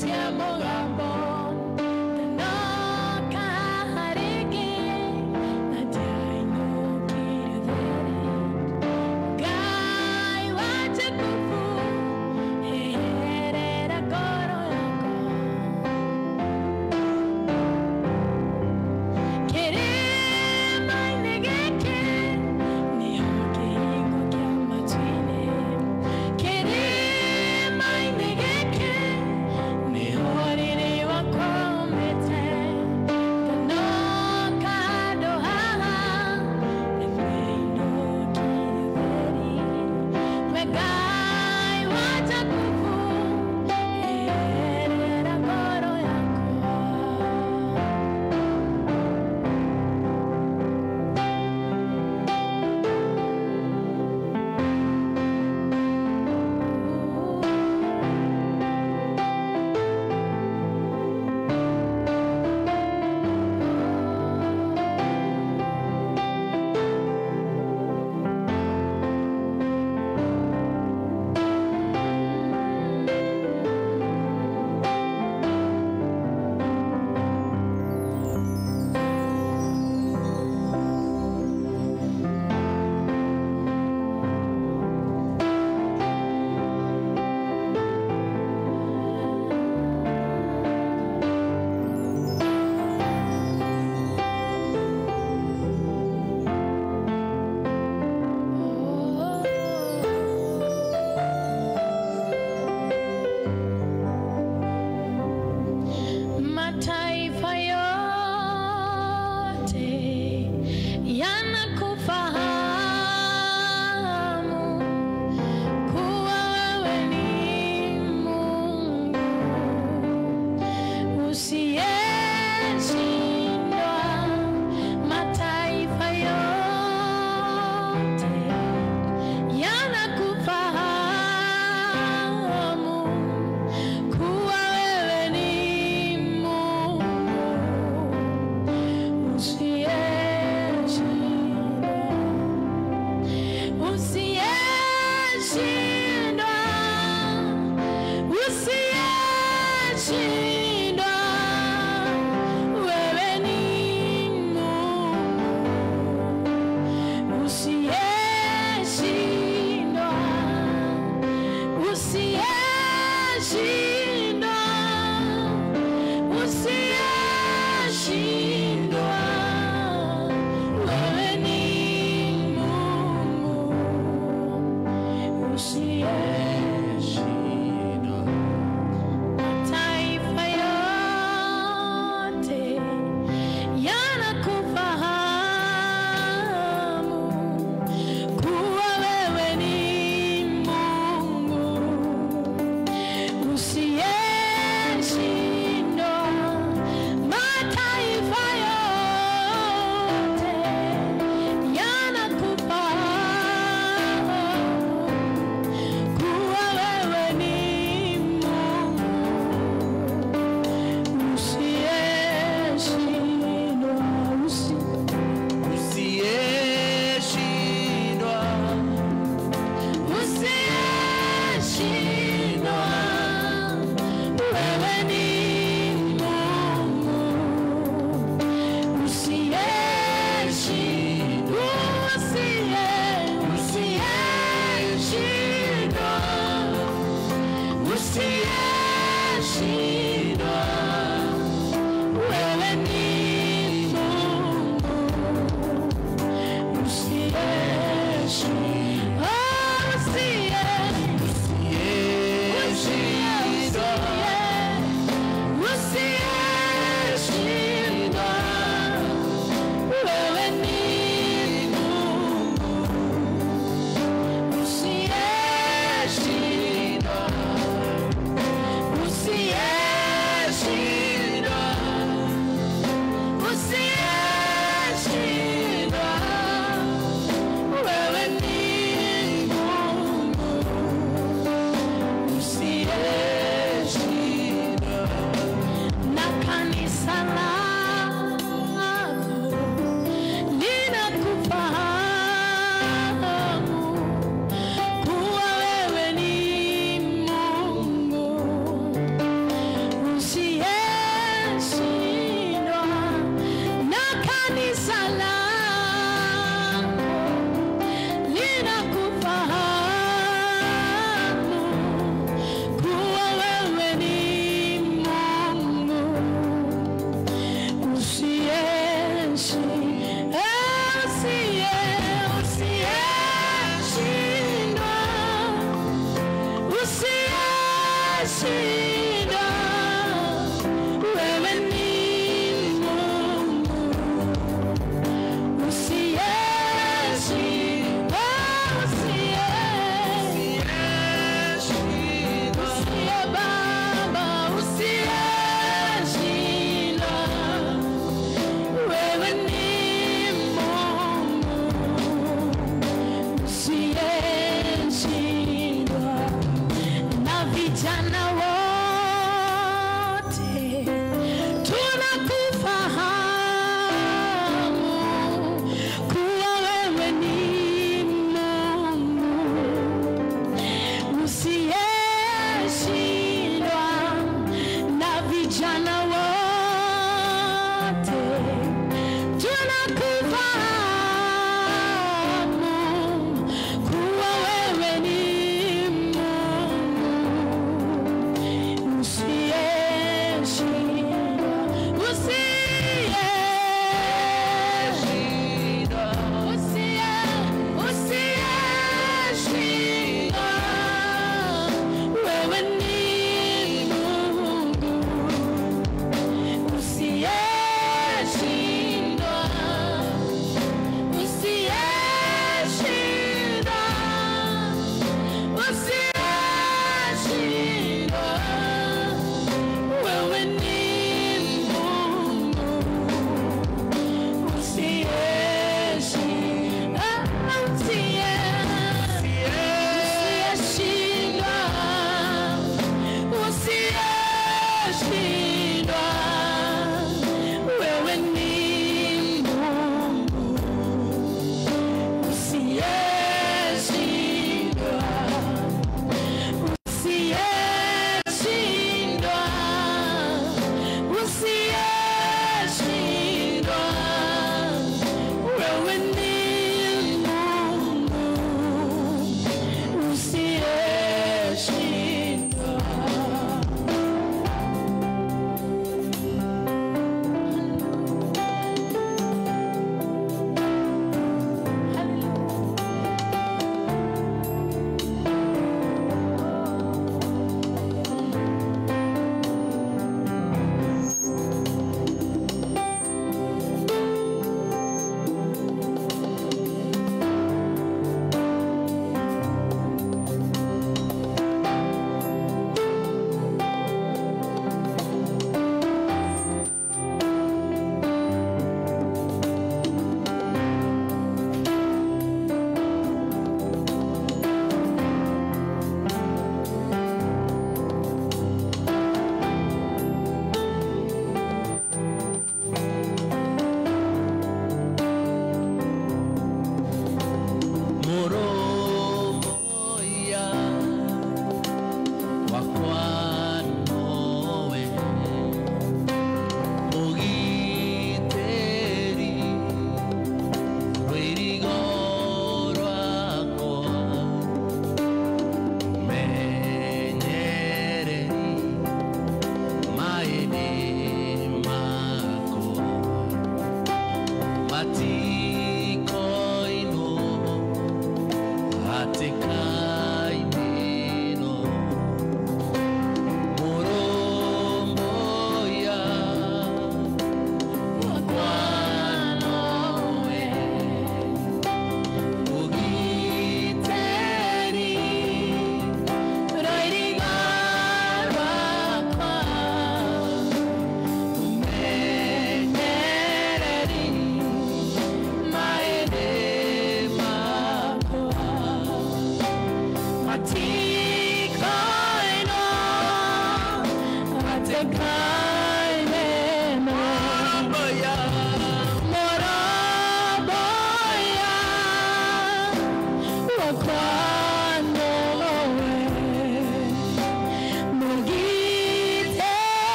Tia mũgambo ndanoka rĩngĩ na ndiainũkire ũtheri. Ngai wa Jakubu, eherera ngoro yakwa. Kĩrĩma-inĩ gĩkĩ nĩho kĩhingo kĩa matu-inĩ. Kĩrĩma-inĩ gĩkĩ nĩho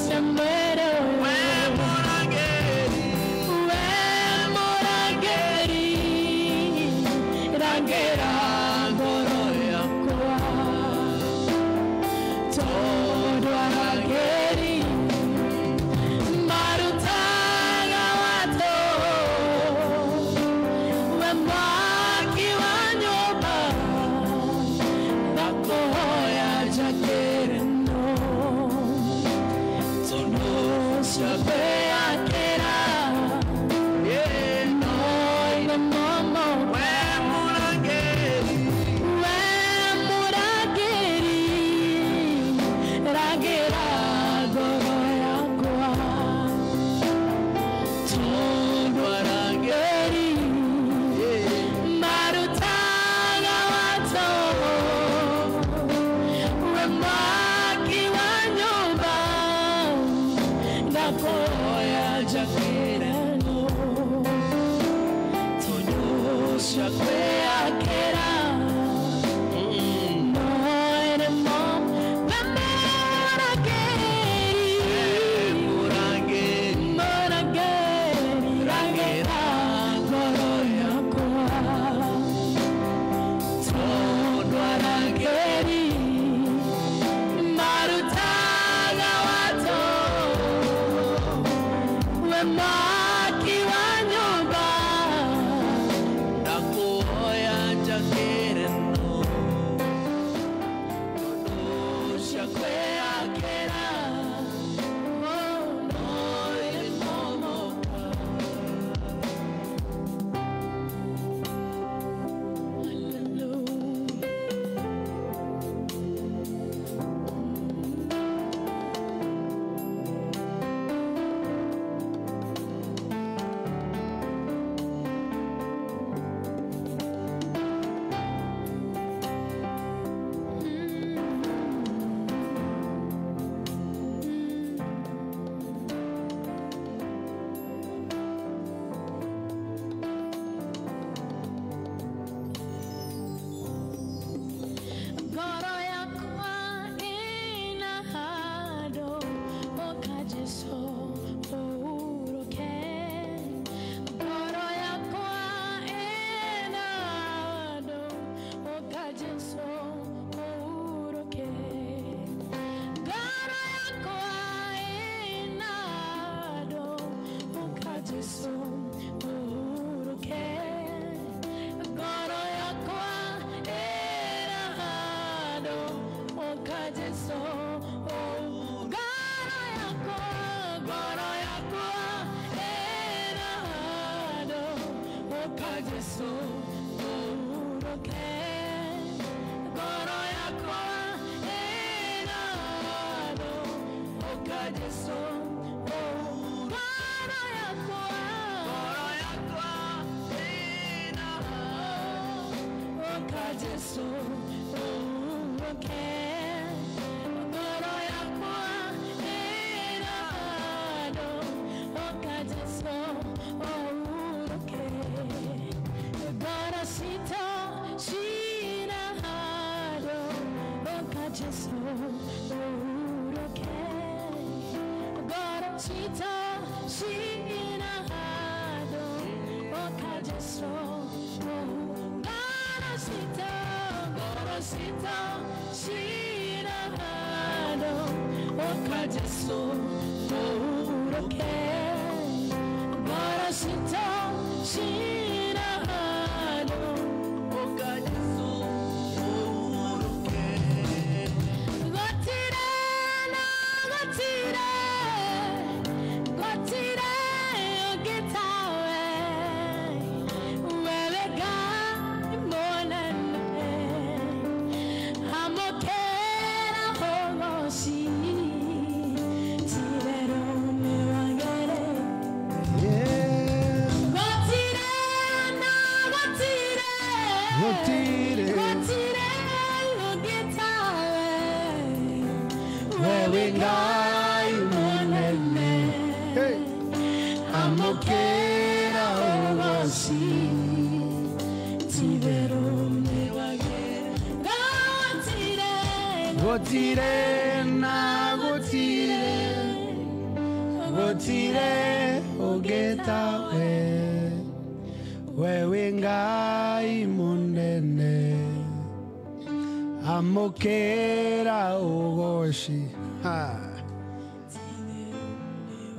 Se muere. Shakwea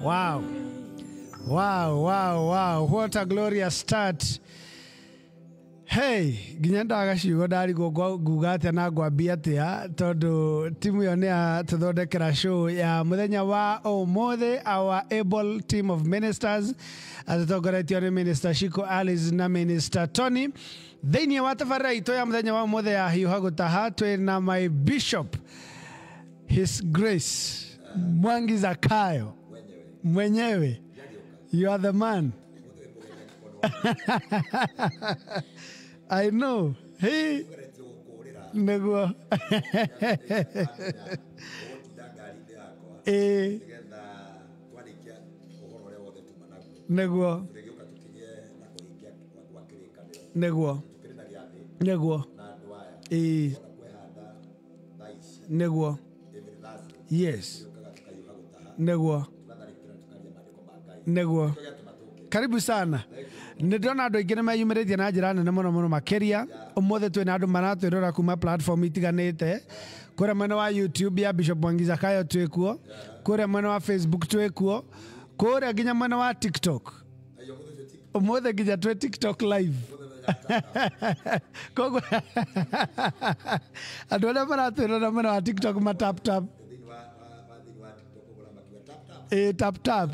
Wow. Wow, wow, wow. What a glorious start. Hey, nginya ndaga ciugo ndarigwo nguga atia na ngwambia atia tondu timu ĩyo nĩ yatũthondekera show ya mũthenya wa ũmũthĩ. Our able team of ministers atũtongoretio nĩ Minister Shiko Alice na Minister Tony. Thĩinĩ wa tabarĩra itũ ya mũthenya wa ũmũthĩ ya Hiũha Gũtaha twĩ na my bishop, His Grace Mwangi Zakayo mwenyewe. You are the man. I know. Hey, nĩguo. Eh, nĩguo. Nĩguo. Nĩguo. Ĩĩ. Nĩguo. Yes. Nĩguo. Nĩguo. Karibu sana. Nĩ ndĩrona andũ aingĩ nĩ meyumĩrĩtie na njĩra nene mũno mũno makĩria. Ũmũthĩ twĩna andũ maratwĩrora kuma platform itiganĩte. Kũrĩa mwena wa YouTube ya Bishop Mwangi Zakayo twĩkuo, kũrĩa mwena wa Facebook twĩkuo, kũrĩa nginya mwena wa TikTok. Ũmũthĩ nginya twĩ TikTok live. Koguo andũ arĩa maratwĩrora mwena wa TikTok ma tap tap. Ĩĩ, tap tap.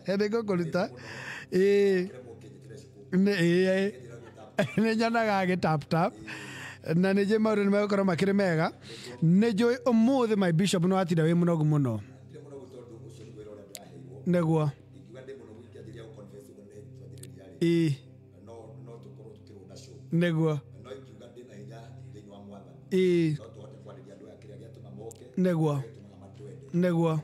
Nĩ ngũkũruta. Ĩĩ. Ĩĩ. Nĩ nyonaga agĩ tap tap. Na nĩ njũĩ maũndũ nĩ megũkorwo makĩrĩ mega. Nĩ njũĩ ũmũthĩ my bishop nĩ watinda wĩ mũnogu mũno. Nĩguo. Ĩĩ. Nĩguo. Ĩĩ. Nĩguo. Nĩguo.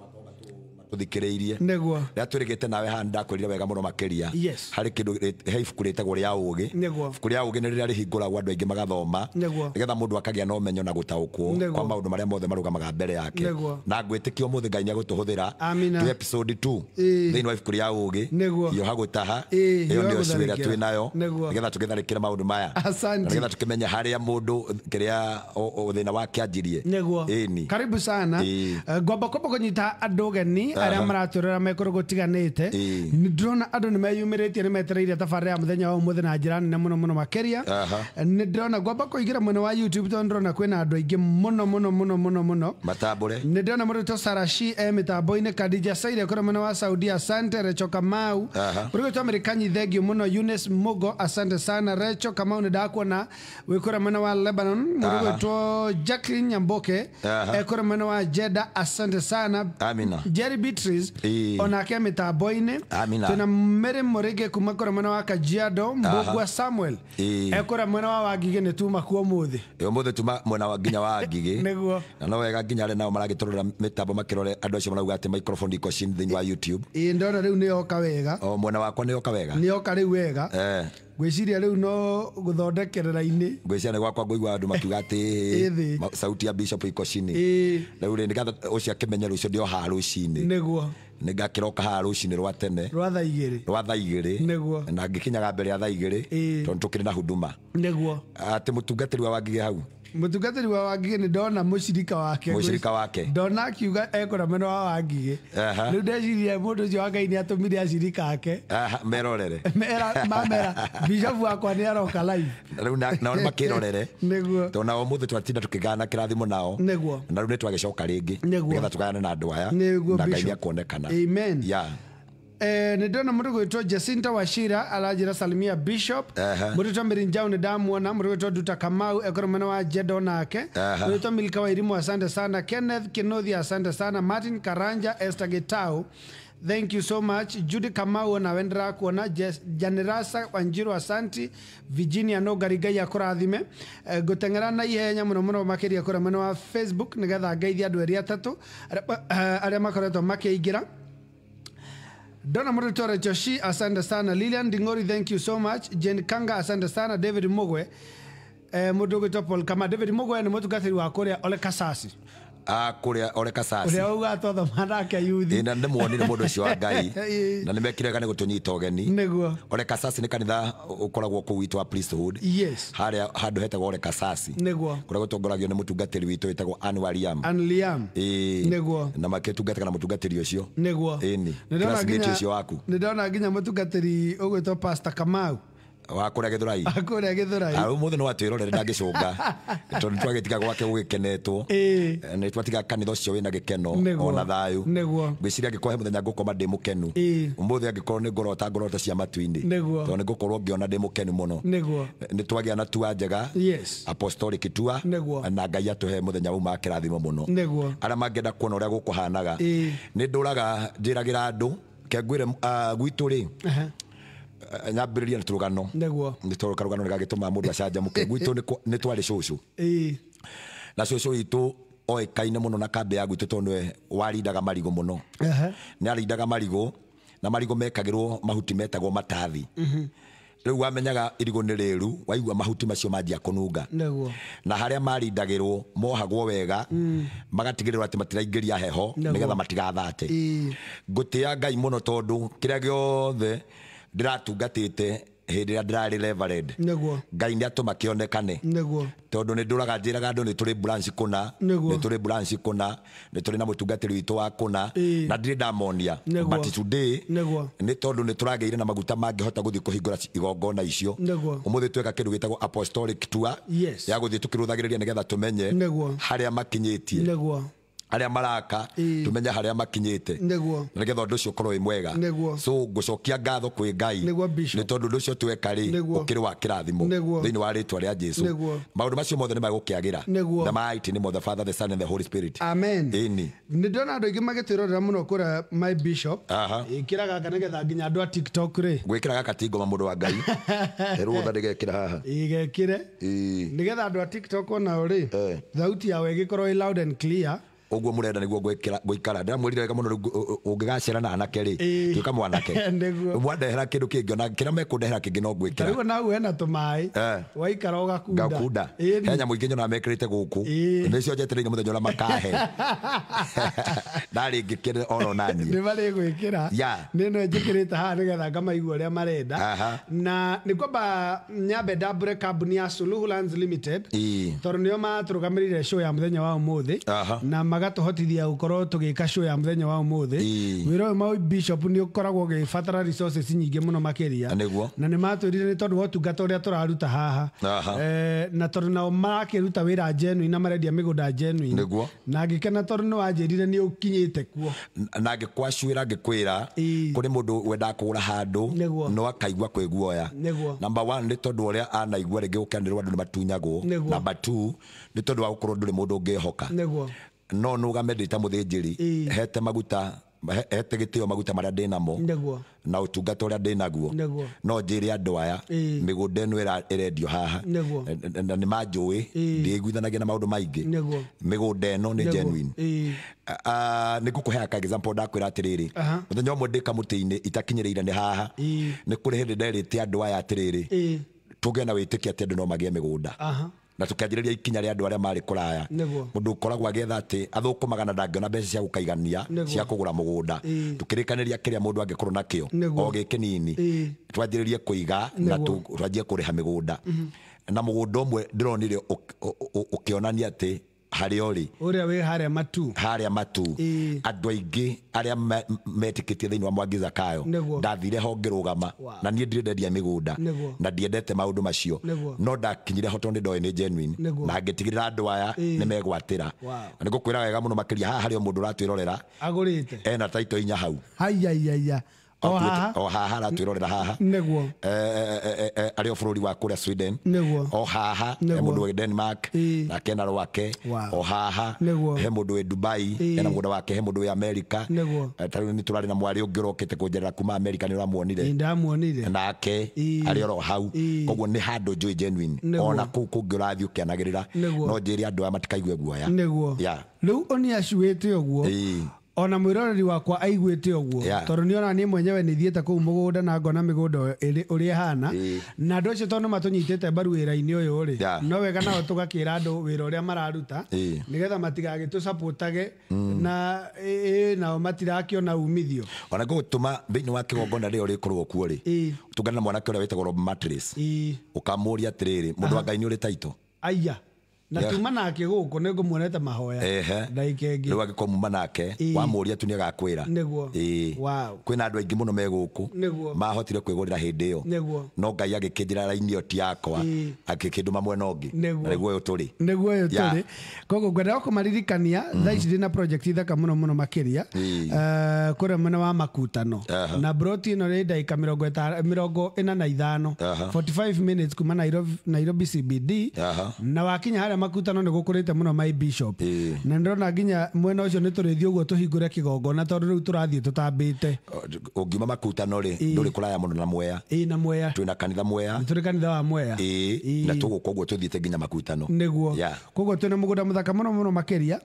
Tuthikiriirie. Nĩguo. Rĩrĩa twĩrĩgĩte nawe haha ndakwĩrire wega mũno makĩria. Yes. Harĩ kĩndũ, he ibuku rĩtagwo rĩa ũgĩ. Nĩguo. Ibuku rĩa ũgĩ nĩ rĩrĩa rĩhingũragwo andũ aingĩ magathoma. Nĩguo. Nĩgetha mũndũ akagĩa na ũmenyo na gũtaũkwo Nĩguo. kwa maũndũ marĩa mothe marũgamaga mbere yake. Nĩguo. Na ngwĩtĩkia ũmũthĩ Ngai nĩegũtũhũthĩra. Amina. Twĩ episode 2 Ĩĩ. thĩinĩ wa ibuku rĩa ũgĩ. Nĩguo. Hiũha gũtaha. Ĩĩ, Ĩyo hiũha nĩyo issue ĩrĩa gũtharĩkĩra. twĩ nayo. Nĩguo. Nĩgetha tũgĩtharĩkĩre maũndũ maya. Asante. Na nĩgetha tũkĩmenye harĩa mũndũ kĩrĩa thĩna wake anjirie. Nĩguo. Ĩni. Karibu sana. Ĩĩ. Ngwamba kwamba kũnyita andũ ũgeni arĩa maratwĩrora me kũndũ gũtiganĩte. Ĩĩ. Nĩ ndĩrona andũ nĩ meyumĩrĩtie, nĩ metereire tabarĩra ya mũthenya wa ũmũthĩ na njĩra nene mũno mũno makĩria. Nĩ ndĩrona ngwamba kũingĩra mwena wa YouTube tondũ ndĩrona kwĩna andũ aingĩ mũno mũno mũno mũno mũno. Matambũre. Nĩ ndĩrona mũndũ wĩtwo Sarashi e mĩtambo-inĩ, Khadija Saire kũrĩa mwena wa Saudi, asante. Recho Kamau. Mũndũ wĩtwo Amerikanyi, thengiũ mũno. Eunice Mugo, asante sana. Recho Kamau nĩ ndakuona wĩ kũrĩa mwena wa Lebanon. Mũndũ wĩtwo Jacqueline Nyamboke e kũrĩa mwena wa Jeddah, asante sana. Amina. Jerry Beatrice Ĩĩ. onake mĩtambo-inĩ. Amina. Twĩna Mary Mũrĩngĩ kuma kũrĩa mwena wa Kajiado, Mbũgua Samuel Ĩĩ. e kũrĩa mwena wa Wangigĩ, nĩ tuma kuo ũmũthĩ. Ũmũthĩ tuma mwena wa nginya wa Ngigĩ. Nĩguo. Na no wega nginya arĩa nao maragĩtũrora mĩtambo makĩrore andũ acio marauga atĩ microphone iko chini thĩinĩ wa YouTube. Ĩĩ, ndona rĩu nĩ yoka wega. O mwena wakwa nĩ yoka wega. Nĩ yoka rĩu wega. Eh. Ngwĩciria rĩu no gũthondekerera-inĩ. Ngwĩciria nĩ gwakwa ngũigua andũ makiuga atĩ Ĩ thĩ. Sauti ya bishop iko chini. Ĩĩ. Rĩu rĩ nĩgetha ũcio akĩmenye rũciũ ndĩ o haha rũcinĩ. Nĩguo. Nĩ ngakĩroka haha rũcinĩ rwa tene. Rwa thaa igĩrĩ. Rwa thaa igĩrĩ. Nĩguo. Na ngĩkinyaga mbere ya thaa igĩrĩ. Ĩĩ. Tondũ tũkĩrĩ na huduma. Nĩguo. Atĩ mũtungatĩri wa Wangigĩ hau. Mũtungatĩri wa Wangigĩ nĩ ndona mũcirika wake. Mũcirika wake. Ndona akiuga ekũra mwena wa Wangigĩ. Rĩu ndeciria mũndũ ũcio wa Ngai nĩ atũmire acirika ake. Merorere. Mera, mamera bishop wakwa nĩ aroka live. Rĩu nao nĩ makĩrorere. Nĩguo. Tondũ nao ũmũthĩ twatinda tũkĩgayana kĩrathimo nao. Nĩguo. Na rĩu nĩ twagĩcoka rĩngĩ. Nĩguo. Nĩgetha tũgayane na andũ aya. Nĩguo, Na Ngai Bishop. nĩekuonekana. Amen. Yeah. Nĩ ndĩrona mũndũ gwĩtwo Jacinta Wachira aranjĩra salimia bishop. Aha. Mũndũ gwĩtwo Mary Njau nĩ ndamuona. Mũndũ gwĩtwo Nduta Kamau ekorwo mwena wa Jeddah onake. Aha. Mũndũ gwĩtwo Milka Wairimu, asante sana. Kenneth Kinothi, asante sana. Martin Karanja, Esther Gitau, thank you so much. Judy Kamau onawe ndĩrakuona. Janerasa Wanjiru, asanti. Virginia Nũngari, Ngai akũrathime. Ngũteng'era na ihenya mũno mũno makĩria kũrĩa mwena wa Facebook nĩgetha ngeithie andũ erĩ atatũ arĩa makoretwo makĩingĩra. Donna Murutore Joshi, asante sana. Lilian Dingori, thank you so much. Jane Kanga, asante sana. David Mugwe, mũndũ ũgwĩtwo Paul Kama. David Mugwe nĩ mũtungatĩri wa kũrĩa Ole Kasasi. Kũrĩa Ole Kasasi. Ũrĩa ugaga twathoma nake yuthi. Ĩ, na ndĩmuonire mũndũ ũcio wa Ngai. Ĩ. Na nĩmekire wega nĩ gũtũnyita ũgeni. Nĩguo. Ole Kasasi nĩ kanitha ũkoragwo kũu witũ wa priesthood. Yes. Harĩa handũ hetagwo Ole Kasasi. Nĩguo. Kũrĩa gũtongoragio nĩ mũtungatĩri witũ wĩtagwo Ann Wariam. Ann Liam. Ĩ. Nĩguo. Na makĩtungataga na mũtungatĩri ũcio. Nĩguo. Ĩni. Nĩ ndona Classmate nginya- ũcio waku. nĩ ndona nginya mũtungatĩri ũgwĩtwo Pastor Kamau. Wa kũrĩa Gĩthũrai. Wa kũrĩa Gĩthũrai. Ũmũthĩ no atwĩrorere ndangĩcũnga. Tondũ nĩtwagĩtiga gwake gũgĩkenetwo. Ĩĩ. Nĩtwatiga kanitha ũcio wĩna gĩkeno Nĩguo. ona thayũ. Nĩguo. Ngwĩciria angĩkorwo he mũthenya ngũkoma ndĩ mũkenu. Ĩĩ. Ũmũthĩ angĩkorwo nĩ ngũrota ngũrota cia matu-inĩ. Nĩguo. Tondũ nĩ ngũkorwo ngĩona ndĩ mũkenu mũno. Nĩguo. Nĩtwagĩa na tua njega. Yes. Apostolic tua. Nĩguo. Na Ngai atũhe mũthenya uma kĩrathimo mũno. Nĩguo. Arĩa mangĩenda kuona ũrĩa gũkũhanaga. Ĩĩ. Nĩ ndũraga njĩragĩra andũ ke ngwĩre gwitũ rĩ. Aha. Nyambĩrĩria nĩ tũrũgano. Nĩguo. Nĩ tondũ karũgano nĩ gagĩtũmaga mũndũ acanjamũke. Gwitũ nĩ twarĩ cũcũ. Ĩĩ. Na cũcũ witũ oĩkaine mũno na kambĩ ya gwitũ tondũ nĩwe warindaga marigũ mũno. Aha. Nĩ arindaga marigũ na marigũ mekagĩrwo mahuti metagwo matathi. Rĩu wamenyaga irigũ nĩ rĩru waigua mahuti macio manjia kũnunga. Na harĩa marindagĩrwo mohagwo wega, magatigĩrĩrwo atĩ matiraingĩria heho nĩgetha matigathate. Ngũtĩa Ngai mũno tondũ kĩrĩa gĩothe ndĩratungatĩte hĩndĩ ĩrĩa ndĩrarĩ reverend, Ngai nĩ atũma kĩonekane. Tondũ nĩ ndũraga njĩraga andũ nĩ tũrĩ branch kũna, nĩ tũrĩ branch kũna, nĩ tũrĩ na mũtungatĩri witũ wa kũna, na ndirĩ ndamonia. But today nĩ tondũ nĩ tũragĩire na maguta mangĩhota gũthiĩ kũhingũra igongona icio. Ũmũthĩ tweka kĩndũ gĩtagwo apostolic tour ya gũthiĩ tũkĩrũthagĩrĩria nĩgetha tũmenye harĩa makinyĩtie, harĩa maraka, tumenye harĩa makinyĩte, nĩgetha ũndũ ũcio ũkorwo wĩ mwega. So ngũcokia ngatho kwĩ Ngai nĩ tondũ ũndũ ũcio tweka rĩ, ũkĩrĩ wa kĩrathimo thĩinĩ wa rĩtwa rĩa Jesu. Maũndũ macio mothe nĩ magũkĩagĩra. The mighty name of the Father, the Son and the Holy Spirit. Amen. Ĩni. Nĩ ndĩrona andũ aingĩ magĩtwĩrorera mũno kũrĩa, my bishop. Ĩkĩra gaka nĩgetha nginya andũ a TikTok rĩ. Gwĩkĩra gaka ti ngoma, mũndũ wa Ngai, rũtha ndĩgekĩra haha. Igekĩre nĩgetha andũ a TikTok onao rĩ, thauti yao ĩgĩkorwo ĩ loud and clear. Ũguo mũrenda nĩguo ngũikara. Ndĩramwĩrire wega mũno, rĩu ũngĩgacera na anake rĩ, tuĩka mwanake. Mwandehera kĩndũ kĩngĩ, ona kĩrĩa mekũndehera kĩngĩ no ngwĩkĩra. Tarĩu nau hena tũmaĩ, waikara ũgakunda. Ngakunda. He nyamũ ingĩ nyonaga mekĩrĩte gũkũ, nĩcio njetereire mũthenya ũrĩa makahe, ndarĩ ngĩkĩre oro naniĩ. Nĩ marĩgwĩkĩra. Nĩ no njĩkĩrĩte haha nĩgetha ngamaigua ũrĩa marenda. Na nĩ kwamba nyambe ndambũre kambuni ya Suluhu Lands Limited, tondũ nĩo matũrũgamĩrĩire show ya mũthenya wa ũmũthĩ na magatũhotithia gũkorwo tũgĩka show ya mũthenya wa ũmũthĩ. Wĩra ũyũ ma bishop nĩ ũkoragwo ũgĩbatara resources nyingĩ mũno makĩria. Na nĩ matwĩrire nĩ tondũ wa ũtungata ũrĩa tũraruta haha, na tondũ nao marakĩruta wĩra genuine na marendia mĩgũnda genuine. Na ngĩkena tondũ nĩ wanjĩrire nĩ ũkinyĩte kuo. Na ngĩkwacuĩra ngĩkwĩra kũrĩ mũndũ wendaga kũgũra handũ no akaigua kwĩguoya. Number one nĩ tondũ ũrĩa anaigua rĩngĩ gũkĩanĩrĩrwo andũ nĩ matunyagwo. Number two nĩ tondũ wa gũkorwo ndũrĩ mũndũ ũngĩhoka. No nũgame ndĩ ta mũthĩnjĩri, hete maguta, hete gĩtĩo maguta marĩa ndĩnamo na ũtungata ũrĩa ndĩnaguo, no njĩre andũ aya mĩgũnda ĩno ĩrendio haha, na nĩ manjũĩ ndiĩiguithanagia na maũndũ maingĩ, mĩgũnda ĩno nĩ genuine. Nĩ ngũkũhe ka example. Ndakwĩra atĩrĩrĩ, mũthenya ũmwe ndĩ kamũtĩ-inĩ itakinyĩrĩire nĩ haha, nĩ kũrĩ hĩndĩ nderĩte andũ aya atĩrĩrĩ, tũgĩe na wĩtĩkio atĩ andũ no magĩe mĩgũnda, na tũkĩanjĩrĩria ikinya rĩa andũ arĩa marĩ kũraya. Mũndũ ũkoragwo agĩetha atĩ athũkũmaga na ndangĩona mbeca cia gũkaigania cia kũgũra mũgũnda, tũkĩrĩkanĩria kĩrĩa mũndũ angĩkorwo nakĩo o gĩ kĩnini, twanjĩrĩrie kũiga na twanjie kũrĩha mĩgũnda. Na mũgũnda ũmwe ndĩronire ũkĩonania atĩ harĩa ũrĩ, ũrĩa wĩ harĩa Matu, harĩa Matu, andũ aingĩ arĩa metĩkĩtie thĩinĩ wa Mwangi Zakayo, ndathire ho ngĩrũgama, na niĩ ndirĩ ndendia mĩgũnda na ndiendete maũndũ macio, no ndakinyire ho tondũ nĩ ndoĩ nĩ genuine, na ngĩtigĩrĩra andũ aya nĩ megwatĩra. Na nĩngũkwĩra wega mũno makĩria, haha harĩ o mũndũ ũratwĩrorera agũrĩte ena taito inya hau. Haiyaiyaiya, o haha? O haha aratwĩrorera haha. Arĩ o bũrũri wa kũrĩa Sweden. O haha he mũndũ wĩ Denmark, nake ena rwake. O haha he mũndũ wĩ Dubai, ena mũgũnda wake. He mũndũ wĩ America. Ta rĩu nĩ tũrarĩ na mwarĩ ũngĩ ũrokĩte kũnjerera kuma America, nĩ ũramuonire. Ndamuonire. Nake arĩ oro hau. Koguo nĩ handũ njũĩ genuine. Ona kũu kũngĩ ũrathiĩ ũkĩanagĩrĩra, no njĩre andũ aya matikaigue guoya. Rĩu ũni acuĩte ũguo, ona mwĩroreri wakwa aiguĩte ũguo, tondũ nĩ ona niĩ mwenyewe nĩ thiĩte kũu mũgũnda na ngona mĩgũnda ĩrĩ ũrĩa ĩhana, na andũ acio tondũ matũnyitĩte mbaru wĩra-inĩ ũyũ rĩ, no wega nao tũgakĩra andũ wĩra ũrĩa mararuta, nĩgetha matigagĩtũcapotage na nao matirakĩona umithio. Ona ngũgũtũma thĩinĩ wa kĩgongona rĩrĩa ũrĩkorwo kuo rĩ, tũngana na mwanake ũrĩa wĩtagwo Rob Mattress, ũkamũria atĩrĩrĩ, mũndũ wa Ngai, nĩ ũrĩ taito? Aya, na tuma nake gũkũ nĩ ngũmuonete mahoya ndagĩka ĩngĩ. Rĩu angĩkorwo muma nake, wamũria tu nĩ agakwĩra. Kwĩna andũ aingĩ mũno me gũkũ mahotire kwĩgũrĩra hĩndĩ ĩyo, no Ngai agĩkĩnjĩra raini ĩyo ti yakwa, agĩkĩndũma mwena ũngĩ, na nĩguo ũyũ tũrĩ. Nĩguo ũyũ tũrĩ. Koguo ngwendaga kũmaririkania thaa ici ndĩna project thaka mũno mũno makĩria, kũrĩa mwena wa Makutano, na broti ĩno rĩ ndagĩka 45, 45 minutes kuma Nairobi, Nairobi CBD. Na wakinya harĩa Makutano nĩ gũkũrĩte mũno, my bishop, na ndĩrona nginya mwena ũcio nĩ tũrĩthiĩ ũguo tũhingũre kĩgongona, tondũ rĩu tũrathiĩ tũtambĩte. Ũngiuma Makutano rĩ, ndũrĩ kũraya mũno na Mwea. Ĩĩ, na Mwea. Twĩna kanitha Mwea. Nĩ tũrĩ kanitha wa Mwea. Na tũgũka ũguo tũthiĩte nginya Makutano. Koguo twĩna mũgũnda mũthaka mũno mũno makĩria,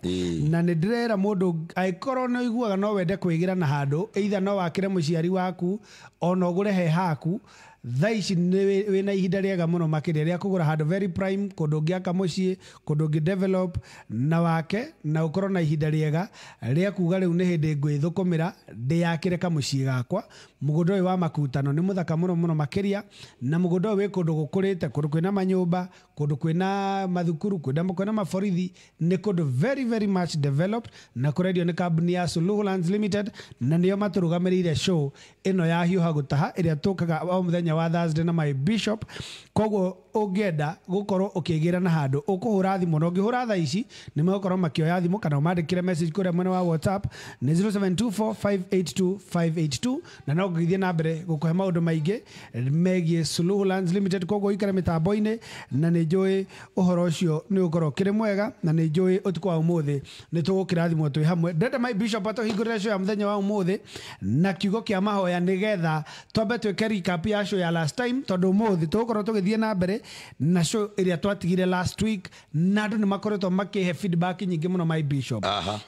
na nĩ ndĩrera mũndũ angĩkorwo nĩ ũiguaga no wende kwĩgĩra na handũ, either no wakĩre mũciari waku ona ũgũre he haku. Thaa ici wĩna ihinda rĩega mũno makĩria rĩa kũgũra handũ very prime, kũndũ ũngĩaka mũciĩ, kũndũ ũngĩ develop na wake, na ũkorwo na ihinda rĩega rĩa kuga rĩu nĩ hĩndĩ ngwĩthũkũmĩra ndĩyakĩre kamũciĩ gakwa. Mũgũnda ũyũ wa Makutano nĩ mũthaka mũno mũno makĩria, na mũgũnda ũyũ wĩ kũndũ gũkũrĩte, kũndũ kwĩna manyũmba, kũndũ kwĩna mathukuru, kwĩna maborithi, nĩ kũndũ very very much developed, na kũrendio nĩ kambuni ya Suluhu Lands Limited, na nĩo matũrũgamĩrĩire show ĩno ya Hiũha Gũtaha ĩrĩa tũkaga o mũthenya wa Thursday na my bishop. Koguo ũngĩenda gũkorwo ũkĩgĩra na handũ ũkũhũra thimũ, na ũngĩhũra thaa ici nĩ megũkorwo makĩoya thimũ, kana ũmandĩkĩre message kũrĩa mwena wa WhatsApp nĩ 0724582582, na no ngũgĩthiĩ na mbere gũkũhe maũndũ maingĩ megiĩ Suluhu Lands Limited. Koguo ikare mĩtambo-inĩ, na nĩ njũĩ ũhoro ũcio nĩ ũkorwo ũkĩrĩ mwega, na nĩ njũĩ ũtukũ wa ũmũthĩ nĩ tũgũkĩrathimwo twĩ hamwe. Ndĩrenda my bishop atũhingũrĩre show ya mũthenya wa ũmũthĩ na kiugo kĩa mahoya, nĩgetha twambe twĩke recap ya show ya last time, tondũ ũmũthĩ tũgũkorwo tũgĩthiĩ na mbere na show ĩrĩa twatigire last week, na andũ nĩ makoretwo makĩhe feedback nyingĩ mũno my bishop.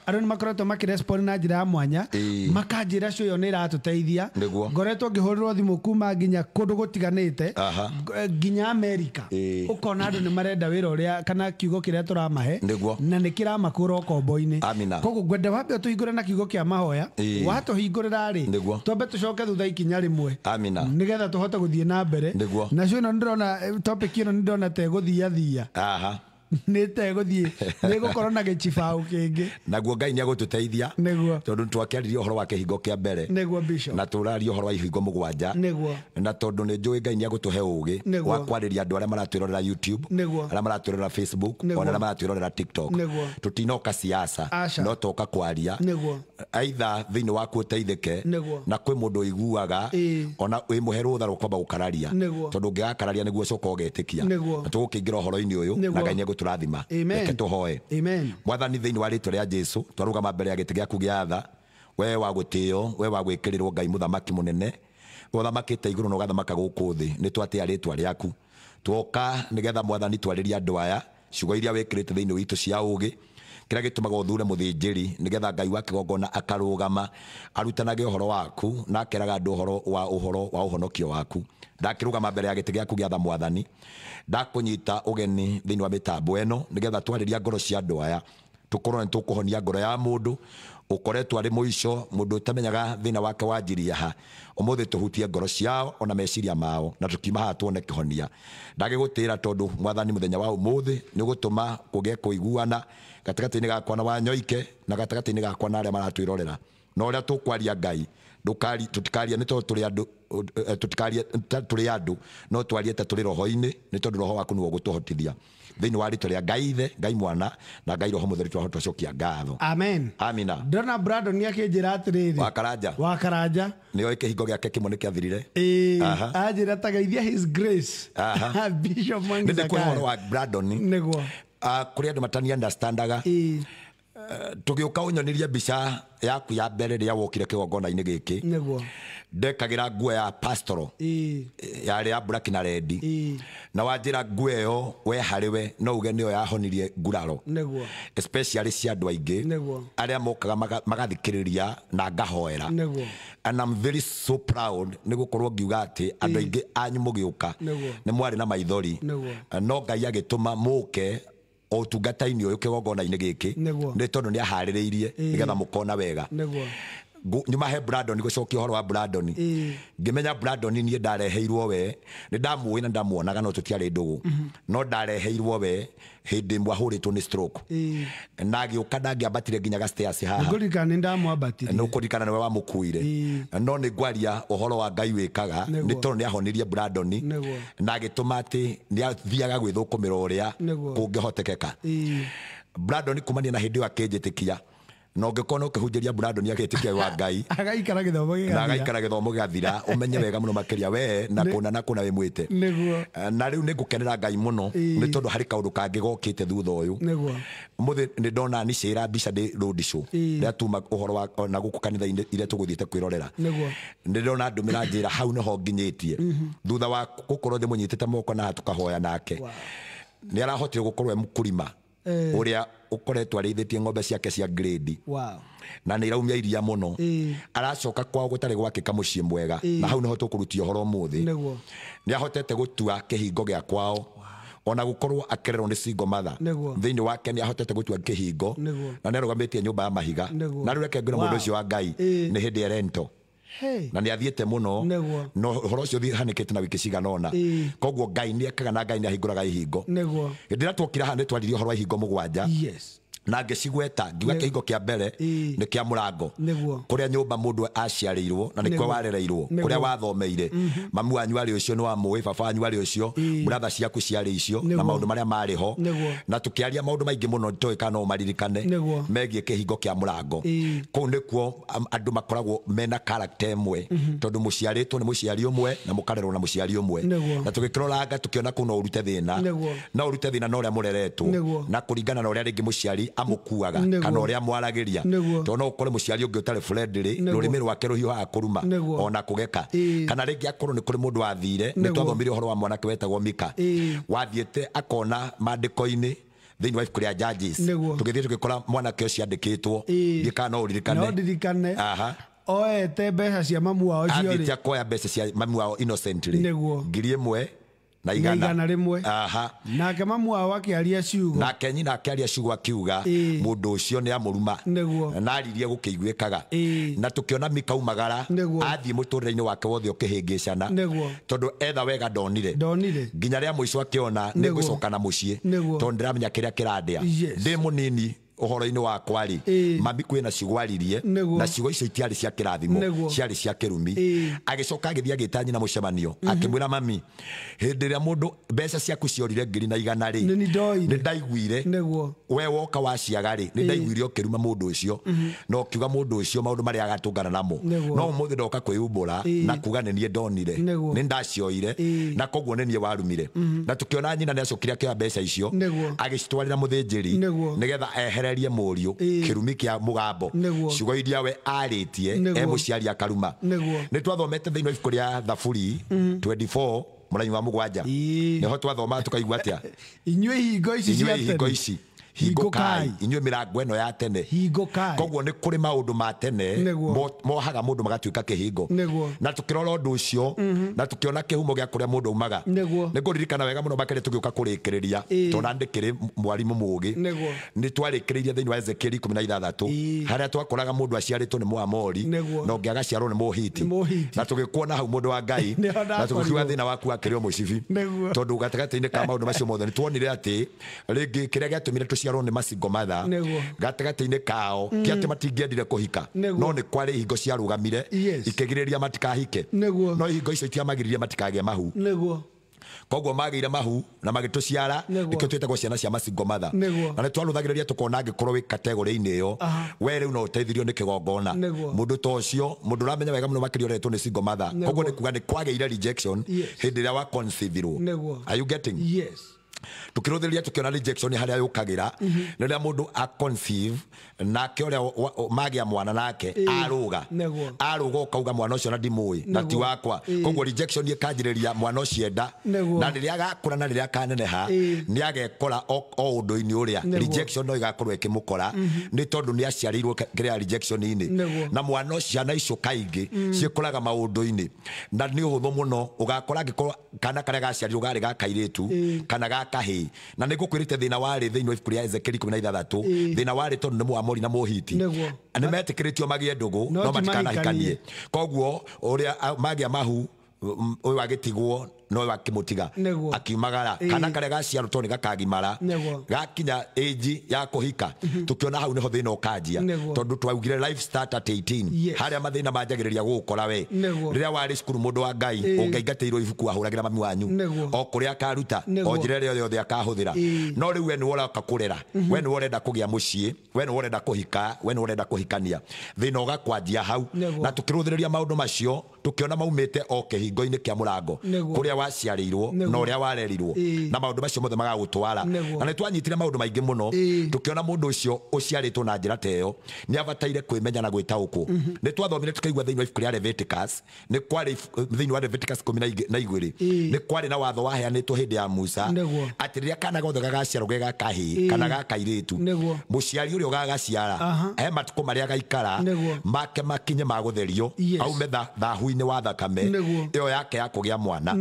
Andũ nĩ makoretwo makĩrespond na njĩra ya mwanya, makanjĩra show ĩyo nĩ ĩratũteithia. Ngoretwo ngĩhũrĩrwo thimũ kuma nginya kũndũ gũtiganĩte, nginya America, ũkona andũ nĩ marenda wĩra ũrĩa kana kiugo kĩrĩa tũramahe, na nĩ kĩramakũra ũkombo-inĩ. Koguo ngwenda wambe ũtũhingũre na kiugo kĩa mahoya, watũhingũrĩra rĩ twambe tũcoke thutha ikinya rĩmwe, nĩgetha tũhote gũthiĩ na mbere na show ĩno. Nĩndĩrona topic ĩno nĩndĩrona tegũthiathia, nĩ tegũthiĩ, nĩ gũkorwo na gĩchibaũ kĩngĩ. Naguo Ngai nĩ agũtũteithia, tondũ twakĩaririe ũhoro wa kĩhingo kĩa mbere, na tũraria ũhoro wa ihingo mũgwanja, na tondũ nĩ njũĩ Ngai nĩ agũtũhe ũgĩ wa kwarĩria andũ arĩa maratwĩrorera YouTube, arĩa maratwĩrorera Facebook, ona arĩa maratwĩrorera TikTok. Tũtinoka siasa, no toka kwaria aitha thĩinĩ waku ũteithĩke, na kwĩ mũndũ ũiguaga ona wĩmũhe rũtha rwa kwamba gũkararia, tondũ ũngĩgakararia nĩguo ũcoka ũgetĩkia. Na tũgũkĩingĩra ũhoro-inĩ ũyũ, na Ngai nĩ agũtũrathima. Reke tũhoe. Mwathani, thĩinĩ wa rĩtwa rĩa Jesu, twarũgama mbere ya gĩtĩ gĩaku gĩa tha, we wa gũtĩo, we wa gwĩkĩrĩrwo, Ngai mũthamaki mũnene, ũthamakĩte igũrũ na ũgathamaka gũkũ thĩ, nĩ twatĩa rĩtwa rĩaku. Twoka nĩgetha Mwathani twarĩrie andũ aya ciugo iria wĩkĩrĩte thĩinĩ witũ cia ũgĩ, kĩrĩa gĩtũmaga ũthure mũthĩnjĩri nĩgetha Ngai wa kĩgongona akarũgama arutanage ũhoro waku na akeraga andũ ũhoro wa ũhonokio waku. Ndakĩrũgama mbere ya gĩtĩ gĩaku gĩa tha Mwathani, ndakũnyita ũgeni thĩinĩ wa mĩtambo ĩno nĩgetha twarĩria ngoro cia andũ aya, tũkorwo nĩ tũkũhonia ngoro ya mũndũ ũkoretwo arĩ mũico, mũndũ ũtamenyaga thĩna wake wanjirie ha. Ũmũthĩ tũhutie ngoro ciao ona meciria mao, na tũkiuma haha tuone kĩhonia. Ndagĩgũtĩra tondũ Mwathani mũthenya wa ũmũthĩ nĩ ũgũtũma kũgĩe kũiguana gatagatĩ-inĩ gakwa na Wanyoike, na gatagatĩ-inĩ gakwa na arĩa maratwĩrorera. Na ũrĩa tũkwaria Ngai, tũtikarie nĩ tondũ tũrĩ andũ, tũtikarie tũrĩ andũ, no twarie ta tũrĩ roho-inĩ, nĩ tondũ roho waku nĩwe ũgũtũhotithia. Thĩinĩ wa rĩtwa rĩa Ngai Ithe, Ngai Mwana na Ngai Roho Mũtheru twahota gũcokia ngatho. Amen. Amina. Ndona Brandon akĩnjĩra atĩrĩrĩ, wa Karanja nĩoĩ kĩhingo gĩake kĩmwe nĩ kĩathirire. Anjĩra ta geithia his grace Bishop Mwangi. Nĩ ndĩkuhe ũhoro wa Brandon. Nĩguo kũrĩ andũ matani understandaga. Tũgĩũka ũnyonirie mbica yaku ya mbere rĩrĩa wokire kĩgongona-inĩ gĩkĩ. Nĩguo ndekagĩra nguo ya pastoral yarĩ ya black na red, na wanjĩra nguo ĩyo we harĩ we no uge nĩyo yahonirie nguraro, nĩguo especially cia andũ aingĩ arĩa mokaga magathikĩrĩria na ngahoera. And I'm very so proud nĩ gũkorwo ngiuga atĩ andũ aingĩ anyu mũgĩũka nĩ mwarĩ na maithori, no Ngai agĩtũma mũke ũtungata-inĩ ũyũ kĩgongona-inĩ gĩkĩ, nĩ tondũ nĩ aharĩrĩirie nĩgetha mũkona wega. Nyuma he Brandon gũcokia ũhoro wa Brandon, ngĩmenya Brandon niĩ ndareheirwo we, nĩ ndamũĩ na ndamuonaga no tũtiarĩ ndũgũ, no ndareheirwo we hĩndĩ ĩmwe ahũrĩtwo nĩ stroke, na agĩũka ndangĩambatire nginya ga stairs haha. Ngũririkana nĩ ndamwambatirie. Nĩ ũkũririkana nĩwe wamũkuire. No nĩ ngwaria ũhoro wa Ngai wĩkaga, nĩ tondũ nĩ ahonirie Brandon na agĩtũma atĩ nĩ athiaga gwĩthũkũmĩra ũrĩa kũngĩhotekeka. Brandon kumania na hĩndĩ ĩyo akĩnjĩtĩkia, na ũngĩkorwo no ũkĩhunjĩria Brandon agĩtĩkia wa Ngai, agaikara gĩthomo gĩgathira, na agaikara gĩthomo gĩgathira, ũmenye wega mũno makĩria we na kũna na kũna wĩmwĩte. Na rĩu nĩ ngũkenera Ngai mũno nĩ tondũ harĩ kaũndũ kangĩ gokĩte thutha ũyũ. Ũmũthĩ nĩ ndona nicĩra mbica ndĩ road show rĩrĩa tuma ũhoro wa na gũkũ kanitha-inĩ iria tũgũthiĩte kwĩrorera. Nĩ ndona ndũmĩra njĩra hau nĩho nginyĩtie thutha wa gũkorwo ndĩmũnyitĩte moko na tũkahoya nake, nĩ arahotire gũkorwo e mũkũrima Ũrĩa ũkoretwo arĩithĩtie ng'ombe ciake cia grade. Wow. Na nĩ iraumia iria mũno. Aracoka kwao gũtarĩ gwakĩka mũciĩ mwega. Na hau nĩho tũkũrutia ũhoro ũmũthĩ. Nĩ ahotete gũtua kĩhingo gĩa kwao. Ona gũkorwo akererwo nĩ single mother. Thĩinĩ wake nĩ ahotete gũtua kĩhingo. Na nĩ arũgamĩtie nyũmba ya mahiga. Na rĩu reke ngwĩre mũndũ ũcio wa Ngai nĩ hĩndĩ erento. Na nĩ athiĩte mũno. No ũhoro ũcio ũhanĩkĩte na wiki cigana ũna. Koguo Ngai nĩ ekaga na Ngai nĩ ahingũraga ihingo. Hĩndĩ ĩrĩa twokire haha nĩ twaririe ũhoro wa ihingo 7. Na ngĩcigweta ngiuga kĩhingo kĩa mbere nĩ kĩa mũrango. Kũrĩa nyũmba mũndũ aciarĩirwo na nĩkuo warereirwo, kũrĩa wathomeire. Mamu wanyu arĩ ũcio nĩ wamũĩ, baba wanyu arĩ ũcio, brother ciaku ciarĩ icio, na maũndũ marĩa marĩ ho. Na tũkĩaria maũndũ maingĩ mũno nĩtũĩ kana no ũmaririkane megiĩ kĩhingo kĩa mũrango. Kũu nĩkuo andũ makoragwo mena character ĩmwe, tondũ mũciarĩtwo nĩ mũciari ũmwe na mũkarerwo na mũciari ũmwe. Na tũgĩkĩroranga tũkĩona kũu no ũrute thĩna. No ũrute thĩna na ũrĩa mũreretwo, na kũringana na ũrĩa rĩngĩ mũciari amukuaga kana ũrĩa mwaragĩria. Tondũ no ũkore mũciari ũngĩ ũtarĩ friendly, rũrĩmĩ rwake rũhiũhaga kũruma ona kũgeka. Kana rĩngĩ akorwo nĩ kũrĩ mũndũ wathire, nĩ twathomire ũhoro wa mwanake wetagwo Mika. Wathiĩte akona maandĩko-inĩ thĩinĩ wa ibuku rĩa Judges. Tũgĩthiĩ tũgĩkora mwanake ũcio andĩkĩtwo. Ndiũĩ kana no ũririkane. No ndirikane. Oete mbeca cia mamu wao ciothe. Athiĩte akoya mbeca cia mamu wao innocently. 1,000 na igana rĩmwe. Nake mamu wao akĩaria ciugo. Nake nyina akĩaria ciugo akiuga mũndũ ũcio nĩ amũruma. Na aririe gũkĩiguĩkaga. Na tũkĩona Mika umagara athiĩ mũtũrĩre-inĩ wake wothe ũkĩhĩngĩcana. Tondũ etha wega ndonire. Nginya rĩa mũico akĩona nĩ ngũcoka na mũciĩ. Tondũ ndĩramenya kĩrĩa kĩrandĩa. Ndĩ mũnini ũhoro-inĩ wakwa rĩ, mami kwĩna ciugo aririe, na ciugo icio itiarĩ cia kĩrathimo, ciarĩ cia kĩrumi. Agĩcoka agĩthiĩ agĩta nyina mũcemanio, akĩmwĩra mami, hĩndĩ ĩrĩa mũndũ mbeca ciaku ciorire 1,100 rĩ, nĩ ndaiguire we woka waciaga rĩ, nĩ ndaiguire ũkĩruma mũndũ ũcio, na ũkiuga mũndũ ũcio maũndũ marĩa agatũngana namo. No ũmũthĩ ndoka kwĩumbũra na kuga nĩ niĩ ndonire, nĩ ndacioire, na koguo nĩ niĩ warumire. Na tũkĩona nyina nĩ acokire akĩoya mbeca icio, agĩcitwarĩra mũthĩnjĩri nĩgetha ehererie mũriũ kĩrumi kĩa mũgambo, ciugo iria we arĩtie e mũciari akaruma. Nĩ twathomete thĩinĩ wa ibuku rĩa Thaburi 24 mũrangi wa 7. Nĩho twathoma tũkaigua atĩa? Inyuĩ ihingo ici cia tene, inyuĩ ihingo ici hingũkai, inyuĩ mĩrango ĩno ya tene hingũkai. Koguo nĩ kũrĩ maũndũ ma tene mohaga mũndũ magatuĩka kĩhingo. Na tũkĩrora ũndũ ũcio na tũkĩona kĩhumo gĩa kũrĩa mũndũ aumaga. Nĩ ngũririkana wega mũno makĩria tũgĩũka kũrĩkĩrĩria, tondũ na ndĩkĩrĩ mwarimũ mũũgĩ. Nĩ twarĩkĩrĩirie thĩinĩ wa Ezekieli 16 harĩa twakoraga mũndũ aciarĩtwo nĩ Mũamori na ũngĩ agaciarwo nĩ Mũhiti. Na tũgĩkuona hau mũndũ wa Ngai, na tũgĩkiuga thĩna waku wakĩrĩ o mũcibi, tondũ gatagatĩ-inĩ ka maũndũ macio mothe nĩ tuonire atĩ rĩngĩ kĩrĩa gĩatũmire tũciarwo nĩ masingo matha gatagatĩ-inĩ kao ti atĩ matingĩendire kũhika, no nĩ kwarĩ ihingo ciarũgamire ikĩgirĩrĩria matikahike. No ihingo icio itiamagiririe matikagĩe mahu. Koguo magĩire mahu na magĩtũciara, nĩkĩo twĩtagwo ciana cia masingo matha. Na nĩ twarũthagĩrĩria tũkona angĩkorwo wĩ kategori-inĩ ĩyo, we rĩu no ũteithirio nĩ kĩgongona. Mũndũ ta ũcio, mũndũ ũramenya wega mũno makĩria ũretwo nĩ single mother, koguo nĩ kuga nĩ kwagĩire rejection hĩndĩ ĩrĩa wa conceive-irwo. Are you getting? Yes. Tukiruthiria tukiona rejection haria yukagira riria mundu a conceive nake uria magia mwana nake aruga aruga ukauga mwana ucio na ndimui na ti wakwa, koguo rejection ikanjiriria mwana ucio enda na riria agakura na riria akaneneha ni agekora o undu-ini uria rejection no igakorwo ikimukora ni tondu ni aciarirwo kiria rejection ini na mwana ucio ciana icio kaingi ciikuraga maundu-ini na ni uhuthu muno ugakora angikorwo kana karia gaciarirwo gari ga kairitu kana ga kahii. Na nĩ ngũkwĩrĩte thĩna warĩ thĩinĩ wa ibuku rĩa Ezekieli 16, thĩna warĩ tondũ nĩ Mũamori na Mũhiti nĩ metĩkĩrĩtio magĩe ndũgũ no matikanahikanie, koguo ũrĩa magĩa mahu ũyũ agĩtigwo no ũyũ akĩmũtiga akiumagara kana karĩa gaciarwo tondũ nĩ gakagimara gakinya age ya kũhika, tũkĩona hau nĩho thĩna ũkanjia tondũ twaugire life start at 18 harĩa mathĩna manjagĩrĩria gũgũkora we rĩrĩa warĩ cukuru mũndũ wa Ngai ũngĩaingatĩirwo ibuku ahũragĩra mami wanyu o kũrĩa akaruta o njĩra ĩrĩa yothe akahũthĩra, no rĩu we nĩwe ũroka kũrera, we nĩwe ũrenda kũgĩa mũciĩ, we nĩwe ũrenda kũhika, we nĩwe ũrenda kũhikania, thĩna ũgakwanjia hau. Na tũkĩrũthĩrĩria maũndũ macio tũkĩona maumĩte o kĩhingo-inĩ kĩa mũrango kũrĩa waciarĩirwo na ũrĩa warerirwo na maũndũ macio mothe magagũtwara. Na nĩ twanyitire maũndũ maingĩ mũno tũkĩona mũndũ ũcio ũciarĩtwo na njĩra ta ĩyo nĩ abataire kwĩmenya na gwĩtaũkwo. Nĩ twathomire tũkaigua thĩinĩ wa ibuku rĩa Leviticus, nĩ kwarĩ thĩinĩ wa Leviticus 12 nĩ kwarĩ na watho waheanĩtwo hĩndĩ ya Musa atĩ rĩrĩa kana gothe gagaciarwo ge ga kahĩĩ kana ga kairĩtu, mũciari ũrĩa ũgagaciara he matukũ marĩa gaikara make makinye ma gũtherio aume thahu-inĩ wa thakame ĩyo yake ya kũgĩa mwana.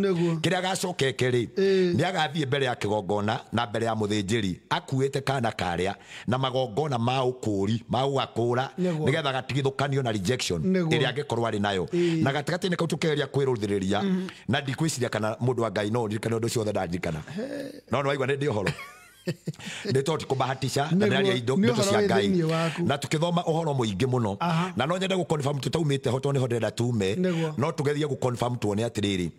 Kĩrĩa gacokeke rĩ, nĩ agathiĩ mbere ya kĩgongona na mbere ya mũthĩnjĩri akuĩte kana karĩa na magongona ma ũkũũri ma gũgakũra nĩgetha gatigithũkanio na rejection ĩrĩa angĩkorwo arĩ nayo. Na gatagatĩ-inĩ kau tũkĩgeria kwĩrũthĩrĩria na ndikwĩciria kana mũndũ wa Ngai no ndirikane ũndũ ũcio wothe ndandirikana, no nĩ waigua nĩ ndĩ ũhoro nĩ tondũ ti kũbahatisha na ndĩraria indo ndeto cia Ngai na tũkĩthoma ũhoro mũingĩ mũno. Na no nyende gũ-confirm tũtaumĩte ho tondũ nĩho ndĩrenda tume, no tũgerie gũ-confirm tuone atĩrĩrĩ,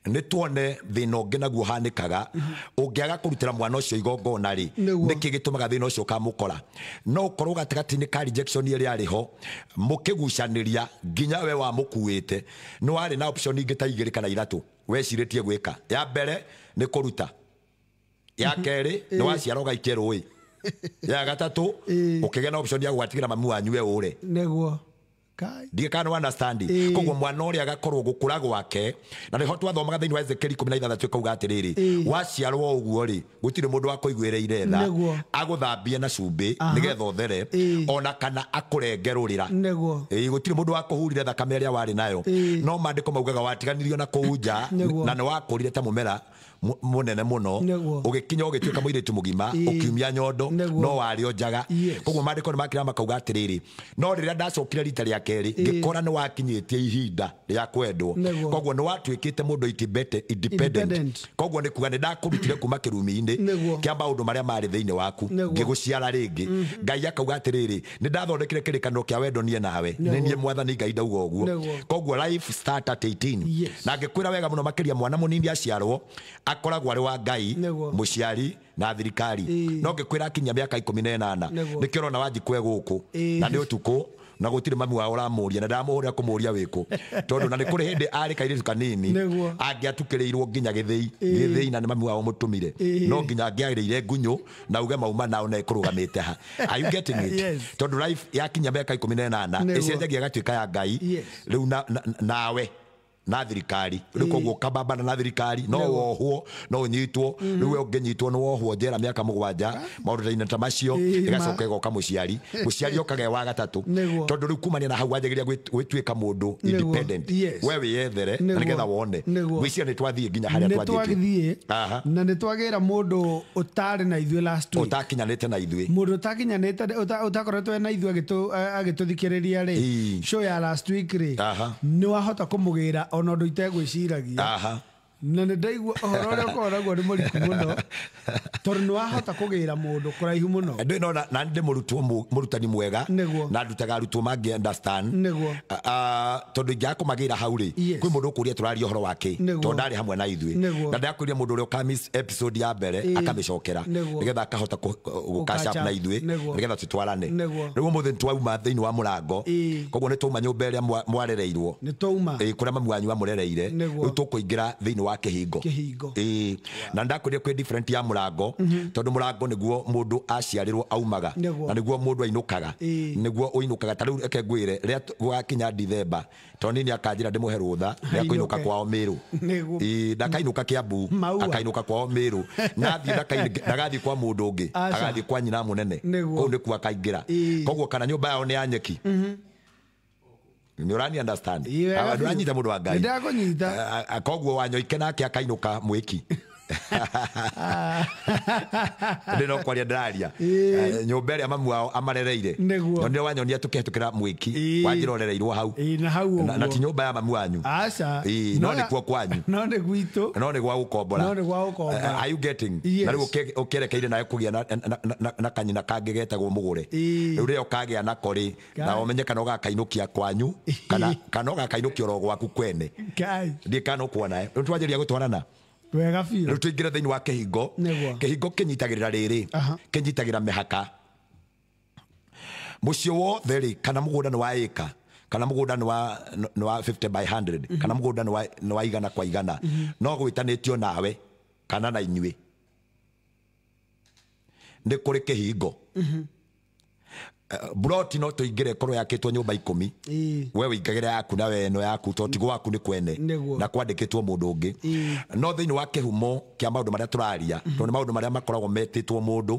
nĩ tuone thĩna ũngĩ naguo ũhanĩkaga ũngĩaga kũrutĩra mwana ũcio igongona rĩ, nĩkĩ gĩtũmaga thĩna ũcio ũkamũkora. No ũkorwo gatagatĩ-inĩ ka rejection ĩrĩa arĩ ho mũkĩgucanĩria nginya we wamũkuĩte nĩ warĩ na option ingĩ ta igĩrĩ kana ithatũ wecirĩtie gwĩka. Ya mbere nĩ kũruta, ya kerĩ nĩ waciara ũgaikia rũĩ, ya gatatũ ũkĩgĩa na option ya gũgatigĩra mamu wanyu we ũre. Nĩguo ndiĩ kana nĩ understand. Koguo mwana ũrĩa agakorwo gũkũra gwake, na nĩho twathomaga thĩinĩ wa Ezekiel 16 ĩkauga atĩrĩrĩ, waciarwo ũguo rĩ gũtirĩ mũndũ wakũiguĩrĩire tha agũthambie na cumbĩ nĩgetha ũthere ona kana akũrenge rũrĩra. Gũtirĩ mũndũ wakũhurire thakame ĩrĩa warĩ nayo, no maandĩko maugaga watiganirio na kũu nja na nĩ wakũrire ta mũmera mũnene mũno ũgĩkinya ũgĩtuĩka mũirĩtu mũgima ũkiumia nyondo no warĩ o njaga. Koguo maandĩko nĩ makĩra makauga atĩrĩrĩ, no rĩrĩa ndacokire rita rĩa kerĩ ngĩkora nĩ wakinyĩtie ihinda rĩa kwendwo, koguo nĩ watuĩkĩte mũndũ independent. Koguo nĩ kuga nĩ ndakũrutire kuma kĩrumi-inĩ kĩa maũndũ marĩa marĩ thĩinĩ waku ngĩgũciara rĩngĩ. Ngai akauga atĩrĩrĩ, nĩ ndathondekire kĩrĩkanĩro kĩa wendo niĩ nawe, nĩ niĩ mwathani Ngai ndauga ũguo. Koguo life start at 18. Na ngĩkwĩra wega mũno makĩria mwana mũnini aciarwo akoragwo arĩ wa Ngai mũciari na thirikari, no ngĩkwĩra akinya mĩaka 18 nĩkĩo ũrona Wanjikũ e gũkũ na nĩ ũtukũ na gũtirĩ mami wao ũramũria na ndamũhũrĩra kũmũria wĩkũ, tondũ na nĩ kũrĩ hĩndĩ arĩ kairĩtu kanini angĩatukĩrĩirwo nginya gĩthĩi na nĩ mami wao mũtũmire, no nginya angĩarĩire ngunyũ na uge mauma nao na ĩkũrũgamĩte ha. Are you getting it? Tondũ life yakinya mĩaka 18 ĩcenjagia ĩgatuĩka ya Ngai rĩu nawe na thirikari. Rĩu koguo ũkabambana na thirikari no wohwo no ũnyitwo, rĩu we ũngĩnyitwo nĩ wohwo njera mĩaka 7 maũndũ ta macio, ĩgacoka ĩgoka mũciari, mũciari okaga wa gatatũ, tondũ rĩu kumania na hau wanjagĩrĩria gwĩtuĩka mũndũ independent, we wĩyethere na nĩgetha wone. Ngwĩciria nĩ twathiĩ nginya harĩa twathiĩte na nĩ twagĩra mũndũ ũtarĩ na ithuĩ last week, ũtakinyanĩte na ithuĩ, mũndũ ũtakinyanĩte ũtakoretwo na ithuĩ agĩtũthikĩrĩria rĩ show ya last week rĩ, nĩ wahota kũmũgĩra ona ũndũ itegwĩciragia. Na nĩ ndaigua ũhoro ũrĩa ũkoragwo naguo nĩ mũriku mũno, tondũ nĩ wahota kũgĩra mũndũ kũraihu mũno. Ndĩ no na ndĩ mũrutwo mũrutani mwega na ndutaga arutwo mangĩ understand tondũ ingĩaga kũmagĩra hau rĩ, kwĩ mũndũ ũkũria tũraria ũhoro wake tondũ ndarĩ hamwe na ithuĩ, na ndakwĩria mũndũ ũrĩa ũkamiss episode ya mbere akamĩcokera nĩgetha akahota gũ-catch up na ithuĩ nĩgetha tũtwarane. Rĩu ũmũthĩ nĩ twauma thĩinĩ wa mũrango, koguo nĩ twauma nyũmba ĩrĩa mwarereirwo, kũrĩa mamu wanyu amũrereire, rĩu tũkũingĩra thĩinĩ wa kĩhingo. Na ndakwĩrire kwĩ different ya mũrango, tondũ mũrango nĩguo mũndũ aciarĩrwo aumaga na nĩguo mũndũ ainũkaga, nĩguo ũinũkaga. Ta rĩu reke ngwĩre rĩrĩa gũgakinya Dithemba, tondũ niĩ nĩakanjĩra ndĩmũhe rũtha rĩa kũinũka kwao Mĩrũ, ndakainũka Kĩambu, akainũka kwao Mĩrũ, nathiĩ ndagathiĩ kwa mũndũ ũngĩ, agathiĩ kwa nyina mũnene, kũu nĩkuo akaingĩra. Koguo kana nyũmba yao nĩ ya nyeki. Nĩ ũrani understand? Ndũranyita mũndũ wa Ngai. Nĩndakũnyita. Koguo Wanyoike nake akainũka mwĩki. Ndĩ no kwaria ndĩraria nyũmba ĩrĩa mamu wao amarereire, no nĩ wanyonia tũkĩhetũkĩra mwĩki wanjĩra ũrereirwo hau na ti nyũmba ya mamu wanyu, no nĩ kuo kwanyu, no nĩ gwitũ, no nĩ gwa gũkombora. Are you getting? Na rĩu ũkĩerekeire nawe kũgĩa na kanyina kangĩ getagwo mũgũre, rĩu rĩrĩa ũkagĩa nako rĩ, na ũmenye kana ũgakainũkia kwanyu kana ũgakainũkia oro gwaku kwene. Ndiĩ kana ũkuona rĩu twanjĩrĩria gũtwarana wega biũ. Rĩu tũingĩre thĩinĩ wa kĩhingo. Kĩhingo kĩnyitagĩrĩra rĩrĩ, kĩnyitagĩra mĩhaka. Mũciĩ wothe rĩ, kana mũgũnda nĩ wa ĩka Kana mũgũnda nĩ wa 50 by 100, kana mũgũnda nĩ wa 100 kwa 100, no gwĩtanĩtio nawe kana na inyuĩ, nĩ kũrĩ kĩhingo. Broti no tũingĩre korwo yakĩtwo nyũmba 10, we wĩingagĩre yaku na we ĩno yaku, tondũ ti gwaku nĩ kwene na kwandĩkĩtwo mũndũ ũngĩ. No thĩinĩ wa kĩhumo kĩa maũndũ marĩa tũraria, tondũ nĩ maũndũ marĩa makoragwo metĩtwo mũndũ,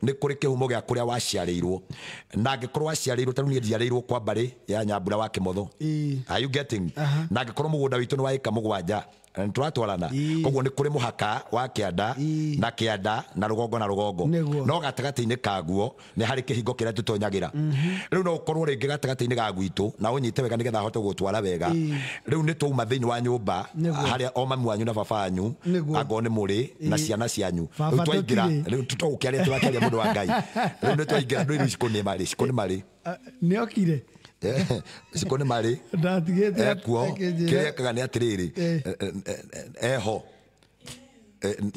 nĩ kũrĩ kĩhumo gĩa kũrĩa waciarĩirwo. Na angĩkorwo waciarĩirwo, ta rĩu niĩ njiarĩirwo kwa mbarĩ ya Nyambura wa Kĩmotho. Are you getting? Na angĩkorwo mũgũnda witũ nĩ wa ĩka 7, tũratwarana, koguo nĩ kũrĩ mũhaka wa kĩanda na kĩanda na rũgongo na rũgongo, no gatagatĩ-inĩ kaguo nĩ harĩ kĩhingo kĩrĩa tũtonyagĩra. Rĩu no ũkorwo rĩngĩ gatagatĩ-inĩ ga gwitũ, na ũnyite wega nĩgetha hote gũtwara wega. Rĩu nĩ twauma thĩinĩ wa nyũmba harĩa o mami wanyu na baba wanyu angorwo nĩ mũrĩ na ciana cianyu, rĩu twaingĩra, rĩu tũtũgũkĩaria tũrakĩaria mũndũ wa Ngai, rĩu nĩ twaingĩra ndũ cikũ nĩ marĩ, cikũ nĩ marĩ nĩokire cikũ nĩ marĩ ndatigĩte ekuo. Kĩrĩa ekaga nĩ atĩrĩrĩ, eho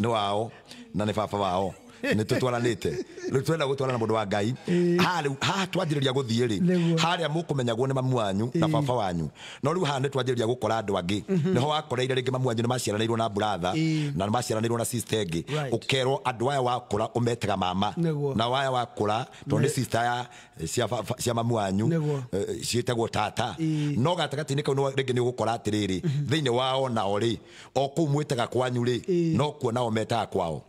nĩ wao na nĩ baba wao, nĩ tũtwaranĩte. Rĩu twenda gũtwarana mũndũ wa Ngai haha twanjĩrĩria gũthiĩ rĩ, harĩa mũkũmenyagwo nĩ mamu wanyu na baba wanyu, no rĩu haha nĩ twanjĩrĩria gũkora andũ angĩ. Nĩho wakoreire rĩngĩ mamu wanyu nĩ maciaranĩirwo na brother na nĩ maciaranĩirwo na sister ĩngĩ, ũkerwo andũ aya wakũra ũmetaga mama, na aya wakũra tondũ nĩ sister ya cia mamu wanyu ciĩtagwo tata. No gatagatĩ-inĩ kau rĩngĩ nĩ ũgũkora atĩrĩrĩ, thĩinĩ wao nao rĩ, o kũu mwĩtaga kwanyu rĩ, no kuo nao metaga kwao.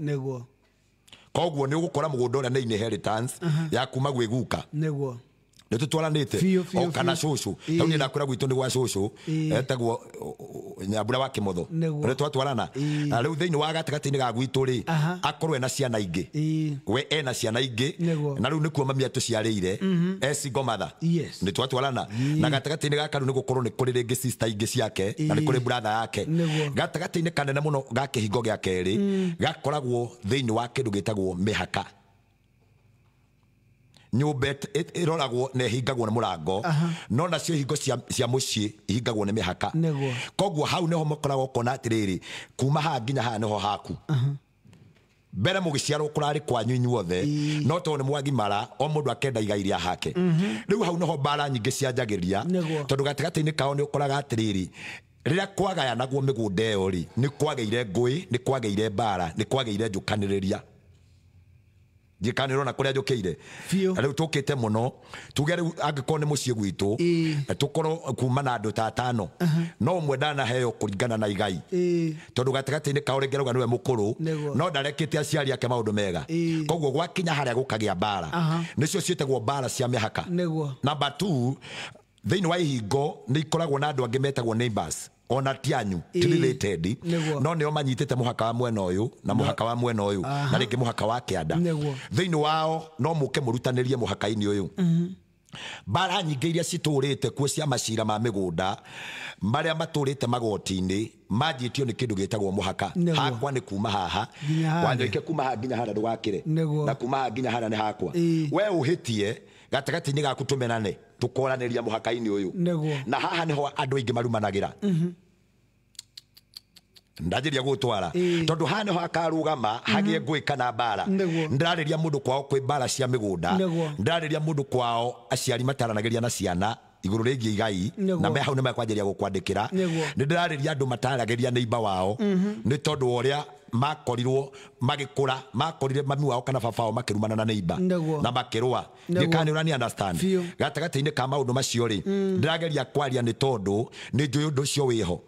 Koguo nĩ ũgũkora mũgũnda ũrĩa nĩ inheritance ya kuma gwĩ guka. Nĩguo. Nĩ tũtwaranĩte o kana cũcũ. Rĩu niĩ ndakwĩra gwitũ nĩ gwa cũcũ etagwo Nyambura wa Kĩmotho, nĩ twatwarana. Na rĩu thĩinĩ wa gatagatĩ-inĩ ga gwitũ rĩ, akorwo ena ciana ingĩ, we ena ciana ingĩ, na rĩu nĩkuo mami atũciarĩire e single mother. Nĩ twatwarana. Na gatagatĩ-inĩ gaka rĩu nĩ gũkorwo nĩ kũrĩ rĩngĩ sister ingĩ ciake na nĩ kũrĩ brother yake. Gatagatĩ-inĩ kanene mũno ga kĩhingo gĩa kerĩ gakoragwo thĩinĩ wa kĩndũ gĩtagwo mĩhaka. Nyũmba ĩroragwo na ĩhingagwo nĩ mũrango, no nacio hingo cia mũciĩ ihingagwo nĩ mĩhaka. Koguo hau nĩho mũkoragwo ũkona atĩrĩrĩ, kuma haha nginya haha nĩho haku. Mbere mũgĩciarwo kũrarĩ kwanyu inyuothe, no tondũ nĩ mwagimara o mũndũ akenda igai rĩa hake. Rĩu hau nĩho mbara nyingĩ cianjagĩrĩria, tondũ gatagatĩ-inĩ kao nĩ ũkoraga atĩrĩrĩ, rĩrĩa kwagayanagwo mĩgũnda ĩyo rĩ, nĩ kwagĩire ngũĩ, nĩ kwagĩire mbara, nĩ kwagĩire njũkanĩrĩria. Njĩkanĩrwo na kũrĩa njũkĩire rĩu tũkĩte mũno, tuge rĩu angĩkorwo nĩ mũciĩ gwitũ tũkorwo kuma na andũ ta 5, no ũmwe ndanaheo kũringana na igai, tondũ gatagatĩ-inĩ kao rĩngĩ arauga nĩwe mũkũrũ, no ndarekĩte aciari ake maũndũ mega. Koguo gwakinya harĩa gũkagĩa mbara, nĩcio ciĩtagwo mbara cia mĩhaka. Number 2, thĩinĩ wa ihingo nĩ ikoragwo na andũ angĩ metagwo neighbors, ona ti anyu, ti related, no nĩo manyitĩte mũhaka wa mwena ũyũ na mũhaka wa mwena ũyũ na rĩngĩ mũhaka wa kĩanda. Thĩinĩ wao no mũke mũrutanĩrie mũhaka-inĩ ũyũ. Mbara nyingĩ iria citũrĩte kuo cia macira ma mĩgũnda marĩa matũrĩte magoti-inĩ manjĩtio nĩ kĩndũ gĩtagwo mũhaka. Hakwa nĩ kuma haha, wanyoike kuma haha nginya harĩa ndũgakĩre, na kuma haha nginya harĩa nĩ hakwa. We ũhĩtie gatagatĩ-inĩ gaku tũmenane, tũkoranĩria mũhaka-inĩ ũyũ. Na haha nĩho andũ aingĩ marumanagĩra. Ndanjĩria gũtwara tondũ haha nĩho akarũgama hagĩe ngũĩ kana mbara. Ndĩrarĩria mũndũ kwao kwĩ mbara cia mĩgũnda, ndĩrarĩria mũndũ kwao aciari mataranagĩria na ciana igũrũ rĩgiĩ igai, na me hau nĩ mekwanjĩria gũkwandĩkĩra. Nĩ ndĩrarĩria andũ mataragĩria neighbor wao nĩ tondũ wa ũrĩa makorirwo magĩkũra, makorire mami wao kana baba wao makĩrumana na neighbor na makĩrũa. Ndikana ũrani understand gatagatĩ-inĩ ka maũndũ macio rĩ, ndĩrageria kwaria nĩ tondũ nĩ njũĩ ũndũ ũcio wĩho.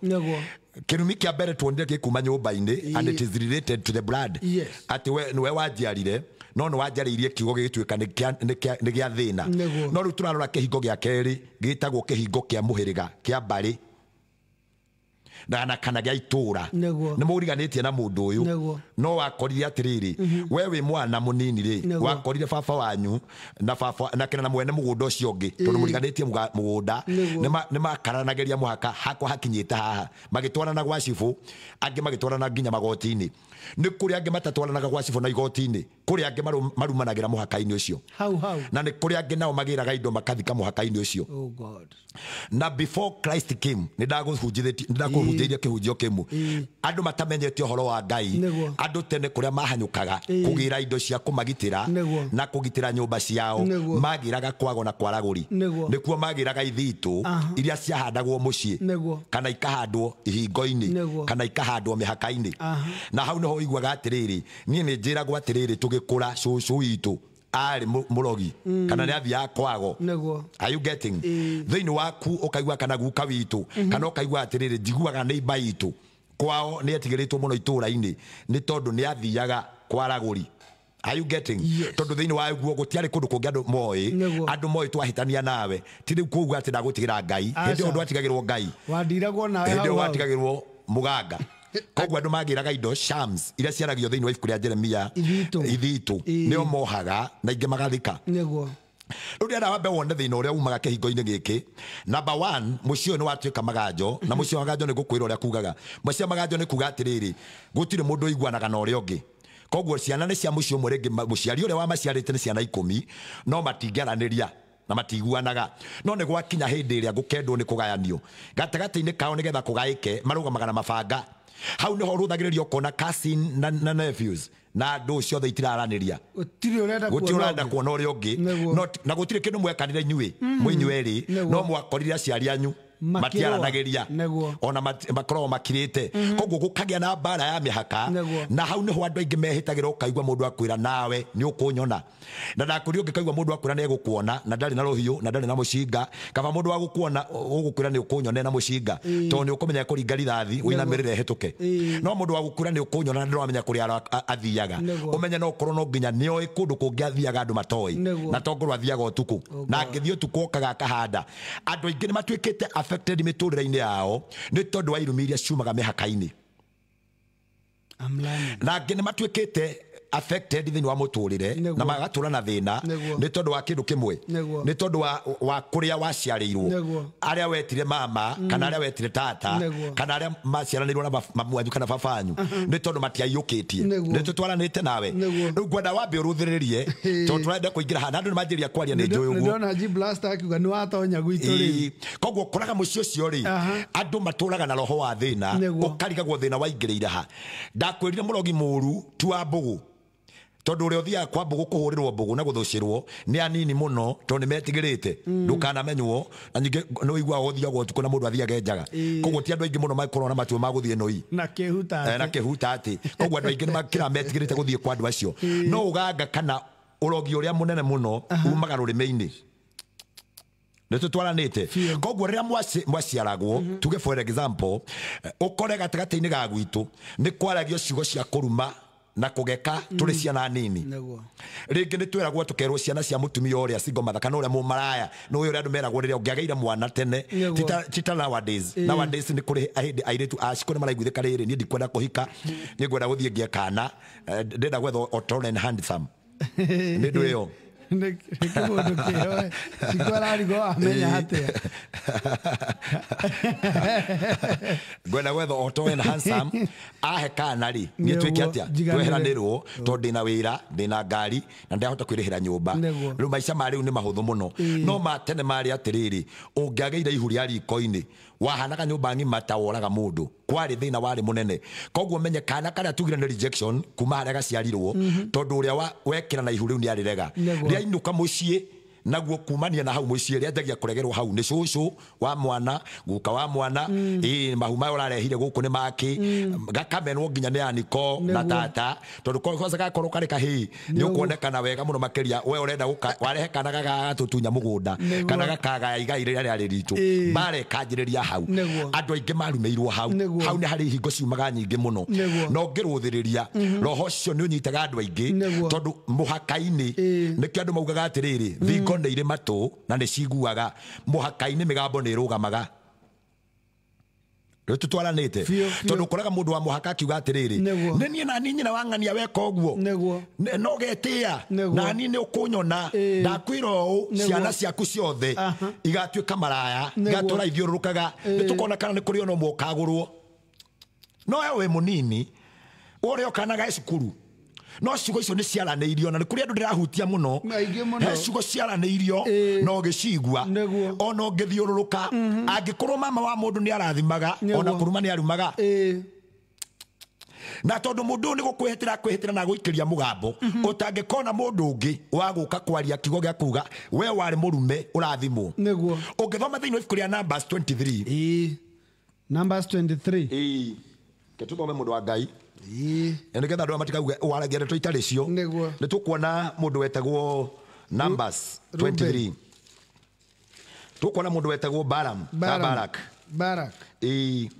Kĩrumi kĩa mbere tuonire gĩkuma nyũmba-inĩ, and it is related to the blood. Atĩ we nĩwe wanjiarire, no nĩ wanjarĩirie kiugo gĩgĩtuĩka nĩ gĩa thĩna. No rĩu tũrarora kĩhingo gĩa kerĩ gĩtagwo kĩhingo kĩa mũhĩrĩga kĩa mbarĩ na kana gĩa itũra. Nĩ mũriganĩtie na mũndũ ũyũ, no wakorire atĩrĩrĩ, we wĩ mwana mũnini rĩ, wakorire baba wanyu na baba na kĩna na mwene mũgũnda ũcio ũngĩ, tondũ mũriganĩtie mũgũnda, nĩ makaranagĩria mũhaka hakwa hakinyĩte haha, magĩtwarana gwa cibũ, angĩ magĩtwarana nginya magoti-inĩ. Nĩ kũrĩ angĩ matatwaranaga gwa cibũ na igoti-inĩ, Kũrĩ angĩ marumanagĩra mũhaka-inĩ ũcio. Hau hau. Na nĩ kũrĩ angĩ nao magĩraga indo makathika mũhaka-inĩ ũcio. Oh God. Na before Christ came, nĩ ndakũhunjĩirie kĩhunjio kĩmwe. Andũ matamenyete ũhoro wa Ngai, andũ tene kũrĩa mahanyũkaga kũgĩra indo cia kũmagitĩra na kũgitĩra nyũmba ciao, magĩraga kwago na kwaragũri. Nĩkuo magĩraga ithitũ iria ciahandagwo mũciĩ, kana ikahandwo ihingo-inĩ, kana ikahandwo mĩhaka-inĩ. Na hau nĩho ũiguaga atĩrĩrĩ, niĩ nĩ njĩragwo atĩrĩrĩ, tũgĩkũra cũcũ witũ arĩ mũrogi, kana nĩ athiaga kwago. Are you getting? Thĩinĩ waku ũkaigua kana guka witũ, kana ũkaigua atĩrĩrĩ, njiguaga neighbor itũ kwao nĩ etigĩrĩtwo mũno itũũra-inĩ nĩ tondũ nĩ athiaga kwaragũri. Are you getting? Tondũ thĩinĩ wa guo gũtiarĩ kũndũ kũngĩ andũ moĩ, andũ moĩ twahĩtania nawe, ti rĩu kuuga atĩ ndagũtigĩra Ngai. Hĩndĩ ĩyo ndwatigagĩrwo Ngai, wandiragwo nawe, hĩndĩ ĩyo watigagĩrwo mũganga. Koguo andũ magĩraga indo shams iria ciaragio thĩinĩ wa ibuku rĩa Jeremia, ithitũ nĩo mohaga na ingĩ magathika. Nĩguo. Rĩu ndĩrenda wambe wone thĩna ũrĩa umaga kĩhingo-inĩ gĩkĩ. Number 1, mũciĩ ũyũ nĩ watuĩka maganjo, na mũciĩ wa maganjo nĩ ngũkwĩra ũrĩa kugaga. Mũciĩ wa maganjo nĩ kuga atĩrĩrĩ, gũtirĩ mũndũ ũiguanaga na ũrĩa ũngĩ. Koguo ciana nĩ cia mũciĩ ũmwe, rĩngĩ mũciari ũrĩa wamaciarĩte nĩ ciana 10, no matingĩaranĩria na matiguanaga. No nĩ gwakinya hĩndĩ ĩrĩa gũkendwo nĩ kũgayanio gatagatĩ-inĩ kao, nĩgetha kũgaĩke marũgamaga na mabanga. Hau nĩho ũrũthagĩrĩria ũkona cousin na nephews na andũ ciothe itiraranĩria, gũtirĩ ũrenda kuona ũrĩa ũngĩ, na gũtirĩ kĩndũ mwekanire inyuĩ mwĩ inyuĩ erĩ, no mwakorire aciari anyu matiaranagĩria, ona makoragwo makirĩte. Koguo gũkagĩa na mbara ya mĩhaka, na hau nĩho andũ aingĩ mehĩtagĩra, ũkaigua mũndũ akwĩra nawe nĩ ũkũnyona, na ndakũria ũngĩkaigua mũndũ akwĩra nĩ egũkuona na ndarĩ na rũhiũ na ndarĩ na mũcinga, kaba mũndũ wa gũkuona ũgũkwĩra nĩ ũkũnyona na mũcinga, tondũ nĩ ũkũmenya kũringa rithathi ũinamĩrĩre ĩhĩtũke. No mũndũ wa gũkwĩra nĩ ũkũnyona na ndũramenya kũrĩa athiaga, ũmenye no ũkorwo no nginya nĩoĩ kũndũ kũngĩ athiaga andũ matoĩ, na tongorwo athiaga ũtukũ, na angĩthiĩ ũtukũ okaga akahanda. Andũ aingĩ nĩ matuĩkĩte affected mĩtũrĩre-inĩ yao nĩ tondũ wa irumi iria ciumaga mĩhaka-inĩ. Na angĩ nĩ matuĩkĩte affected thĩinĩ wa mũtũrĩre na magatũra na thĩna nĩ tondũ wa kĩndũ kĩmwe, nĩ tondũ wa kũrĩa waciarĩirwo, arĩa wetire mama kana arĩa wetire tata kana arĩa maciaranĩirwo na mamu wanyu kana baba wanyu, nĩ tondũ matiaiyũkĩtie. Nĩ tũtwaranĩte nawe. Rĩu ngwenda wambe ũrũthĩrĩrie tondũ tũrenda kũingĩra haha na andũ nĩ manjĩrĩria kwaria nĩ njũĩ ũguo. Nĩndĩrona G Blaster akiuga nĩ watonya gwitũ rĩu. Koguo ũkoraga mũciĩ ũcio rĩ, andũ matũraga na roho wa thĩna, ũkarigagwo thĩna waingĩrĩire ha. Ndakwĩrire mũrogi mũru ti wa mbũgũ, tondũ ũrĩa ũthiaga kwa mbũgũ kũhũrĩrwo mbũgũ na gũthũcĩrwo nĩ anini mũno, tondũ nĩ metigĩrĩte ndũkanamenywo, na ningĩ nĩ ũiguaga ũthiaga ũtukũ na mũndũ athiaga njaga. Koguo ti andũ aingĩ mũno makoragwo na matua ma gũthiĩ noi na kĩhuta atĩ. Koguo andũ aingĩ nĩ makĩra metigĩrĩte gũthiĩ kwa andũ acio. No ũganga kana ũrogi ũrĩa mũnene mũno umaga rũrĩmĩ-inĩ. Nĩ tũtwaranĩte. Koguo rĩrĩa mwaciaragwo, tuge for example, ũkore gatagatĩ-inĩ ga gwitũ nĩ kwaragio ciugo cia kũruma na kũgeka tũrĩ ciana nini. Rĩngĩ nĩ twĩragwo tũkerwo ciana cia mũtumia ũrĩa single mother kana ũrĩa mũmaraya, nĩ ũyũ ũrĩa andũ meragwo rĩrĩa ũngĩagĩire mwana tene, ti ta nowadays. Nowadays nĩ kũrĩ hĩndĩ airĩtu a cikũ nĩ maraiguithĩka rĩrĩ, niĩ ndikwenda kũhika, niĩ ngwenda gũthiĩ ngĩe kana, ndĩrenda gwetha o tall and handsome. Nĩ ndũ ĩyo. Nĩ kĩmũndũ kĩo cikũ ararigwo amenya atĩa. Ngwenda gwetha o tall and handsome, ahe kana rĩ, niĩ twĩke atĩa? Tweheranĩrwo tondũ ndĩna wĩra, ndĩna ngari na ndahota kwĩrĩhĩra nyũmba. Rĩu maica ma rĩu nĩ mahũthũ mũno. No ma tene marĩ atĩrĩrĩ, ũngĩagĩire ihu rĩa riko-inĩ wahanaga nyũmba ng'ima ta woraga mũndũ. Kwarĩ thĩna warĩ mũnene. Koguo menye kana karĩa tugire nĩ rejection kuma harĩa gaciarirwo, tondũ ũrĩa wekĩra na ihu rĩu nĩ arĩrega. Rĩainũka mũciĩ naguo kumania na hau mũciĩ rĩanjagia kũregerwo hau nĩ cũcũ wa mwana, guka wa mwana, mahu maya ũrarehire gũkũ nĩ makĩ, gakamenwo nginya nĩ aniko na tata, tondũ kwanza gakorwo karĩ kahĩĩ nĩ ũkuonekana wega mũno makĩria. We ũrenda gũka warehe kana gagatũtunya mũgũnda kana gakagaya igai rĩrĩa rĩarĩ ritũ, mbara ĩkanjĩrĩria hau. Andũ aingĩ marumĩirwo hau. Hau nĩ harĩ ihingo ciumaga nyingĩ mũno, na ũngĩrũthĩrĩria roho ũcio nĩ ũnyitaga andũ aingĩ, tondũ mũhaka-inĩ nĩkĩo andũ maugaga atĩrĩrĩ, thingo nĩ irĩ matũ na nĩ ciguaga, mũhaka-inĩ mĩgambo nĩ ĩrũgamaga. Rĩu tũtwaranĩte, tondũ ũkoraga mũndũ wa mũhaka akiuga atĩrĩrĩ, nĩ niĩ na niĩ nyina wa ng'ania weka ũguo, no getĩa na niĩ nĩ ũkũnyona, ndakwĩra ũũ, ciana ciaku ciothe igatuĩka maraya, igatũra ithiũrũrũkaga, nĩ tũkona kana nĩ kũrĩ ona ũmwe ũkagũrwo. No we wĩ mũnini ũrĩa ũkanaga cukuru, No ciugo icio nĩ ciaranĩirio na nĩ kũrĩ andũ ndĩrahutia mũno. He ciugo ciaranĩirio na ũgĩcigua ona ũngĩthiũrũrũka angĩkorwo mama wa mũndũ nĩ arathimaga ona kũruma nĩ arumaga. Na tondu mundu ni gukwihitira kwihitira na guikiria mugambo utangikona mundu ungi wa guka kwaria kiugo gia kuga we wari murume urathimwo niguo. Ungithoma thiini wa ibuku ria Numbers 23 Numbers 23 ketuthome mundu wa Ngai nigetha andu matikauge waragia ndeto itarĩ cio. Ni tukuona mundu wetagwo Numbers 23 tukuona mundu wetagwo Balaam na Barak. Barak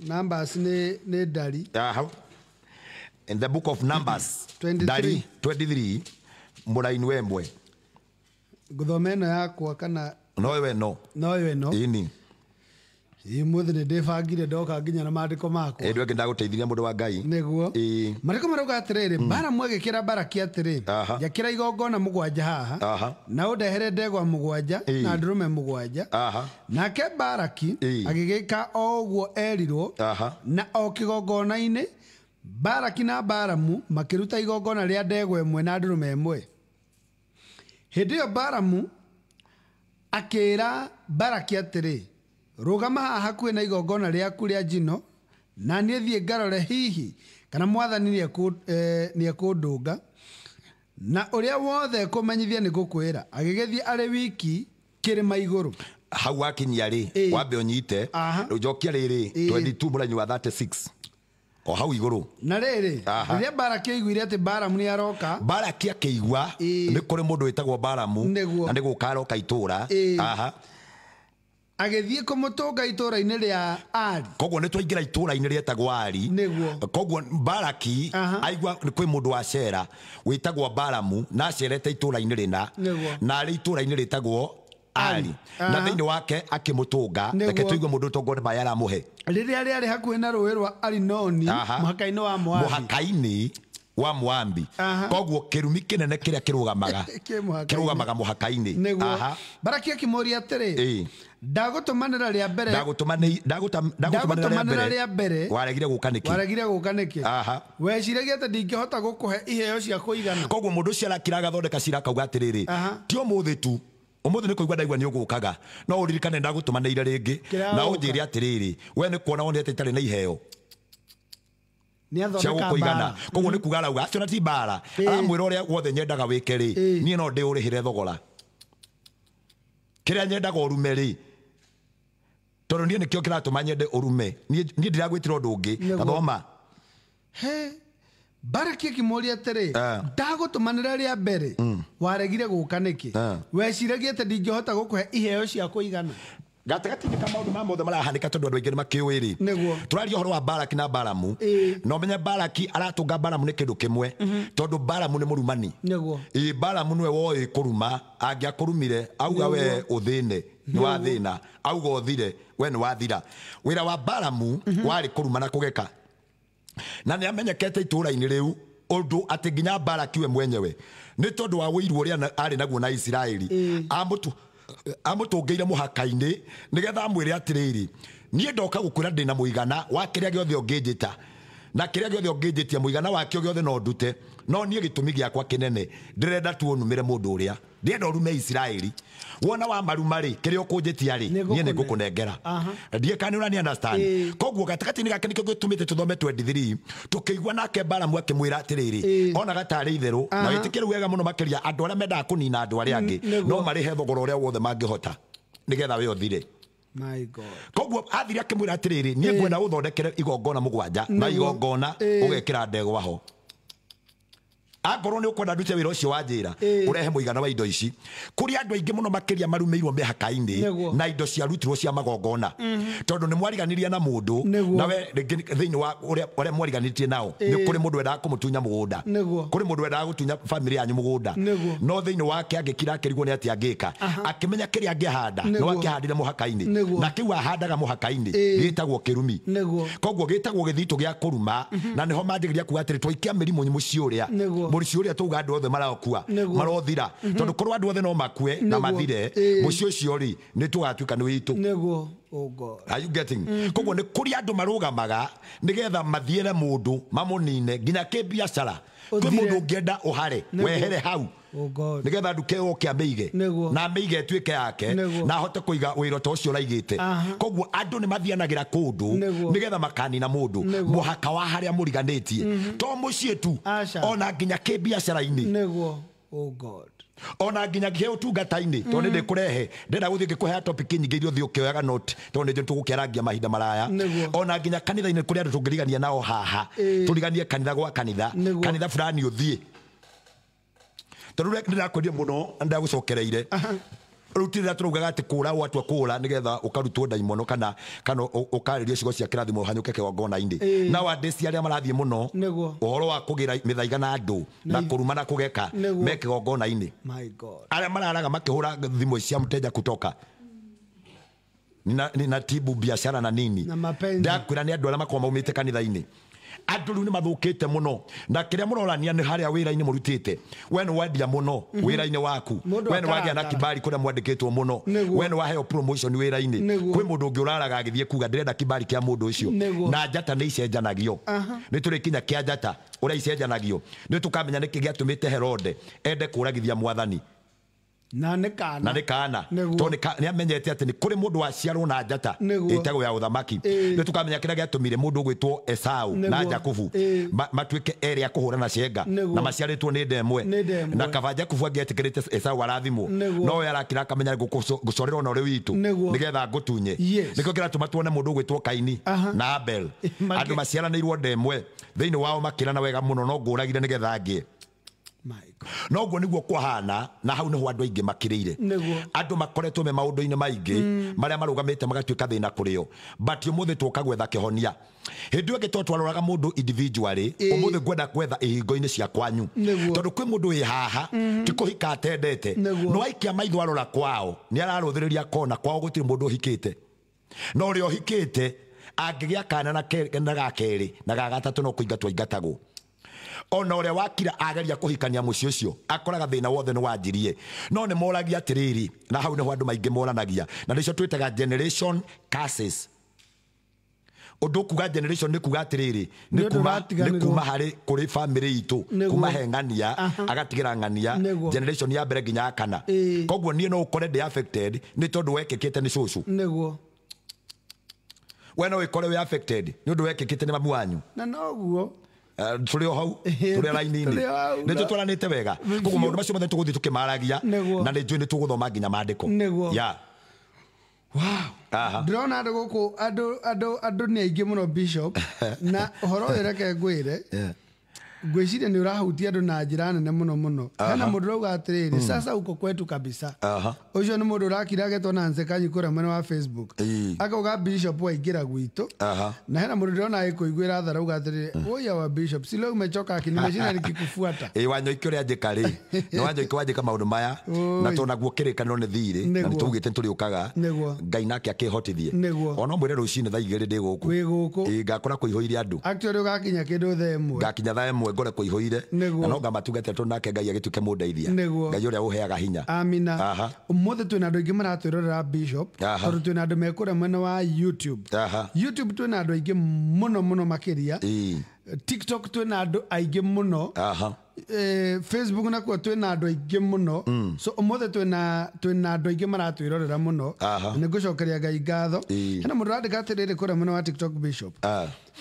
Numbers ni ndari. In the book of Numbers 23 23 muraini wemwe nguthoma ino yakwa kana nowe no nowe no ini imuthi ni ndibangire ndoka nginya na mandiko makwa ndu ndagũteithirie mundu wa Ngai niguo. Mandiko marauga atiriri Balamu agĩkĩra Baraki atĩrĩ njakĩra igongona mũgwanja haha na ũndehere ndegwa mũgwanja na ndũrũme mũgwanja. Nake Baraki agĩgĩka o ũguo erirwo na o kĩgongona-inĩ Baraki na Balamu makĩruta igongona rĩa ndegwa ĩmwe na ndũrũme ĩmwe. Hĩndĩ ĩyo Balamu akĩra Baraki atĩrĩ rũgama haha hakuhĩ na igongona rĩaku rĩa njino na niĩ thiĩ ngarore hihi kana mwathani nĩekũndũnga na ũrĩa wothe ekũmenyithia nĩ ngũkwĩra. Agĩgĩthiĩ arĩ wiki kĩrĩma igũrũ. Hau wakinyia rĩ wambe ũnyite rĩu njokia rĩrĩ 22 mũranyi wa 36 o hau igũrũ. Na rĩrĩ rĩrĩa Baraki aiguire atĩ Balamu nĩ aroka, Baraki akĩigua nĩ kũrĩ mũndũ wĩtagwo Balamu na nĩ gũka aroka itũra. Agĩthiĩ kũmũtũnga itũra-inĩ rĩa Ari. Koguo nĩ twaingĩra itũra-inĩ rĩetagwo Ari. Koguo Baraki aigua nĩ kwĩ mũndũ wa cera wĩtagwo Balamu na acerete itũra-inĩ rĩna na arĩ itũra-inĩ rĩtagwo Ari na thĩinĩ wake akĩmũtũnga. Reke tũigue mũndũ ũtongwo nĩ maĩ aramũhe. Rĩrĩa rĩarĩ hakuhĩ na rũĩ rwa Arinoni mũhaka-inĩ wa Moabi. Mũhaka-inĩ wa Moabi. Koguo kĩrumi kĩnene kĩrĩa kĩrũgamaga kĩrũgamaga mũhaka-inĩ. Baraki akĩmũũria atĩrĩ ndagũtũmanĩra rĩa mbere ndagũtũmanĩra rĩa mbere waregire gũka nĩkĩ? Waregire gũka nĩkĩ? Weciragia atĩ ndingĩhota gũkũhe iheo cia kũigana. Koguo mũndũ ũcio arakira agathondeka cira akauga atĩrĩrĩ ti ũmũthĩ tu umuthi ni kuigua ndaigua ni ugukaga no uririkane ndagutumanĩire rĩngĩ na unjĩre atĩrĩrĩ we nĩ kuona wonete itarĩ na iheo cia gũkũigana. Koguo nĩ kuga arauga acio na ti mbara aramwĩra ũrĩa wothe nyendaga wĩke rĩ niĩ no ndĩũrĩhĩre thogora kĩrĩa nyendaga ũrume rĩ tondũ niĩ nĩkĩo kĩratũma nyende ũrume niĩ ndiragwĩtĩra ũndũ ũngĩ. Gathoma. Baraki akĩmũũria atĩrĩ ndagũtũmanĩra rĩa mbere waregire gũka nĩkĩ? Weciragia atĩ ndingĩhota gũkũhe iheo cia kũigana. Gatagatĩ-inĩ ka maũndũ ma mothe marahanĩka tondũ andũ aingĩ nĩ makĩũĩ rĩ tũraria ũhoro wa Baraki na Balamu na ũmenye Baraki aratũnga Balamu nĩ kĩndũ kĩmwe tondũ Balamu nĩ mũrumani. Balamu nĩwe woĩ kũruma angĩakũrumire auga we ũthĩne nĩ wathĩna auga ũthire we nĩ wathira. Wĩra wa Balamu warĩ kũruma na kũgeka na nĩ amenyekete itũra-inĩ rĩu ũndũ atĩ nginya Baraki we mwenyewe nĩ tondũ wa ũiru ũrĩa arĩ naguo na Isiraeli amũtũngĩire mũhaka-inĩ nĩgetha amwĩre atĩrĩrĩ niĩ ndoka gũkwĩra ndĩna mũigana wa kĩrĩa gĩothe ũngĩnjĩta na kĩrĩa gĩothe ũngĩnjĩtia mũigana wakĩo gĩothe no ndute no niĩ gĩtũmi gĩakwa kĩnene ndĩrenda tu ũnumĩre mũndũ ũrĩa ndĩrenda ũrume Isiraeli wona wa maruma rĩ kĩrĩa ũkũnjĩtia rĩ niĩ nĩ ngũkũnengera ndiĩ kana nĩ ũrani understand. Koguo gatagatĩ-inĩ gake nĩkĩo gĩtũmĩte tũthome 23 tũkĩigua nake Balamu akĩmwĩra atĩrĩrĩ onaga tarĩ itherũ na wĩtĩkĩre wega mũno makĩria andũ arĩa mendaga kũnina andũ arĩa angĩ no marĩhe thogora ũrĩa wothe mangĩhota nĩgetha we ũthire. My God. Koguo athire akĩmwĩra atĩrĩrĩ niĩ ngwenda ũthondekere igongona mũgwanja na igongona ũgekĩra ndegwa ho angorwo nĩ ũkwenda ndute wĩra ũcio wa njĩra ũrehe mũigana wa indo ici kũrĩ andũ aingĩ mũno makĩria marumĩirwo mĩhaka-inĩ na indo ciarutirwo cia magongona tondũ nĩ mwariganirie na mũndũ nawe rĩngĩ thĩinĩ wa ũrĩa mwariganĩtie nao nĩ kũrĩ mũndũ wendaga kũmũtunya mũgũnda kũrĩ mũndũ wendaga gũtunya bamĩrĩ yanyu mũgũnda no thĩinĩ wake angĩkira akĩrigwo nĩ atĩa angĩka akĩmenya kĩrĩa angĩhanda no akĩhandire mũhaka-inĩ na kĩu ahandaga mũhaka-inĩ gĩtagwo kĩrumi koguo gĩtagwo gĩthitũ gĩa kũruma na nĩho manjĩrĩria kuga atĩrĩ twaikia mĩrimũ mũciĩ ũrĩa mũciĩ ũrĩa tauga andũ othe marokua marothira tondũ korwo andũ othe no makue na mathire mũciĩ ũcio rĩ nĩ tũgatuĩka nĩ witũ. Nĩguo. Oh God. Are you getting? Koguo nĩ kũrĩ andũ marũgamaga nĩgetha mathiĩre mũndũ mamũnine nginya kĩbiacara. Kwĩ mũndũ ũngĩenda ũhare wehere hau. Oh God. Nĩgetha nduke yoke amĩige na amĩige ĩtuĩke yake na ahote kũiga wĩra ta ũcio ũraigĩte. Koguo andũ nĩ mathianagĩra kũndũ nĩgetha makanina mũndũ mũhaka wa harĩa mũriganĩtie, to mũciĩ tu, ona nginya kĩbiacara-inĩ. Nĩguo. Oh God. Ona nginya gä ũtungata-inĩ tondũ nĩ ndĩkũrehe ndĩrenda gũthiĩ ngĩkũhea topic nyingĩ iria ũthiĩ ũkĩoyaga note tondũ nĩ njũĩ tũgũkĩarangia mahinda maraya. Ona nginya kanitha-inĩ kũrĩ andũ tũngĩrigania nao haha, tũriganie kanitha gwa kanitha, kanitha fulani ũthiĩ, tondũ ndĩrakwendia mũno na ndagũcokereire. Rĩu ti rĩrĩa tũraugaga atĩ kũra watua kũra nĩgetha ũkarutwo ndaimono kana ũkarĩrio ciugo cia kĩrathimo ũhanyũke kĩgongona-inĩ. Nowadays arĩa marathiĩ mũno ũhoro wa kũgĩra mĩthaiga na andũ na kũruma na kũgeka me kĩgongona-inĩ. My God. Arĩa mararaga makĩhũra thimũ cia mteja kutoka ninatibu biashara na nini, ndakwĩra nĩ andũ arĩa makoragwo maumĩte kanitha-inĩ. Andũ rĩu nĩ mathũkĩte mũno na kĩrĩa mũrorania nĩ harĩa wĩra-inĩ mũrutĩte. We nĩ wendia mũno wĩra-inĩ waku, we nĩ wagĩa na kibali kũrĩa mwandĩkĩtwo mũno, we nĩ waheo promotion wĩra-inĩ. Kwĩ mũndũ ũngĩ ũraraga agĩthiĩ kuga ndĩrenda kibali kĩa mũndũ ũcio. Na njata nĩ icenjanagio, nĩ tũrĩ kinya kĩa njata ũrĩa icenjanagio, nĩ tũkamenya nĩkĩ gĩatũmĩte Herode ende kũragithia mwathani. Na nĩ kana, na nĩ kana tondũ nĩ amenyete atĩ nĩ kũrĩ mũndũ waciarwo na njata ĩtagwo ya ũthamaki. Nĩ tũkamenya kĩrĩa gĩatũmire mũndũ ũgwĩtwo Esau na Jakubu matuĩke erĩ a kũhũrana cenga na maciarĩtwo nĩ nda ĩmwe, na kaba Jakubu angĩetĩkĩrĩte Esau arathimwo, no we arakira akamenya ngũcorerwo na ũrĩ witũ nĩgetha ngũtunye. Nĩkĩo kĩratũma tuone mũndũ ũgwĩtwo Kaini na Abel, andũ maciaranĩirwo nda ĩmwe, thĩinĩ wao makĩrana wega mũno, no ngũragire nĩgetha ngĩe. No guo niguo kwahana na hau niho andu aingi makirire. Andu makoretwo me maundu-ini maingi maria marugamite magatuika thina kurio, but umuthi tuoka gwetha kihonia. Hindi ĩyo ĩngĩ to twaroraga mundu individually, umuthi ngwenda gwetha ihingo-inĩ cia kwanyu, tondu kwi mundu wi haha ti kuhika atendete, no aikia maitho arora kwao ni ararũthĩrĩria kona kwao gũtirĩ mũndũ ũhikĩte, no ũrĩa ũhikĩte angĩgĩa kana na ga kerĩ na ga gatatũ no kũingatwo aingatagwo. Ona ũrĩa wakira ageria kũhikania mũciĩ ũcio akoraga thĩna wothe nĩ wanjirie. No nĩ moragia atĩrĩrĩ, na hau nĩho andũ maingĩ moranagia, na nĩcio twĩtaga generation curses. Ũndũ kuga generation nĩ kuga atĩrĩrĩ, nĩ kuma harĩ kũrĩ family itũ, kuma he ng'ania agatigĩra ng'ania generation ya mbere nginya ya kana. Koguo niĩ no ũkore ndĩ affected nĩ tondũ wekĩkĩte nĩ cũcũ. Nĩguo. We no ũkore wĩ affected nĩ ũndũ wekĩkĩte nĩ mamu wanyu. Na noguo tũrĩ o hau, tũrĩ raini-inĩ, nĩ tũtwaranĩte wega. Koguo maũndũ macio mothe tũgũthiĩ tũkĩmaragia, na nĩ njũĩ nĩ tũgũthoma nginya maandĩko. Wow. Ndĩrona andũ gũkũ, andũ nĩ aingĩ mũno Bishop, na ũhoro ũyũ reke ngwĩre, ngwĩciria nĩ ũrahutia andũ na njĩra nene mũno mũno. Hena mũndũ ũrauga atĩrĩrĩ, sasa uko kwetu kabisa. Ũcio nĩ mũndũ ũrakira agetwo Nancy Kanyi kũrĩa mwena wa Facebook, akauga Bishop waingĩra gwitũ. Na hena mũndũ ndĩrona agĩkũiguĩra tha arauga atĩrĩrĩ, oya wa Bishop, si leo umechoka akini nimeshinda nikikufuata. Ĩ Wanyoike ũrĩa anjĩka rĩ, nĩ Wanyoike wanjĩka maũndũ maya, na tondũ naguo kĩrĩkanĩro nĩ thirĩ, na nĩ tũugĩte nĩtũrĩũkaga, Ngai nake akĩhotithie. Ona mwĩre rũcinĩ thaa 2 ndĩ gũkũ. Wĩ gũkũ. Ĩ ngakora kũihũire andũ. Actually ũgakinya kĩndũ thaa 1. Ngakinya thaa 1 ngore kũihũire, na no ngamatungata tondũ nake Ngai agĩtuĩke mũndeithia. Ngai ũrĩa ũheaga hinya. Amina. Ũmũthĩ twĩna andũ aingĩ maratwĩrorera Bishop, tondũ twĩna andũ me kũrĩa mwena wa YouTube. YouTube twĩna andũ aingĩ mũno mũno makĩria. TikTok twĩna andũ aingĩ mũno. Facebook nakuo twĩna andũ aingĩ mũno. So ũmũthĩ twĩna andũ aingĩ maratwĩrorera mũno. Nĩ ngũcokeria Ngai ngatho. Hena mũndũ ũrandĩka atĩrĩrĩ kũrĩa mwena wa TikTok Bishop,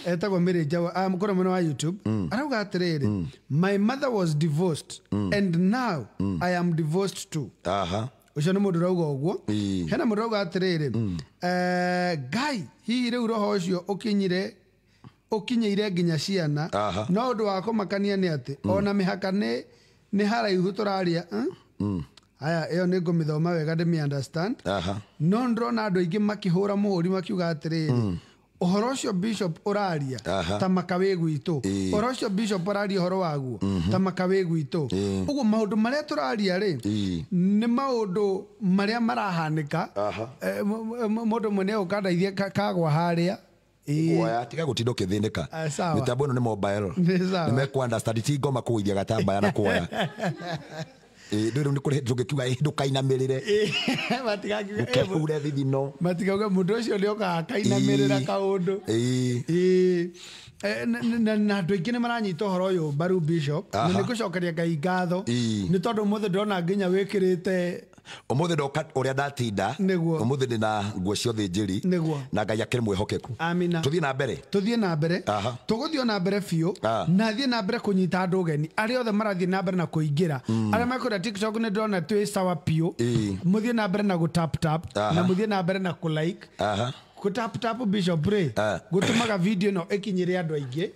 etagwo Mary Njawa, kũrĩa mwena wa YouTube, arauga atĩrĩrĩ, my mother was divorced and now I am divorced too. Ũcio nĩ mũndũ ũrauga ũguo. Hena mũndũ ũrauga atĩrĩrĩ, Ngai hihi rĩu roho ũcio ũkinyĩire nginya ciana. No ũndũ wa kũmakania nĩ atĩ ona mĩhaka nĩ haraihu tũraria. Aya ĩyo nĩ ngũmĩthoma wega ndĩmĩ understand. No ndĩrona andũ aingĩ makĩhũra mũhũri makiuga atĩrĩrĩ, ũhoro ũcio Bishop ũraria ta maka wĩ gwitũ, ũhoro ũcio Bishop ũraria ũhoro waguo ta maka wĩ gwitũ. Ũguo maũndũ marĩa tũraria rĩ, nĩ maũndũ marĩa marahanĩka. Mũndũ ũmwe nĩ egũka ndeithie kagwa harĩa. Kuoya tiga gũtinda ũkĩthĩnĩka. Mĩtambo ĩno nĩ mobile, nĩ mekũ understand, ti ngoma kũgũithia gatambaya na kuoya. Rĩu nĩ kũrĩ tũngĩkiuga ndũkainamĩrĩre matigakiuga ũkehure thithino matikauge mũndũ ũcio nĩ okaga akainamĩrĩra kaũndũ. Na andũ aingĩ nĩ maranyita ũhoro ũyũ mbaru Bishop, na nĩ ngũcokeria Ngai ngatho nĩ tondũ ũmũthĩ ndĩrona nginya wĩkĩrĩte ũmũthĩ ndoka ũrĩa ndatinda ũmũthĩ ndĩ na nguo cia ũthĩnjĩri na Ngai akĩrĩ mwĩhokeku. Amina. Tũthiĩ na mbere, tũthiĩ na mbere, tũgũthiĩ na mbere biũ na thiĩ na mbere kũnyita andũ ũgeni arĩa othe marathiĩ na mbere na kũingĩra, arĩa mekũrĩa TikTok nĩ ndĩrona twĩ sawa biũ, mũthiĩ na mbere na gũ tap tap na mũthiĩ na mbere na kũ like. Kũ tap tap Bishop rĩ gũtũmaga video ĩno ĩkinyĩre andũ aingĩ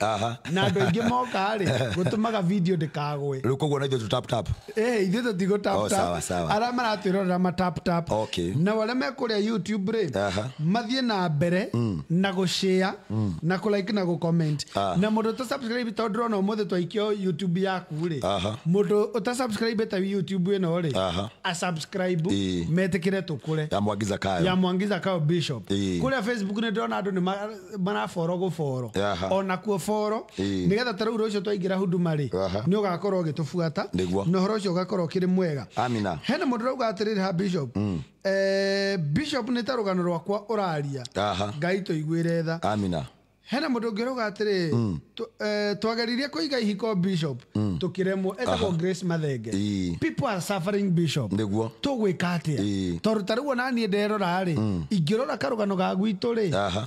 na andũ aingĩ moka rĩ gũtũmaga video ndĩkagwe. Rĩu koguo na ithuĩ tũ tap tap. Ithuĩ tũtigũ tap tap, arĩa maratwĩrorera ma tap tap, na arĩa me kũrĩa YouTube rĩ mathiĩ na mbere na gũ share na kũ like na gũ comment, na mũndũ ũta subscribe tondũ ndĩrona ũmũthĩ twaikio YouTube yaku rĩ, mũndũ ũta subscribe ta YouTube ĩno rĩ a subscribe metĩkĩre tũkũre ya Mwangi Zakayo, ya Mwangi Zakayo Bishop. Kũrĩa Facebook nĩ ndĩrona andũ nĩ maraboro gũboro ona kuo boro nĩgetha ta rĩu rũciũ twaingĩra huduma rĩ nĩ ũgakorwo ũgĩtũbuata na ũhoro ũcio ũgakorwo ũkĩrĩ mwega. Amina. Hena mũndũ ũrauga atĩrĩrĩ ha Bishop, Bishop nĩ ta rũgano rwakwa ũraria, Ngai tũiguĩre tha. Amina. Hena mũndũ ũngĩ ũrauga atĩrĩ, twageririe kũiga ihiko Bishop tũkĩremwo, etagwo Grace Mathenge. People are suffering Bishop, nĩguo tũgwĩka atĩa? Tondũ ta rĩu ona niĩ nderora rĩ, ingĩrora karũgano ga gwitũ rĩ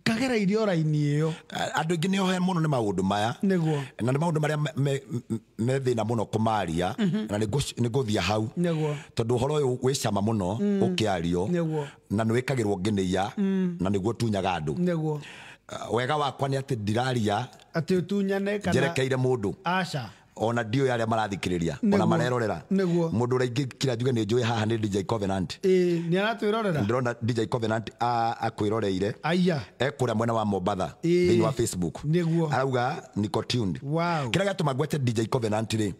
kagereirie o raini ĩyo. Andũ aingĩ nĩ ohe mũno nĩ maũndũ maya, nĩguo, na nĩ maũndũ marĩa me thĩna mũno kũmaria, na nĩ ngũthiĩ hau tondũ ũhoro ũyũ wĩ cama mũno ũkĩario, na nĩ wĩkagĩrwo nginĩia, na nĩguo ũtunyaga andũ. Nĩguo. Wega wakwa nĩ atĩ ndiraria atĩ ũtunyane kana njerekeire mũndũ, aca, ona ndiũĩ arĩa marathikĩrĩria ona marerorera. Mũndũ ũrĩa ingĩkira njuge nĩ njũĩ haha nĩ DJ Covenant. Nĩ aratwĩrorera, ndĩrona DJ Covenant akwĩroreire aya ekũrĩa mwena wa Mombatha thĩinĩ wa Facebook, nĩguo arauga niko tuned. Wow. Kĩrĩa gĩatũma ngwete DJ Covenant rĩ,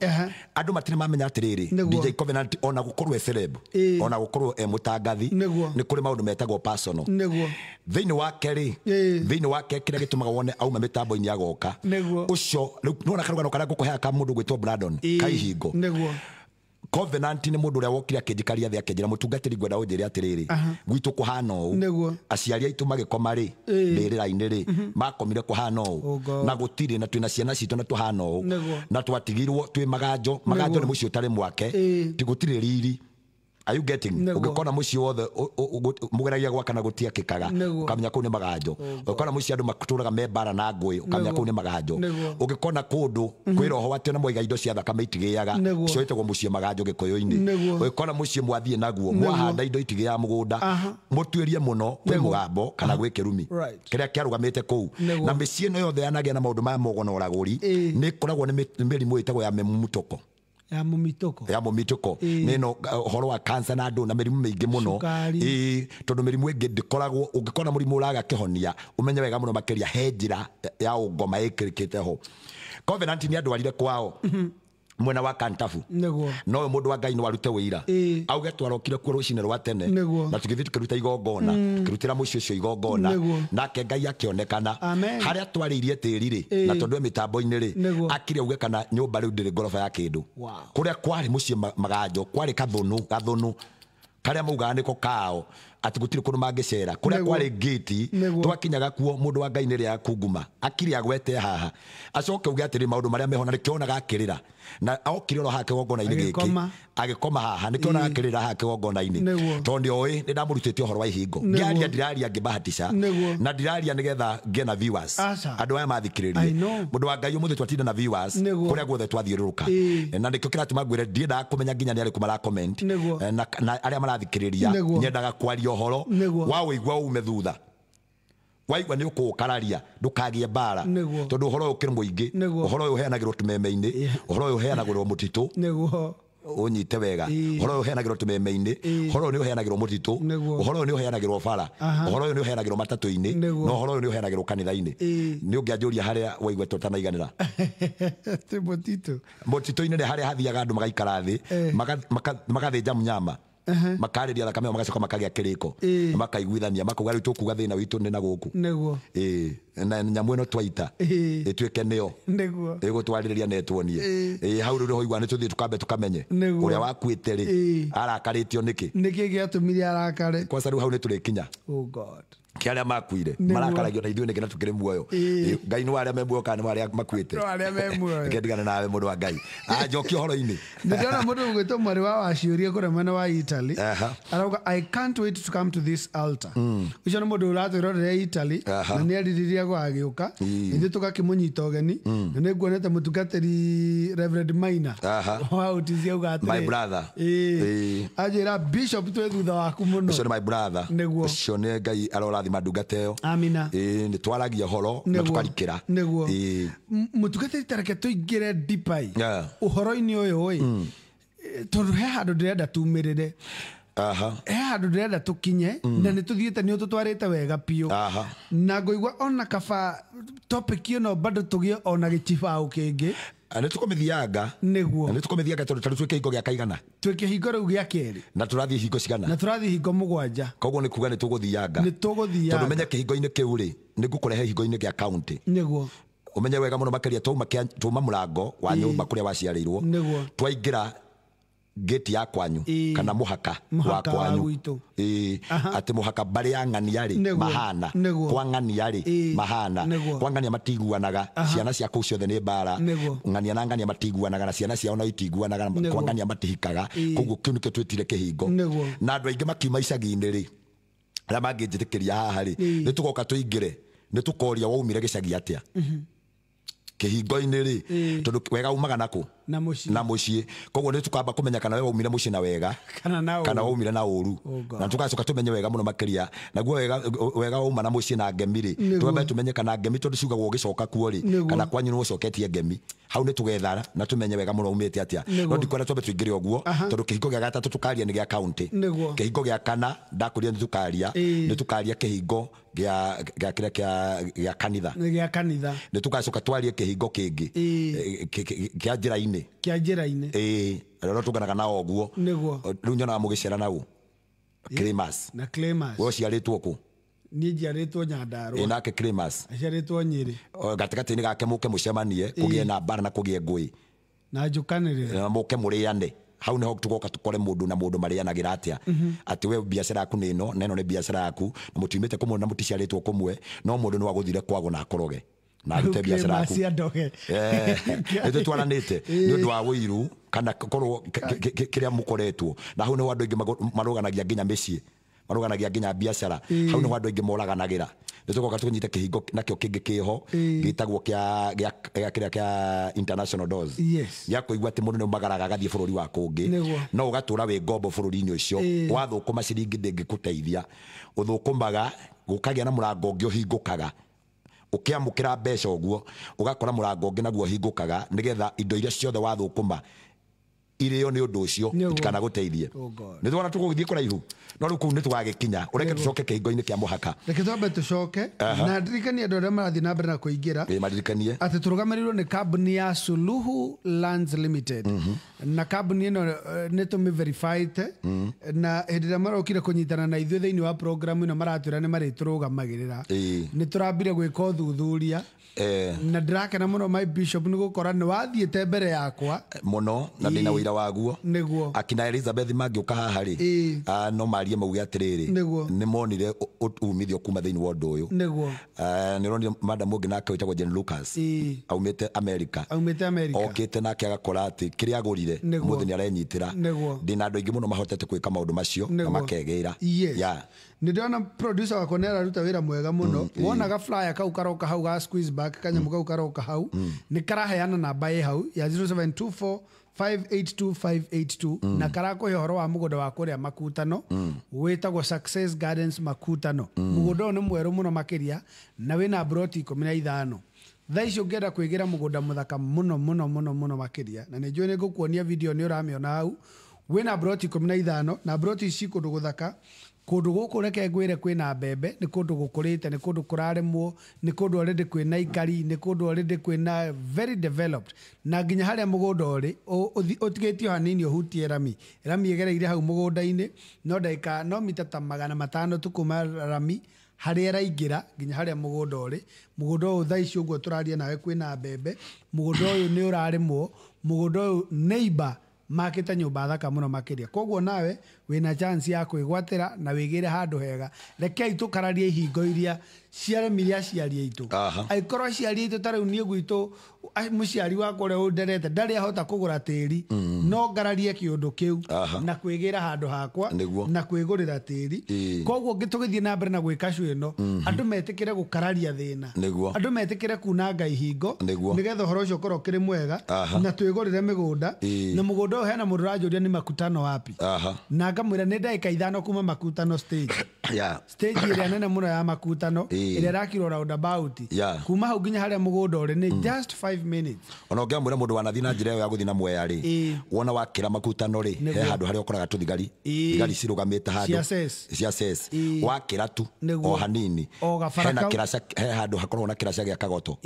andũ matirĩ mamenya atĩrĩrĩ, DJ Covenant ona gũkorwo e celeb, ona gũkorwo e mũtangathi, nĩ kũrĩ maũndũ metagwo personal. Nĩguo. Thĩinĩ wake rĩ, thĩinĩ wake kĩrĩa gĩtũmaga wone auma mĩtambo-inĩ agoka ũcio rĩu nĩwona karũgano karĩa ngũkũheaga ka mũndũ gwĩtwo Brandon Kaihingo. Nĩguo. Covenant nĩ mũndũ ũrĩa wokire akĩnjikaria thĩ akĩnjĩra mũtungatĩri ngwenda ũnjĩre atĩrĩrĩ, gwitũ kũhana ũũ, aciari aitũ magĩkoma rĩ mbĩrĩra-inĩ rĩ makomire kũhana ũũ, na gũtirĩ na twĩna ciana citũ na tũhana ũũ, na twatigirwo twĩ maganjo. Maganjo nĩ mũciĩ ũtarĩ mwake, ti gũtirĩ riri. Are you getting? Ũngĩkona mũciĩ wothe mũgeragia gwaka na gũtiakĩkaga, ũkamenya kũu nĩ maganjo. Ũngĩkona mũciĩ andũ matũraga me mbara na ngũĩ, ũkamenya kũu nĩ maganjo. Ũngĩkona kũndũ kwĩ roho atĩ ona mwaiga indo cia thakame itigĩaga, ũcio wĩtagwo mũciĩ maganjo Gĩkũyũ-inĩ. Ũngĩkona mũciĩ mwathiĩ naguo mwahanda indo itigĩaga mũgũnda, mũtuĩrie mũno kwĩ mũgambo kana gwĩ kĩrumi kĩrĩa kĩarũgamĩte kũu. Na mĩciĩ ĩno yothe yanagĩa na maũndũ maya mogo na ũragũri, nĩ ĩkoragwo nĩ mĩrimũ ĩtagwo ya mĩmutũko, ya mũmitũko, ya mũmitũko nĩ no ũhoro wa cancer na andũ na mĩrimũ mĩingĩ mũno. Tondũ mĩrimũ ĩngĩ ndĩkoragwo, ũngĩkona mũrimũ ũraga kĩhonia ũmenye wega mũno makĩria he njĩra ya ũngoma ĩkĩrĩkĩte ho. Covenant nĩ andwarire kwao mwena wa Kantafu, no ũyũ mũndũ wa Ngai no arute wĩira auge twarokire kuo rũcinĩ rwa tene na tũgĩthiĩ tũkĩruta igongona, tũkĩrutĩra mũciĩ ũcio igongona, nake Ngai akĩonekana harĩa twarĩirie tĩri rĩ, na tondũ e mĩtambo-inĩ rĩ akire auge kana nyũmba rĩu ndĩrĩ ngoroba ya kĩndũ. Kũrĩa kwarĩ mũciĩ maganjo kwarĩ kathũnũ karĩa maugaga nĩko kao atĩ gũtirĩ kũndũ mangĩcera, kũrĩa kwarĩ ngĩti twakinyaga kuo mũndũ wa Ngai nĩrĩa akunguma akire agwete haha acoke uge atĩrĩ maũndũ marĩa meho, na nĩkĩonaga akĩrĩra na okire oro haha kĩgongona-inĩ gĩkĩ agĩkoma haha, nĩkĩonaga akĩrĩra haha kĩgongona-inĩ tondũ nĩoĩ nĩ ndamũrutĩte ũhoro wa ihingo. Ngĩaria ndiraria ngĩbahatisha na ndiraria nĩgetha ngĩe na viewers, andũ aya mathikĩrĩrie. Mũndũ wa Ngai ũmũthĩ twatinda na viewers kũrĩa guothe twathiũrũrũka, na nĩkĩo kĩratũma ngwĩre ndiendaga kũmenya nginya nĩ arĩkũ mara comment na arĩa marathikĩrĩria, nyendaga kwaria ũhoro wa ũigua ume thutha waigua nĩ ũkũũkararia ndũkagĩe mbara, tondũ ũhoro ũyũ ũkĩrĩ mũingĩ. Ũhoro ũyũ ũheanagĩrwo tũmeme-inĩ, ũhoro ũyũ ũheanagĩrwo mũtitũ, ũnyite wega, ũhoro ũyũ ũheanagĩrwo tũmeme-inĩ, ũhoro ũyũ nĩ ũheanagĩrwo mũtitũ, ũhoro ũyũ nĩ ũheanagĩrwo bara, ũhoro ũyũ nĩ ũheanagĩrwo matatũ-inĩ, na ũhoro ũyũ nĩ ũheanagĩrwo kanitha-inĩ. Nĩ ũngĩanjũria harĩa waigua tũtanaiganĩra? Mũtitũ. Mũtitũ-inĩ nĩ harĩa hathiaga andũ magaikara thĩ, magathĩnja mũnyama, Makarĩria thakame ĩyo magacoka makagĩa kĩrĩko. Ĩĩ. Na makaiguithania makauga rĩu tũkuga thĩna witũ nĩ na gũkũ. Nĩguo. Ĩĩ, na nyamũ ĩno twaita Ĩĩ. ĩtuĩke nĩyo Nĩguo. ĩgũtwarĩrĩria na ĩtuonie. Ĩĩ, hau rĩu nĩho ũiguaga nĩ tũthiĩ tũkambe tũkamenye Nĩguo. ũrĩa wakuĩte rĩ Ĩĩ. arakarĩtio nĩkĩ. Nĩkĩ gĩatũmire arakare? Kwanza rĩu hau nĩ tũrĩkinya. Oh God. Kĩ arĩa makuire Nĩguo. marakaragio na ithuĩ nĩkĩ na tũkĩrĩ muoyo. Ĩĩ. Ĩĩ, Ngai nĩ wa arĩa me muoyo kana nĩ wa arĩa makuĩte? No arĩa me muoyo. Reke ndigane nawe mũndũ wa Ngai. Anjokia ũhoro-inĩ. Ndĩrona mũndũ ũgwĩtwo mwarĩ wa waciũria kũrĩa mwena wa Italy. Aha. Arauga, "I can't wait to come to this altar." Ũcio nĩ mũndũ ũratwĩrorera Italy Aha. na nĩ erirĩria gũgagĩũka. Ĩĩ. Ithuĩ tũgakĩmũnyita ũgeni na nĩ nguonete mũtungatĩri Reverend Maina Aha. wa ũtizia auga atĩrĩ, My brother. Ĩĩ. Ĩĩ. Anjĩra bishop twĩ thutha waku mũno. Ũcio nĩ my brother. Nĩguo. Ũcio nĩ Ngai arorathima ndungata ĩyo. Amina. Ĩĩ, nĩ twaragia ũhoro na Nĩguo. tũkarikĩra. Nĩguo. Ĩĩ. Mũtungatĩri ta reke tũingĩre ndipai Yeah. ũhoro-inĩ ũyũ ĩ, tondũ he handũ ndĩrenda tumĩrĩre. Aha. He handũ ndĩrenda tũkinye na nĩ tũthiĩte nĩ ũtũtwarĩte wega biũ. Aha. Na ngũigua ona kaba topic ĩno bado tũgĩe ona gĩchibaũ kĩngĩ. Nĩ tũkũmĩthianga. Nĩguo. Nĩ tũkũmĩthianga tondũ tarĩu twĩ kĩhingo gĩa kaigana. Twĩ kĩhingo rĩu gĩa kerĩ. Na tũrathiĩ hingo cigana? Na tũrathiĩ hingo 7. Koguo nĩ kuga nĩ tũgũthianga. Nĩ tũgũthianga. Tondũ menye kĩhingo-inĩ kĩu rĩ, nĩ ngũkũrehe hingo-inĩ gĩa county. Nĩguo. Ũmenye wega mũno makĩria twauma mũrango wa Ĩĩ. nyũmba kũrĩa waciarĩirwo. Nĩguo. Twaingĩra gate ya kwanyu Ĩĩ. kana mũhaka wa Mũhaka wa kwanyu. gwitũ. Ĩĩ, atĩ mũhaka mbarĩ ya ng'ania rĩ Nĩguo. mahana. Nĩguo. Kwa ng'ania rĩ Ĩĩ. mahana. Nĩguo. Kwa ng'ania matiguanaga, ciana cia kũu ciothe nĩ mbara. Nĩguo. Ng'ania na ng'ania matiguanaga na ciana ciao no itiguanaga, Nĩguo. kwa ng'ania matihikaga. Ĩĩ. Koguo kĩu nĩkĩo twĩtire kĩhingo. Nĩguo. Na andũ aingĩ makiuma icagi-inĩ rĩ, arĩa mangĩnjĩtĩkĩria haha rĩ, Ĩĩ. nĩ tũgoka tũingĩre, nĩ tũkoria waumire gĩcagi atĩa kĩhingo-inĩ rĩ, Ĩĩ. tondũ wega umaga nakũ? Na mũciĩ. Na mũciĩ. Koguo nĩ tũkamba kũmenya kana we waumire mũciĩ na wega Kana na ũũru. kana waumire na ũru. Oh God. Na tũgacoka tũmenye wega mũno makĩria naguo wega, wega wauma na mũciĩ na ngemi rĩ, Nĩguo. twambe tũmenye kana ngemi tondũ ciugagwo ũgĩcoka kuo rĩ, Nĩguo. kana kwanyu nĩ ũcoketie ngemi. Hau nĩ tũgethara na tũmenye wega mũno umĩte atĩa. Nĩguo. No ndikwenda twambe tũingĩre ũguo Aha. tondũ kĩhingo gĩa gatatũ tũkaria nĩ gĩa county. Nĩguo. Kĩhingo gĩa kana ndakũria nĩ tũkaria, Ĩĩ. nĩ tũkaria kĩhingo gĩa gĩa kĩrĩa kĩa kanitha. Nĩ gĩa kanitha. Nĩ tũgacoka twarie kĩhingo kĩngĩ Ĩĩ. Kĩa njĩra-inĩ. Kĩa njĩra-inĩ. Ĩĩ, arĩa tũnganaga nao ũguo. Nĩguo. Rĩu nyonaga mũgĩciara nau Climas. Na Climas. We ũciarĩtwo kũ? Niĩ njiarĩtwo Nyandarũa. Ĩĩ, nake Climas. Aciarĩtwo Nyĩrĩ. O, gatagatĩ-inĩ gake mũke mũcemanie kũgĩe na mbara na kũgĩe ngũĩ. Na njũkanĩrĩre. Na mũke mũrĩane. Hau nĩho tũgoka tũkore mũndũ na mũndũ marĩanagĩra atĩa. Atĩ we biacara yaku nĩ ĩno na ĩno nĩ biacara yaku na mũtiumĩte kũmwe na mũticiarĩtwo kũmwe, no mũndũ no agũthire kwago na akoroge na arute biacara yaku. Climas andoge. Nĩ tũtwaranĩte nĩ ũndũ wa ũiru kana korwo kĩrĩa mũkoretwo na hau nĩho andũ aingĩ marũganagia nginya mĩciĩ, marũganagia nginya biacara. Hau nĩho andũ aingĩ moraganagĩra. Nĩ tũgoka tũnyite kĩhingo nakĩo kĩngĩ kĩho gĩtagwo kĩa kĩrĩa kĩa international doors. Yes. Gĩa kũigua atĩ mũndũ nĩ umagaraga agathiĩ bũrũri wa kũngĩ. Nĩguo. No ũgatũra wĩ ngombo bũrũri-inĩ ũcio. Ĩĩ. Wathũkũma ciringi ndĩngĩkũteithia. Ũthũkũmaga gũkagĩa na mũrango ũngĩ ũhingũkaga. Ũkĩamũkĩra mbeca ũguo ũgakora mũrango ũngĩ naguo ũhingũkaga nĩgetha indo iria ciothe wathũkũma irĩo nĩ ũndũ ũcio Nĩguo. itikanagũteithie. Oh God. Nĩ tuona tũgũgĩthiĩ kũraihu no rĩu kũu nĩ tũgagĩkinya. Ũreke tũcoke kĩhingo-inĩ kĩa mũhaka. Reke twambe tũcoke na ndirikanie andũ arĩa marathiĩ na mbere na kũingĩra Ĩĩ, maririkanie atĩ tũrũgamĩrĩirwo nĩ kambuni ya Suluhu Lands Limited. Na kambuni ĩno nĩ tũmĩverifyĩte na hĩndĩ ĩrĩa marokire kũnyitana na ithuĩ thĩinĩ wa program ĩno maratwĩra nĩ marĩtũrũgamagĩrĩra. Ĩĩ. Nĩ tũrambire gwĩka ũthuthuria na ndĩrakena mũno my bishop nĩ gũkora nĩ wathiĩte mbere yakwa mũno na ndĩna ũira waguo. Nĩguo. Akina Elizabeth mangĩũka haha rĩ, Ĩĩ. no marie mauge atĩrĩrĩ, Nĩguo. nĩ monire umithio kuma thĩinĩ wa ũndũ ũyũ. Nĩguo. Nĩ ũronire madam ũngĩ nake wĩtagwo Jane Lucas. Ĩĩ. Aumĩte America. Aumĩte America. Okĩte nake agakora atĩ kĩrĩa agũrire Nĩguo. mũthĩ nĩ arenyitĩra. Nĩguo. Ndĩna andũ aingĩ mũno mahotete gwĩka maũndũ macio na Nĩguo. makegĩra. Yes. Yeah. Nĩ ndĩrona producer wakwa nĩ araruta wĩra mwega mũno. Wonaga flyer kau karoka hau ga squeeze back kanyamũ kau karoka hau nĩ karaheana namba ĩ hau ya 0724 582582 na karakũhe ũhoro wa mũgũnda wa kũrĩa Makutano wĩtagwo Success Gardens Makutano. Mũgũnda ũyũ nĩ mwerũ mũno makĩria na wĩna broti 15. Thaa ici ũngĩenda kwĩgĩra mũgũnda mũthaka mũno mũno mũno mũno makĩria na nĩ njũĩ nĩ ngũkuonia video nĩ ũramĩona hau, wĩna broti 15 na broti ici kũndũ gũthaka Kũndũ gũkũ reke ngwĩre kwĩna mbembe, nĩ kũndũ gũkũrĩte, nĩ kũndũ kũrarĩmwo, nĩ kũndũ already kwĩna ikari, nĩ kũndũ already kwĩna very developed. Na nginya harĩa mũgũnda ũrĩ, ũtigĩtio hanini ũhutie rami. Rami ĩgereire hau mũgũnda-inĩ, no ndagĩka, no mita ta 500 tu kuma rami, harĩa ĩraingĩra nginya harĩa mũgũnda ũrĩ. Mũgũnda ũyũ thaa ici ũguo tũraria nawe kwĩna mbembe, mũgũnda ũyũ nĩ ũrarĩmwo, mũgũnda ũyũ neighbor makĩte nyũmba thaka mũno makĩria. Koguo nawe wĩna chance ya kwĩgwatĩra na wĩgĩre handũ hega. Rekei tũkararie ihingo iria ciaremire aciari aitũ. Angĩkorwo aciari aitũ ta rĩu niĩ gwitũ, mũciari wakwa ũrĩa ũnderete ndarĩ ahota kũgũra tĩri, no ngararie kĩũndũ kĩu na kwĩgĩra handũ hakwa na kwĩgũrĩra tĩri. Koguo tũgĩthiĩ na mbere na gwĩka show ĩno, andũ metĩkĩre gũkararia thĩna, andũ metĩkĩre kunanga ihingo nĩgetha ũhoro ũcio ũkorwo ũkĩrĩ mwega na twĩgũrĩre mĩgũnda. Na mũgũnda ũyũ hena mũndũ ũranjũria nĩ makutano wapi, na ngamwĩra nĩ ndagĩka 5 kuma makutano stage. Stage ĩrĩa nene mũno ya makutano ĩrĩa ĩrakirwo roundabout, kuma hau nginya harĩa mũgũnda ũrĩ nĩ just 5 minutes. Ona ũngĩamwĩra mũndũ wanathiĩ na njĩra ĩyo ya gũthiĩ na Mwea rĩ, wona wakĩra makutano rĩ, he handũ harĩa ũkoraga tũthigari, thigari cirũgamĩte handũ cia ses, wakĩra tu o hanini, hena kĩraca, he handũ hakoragwo na kĩraca gĩa Kagoto.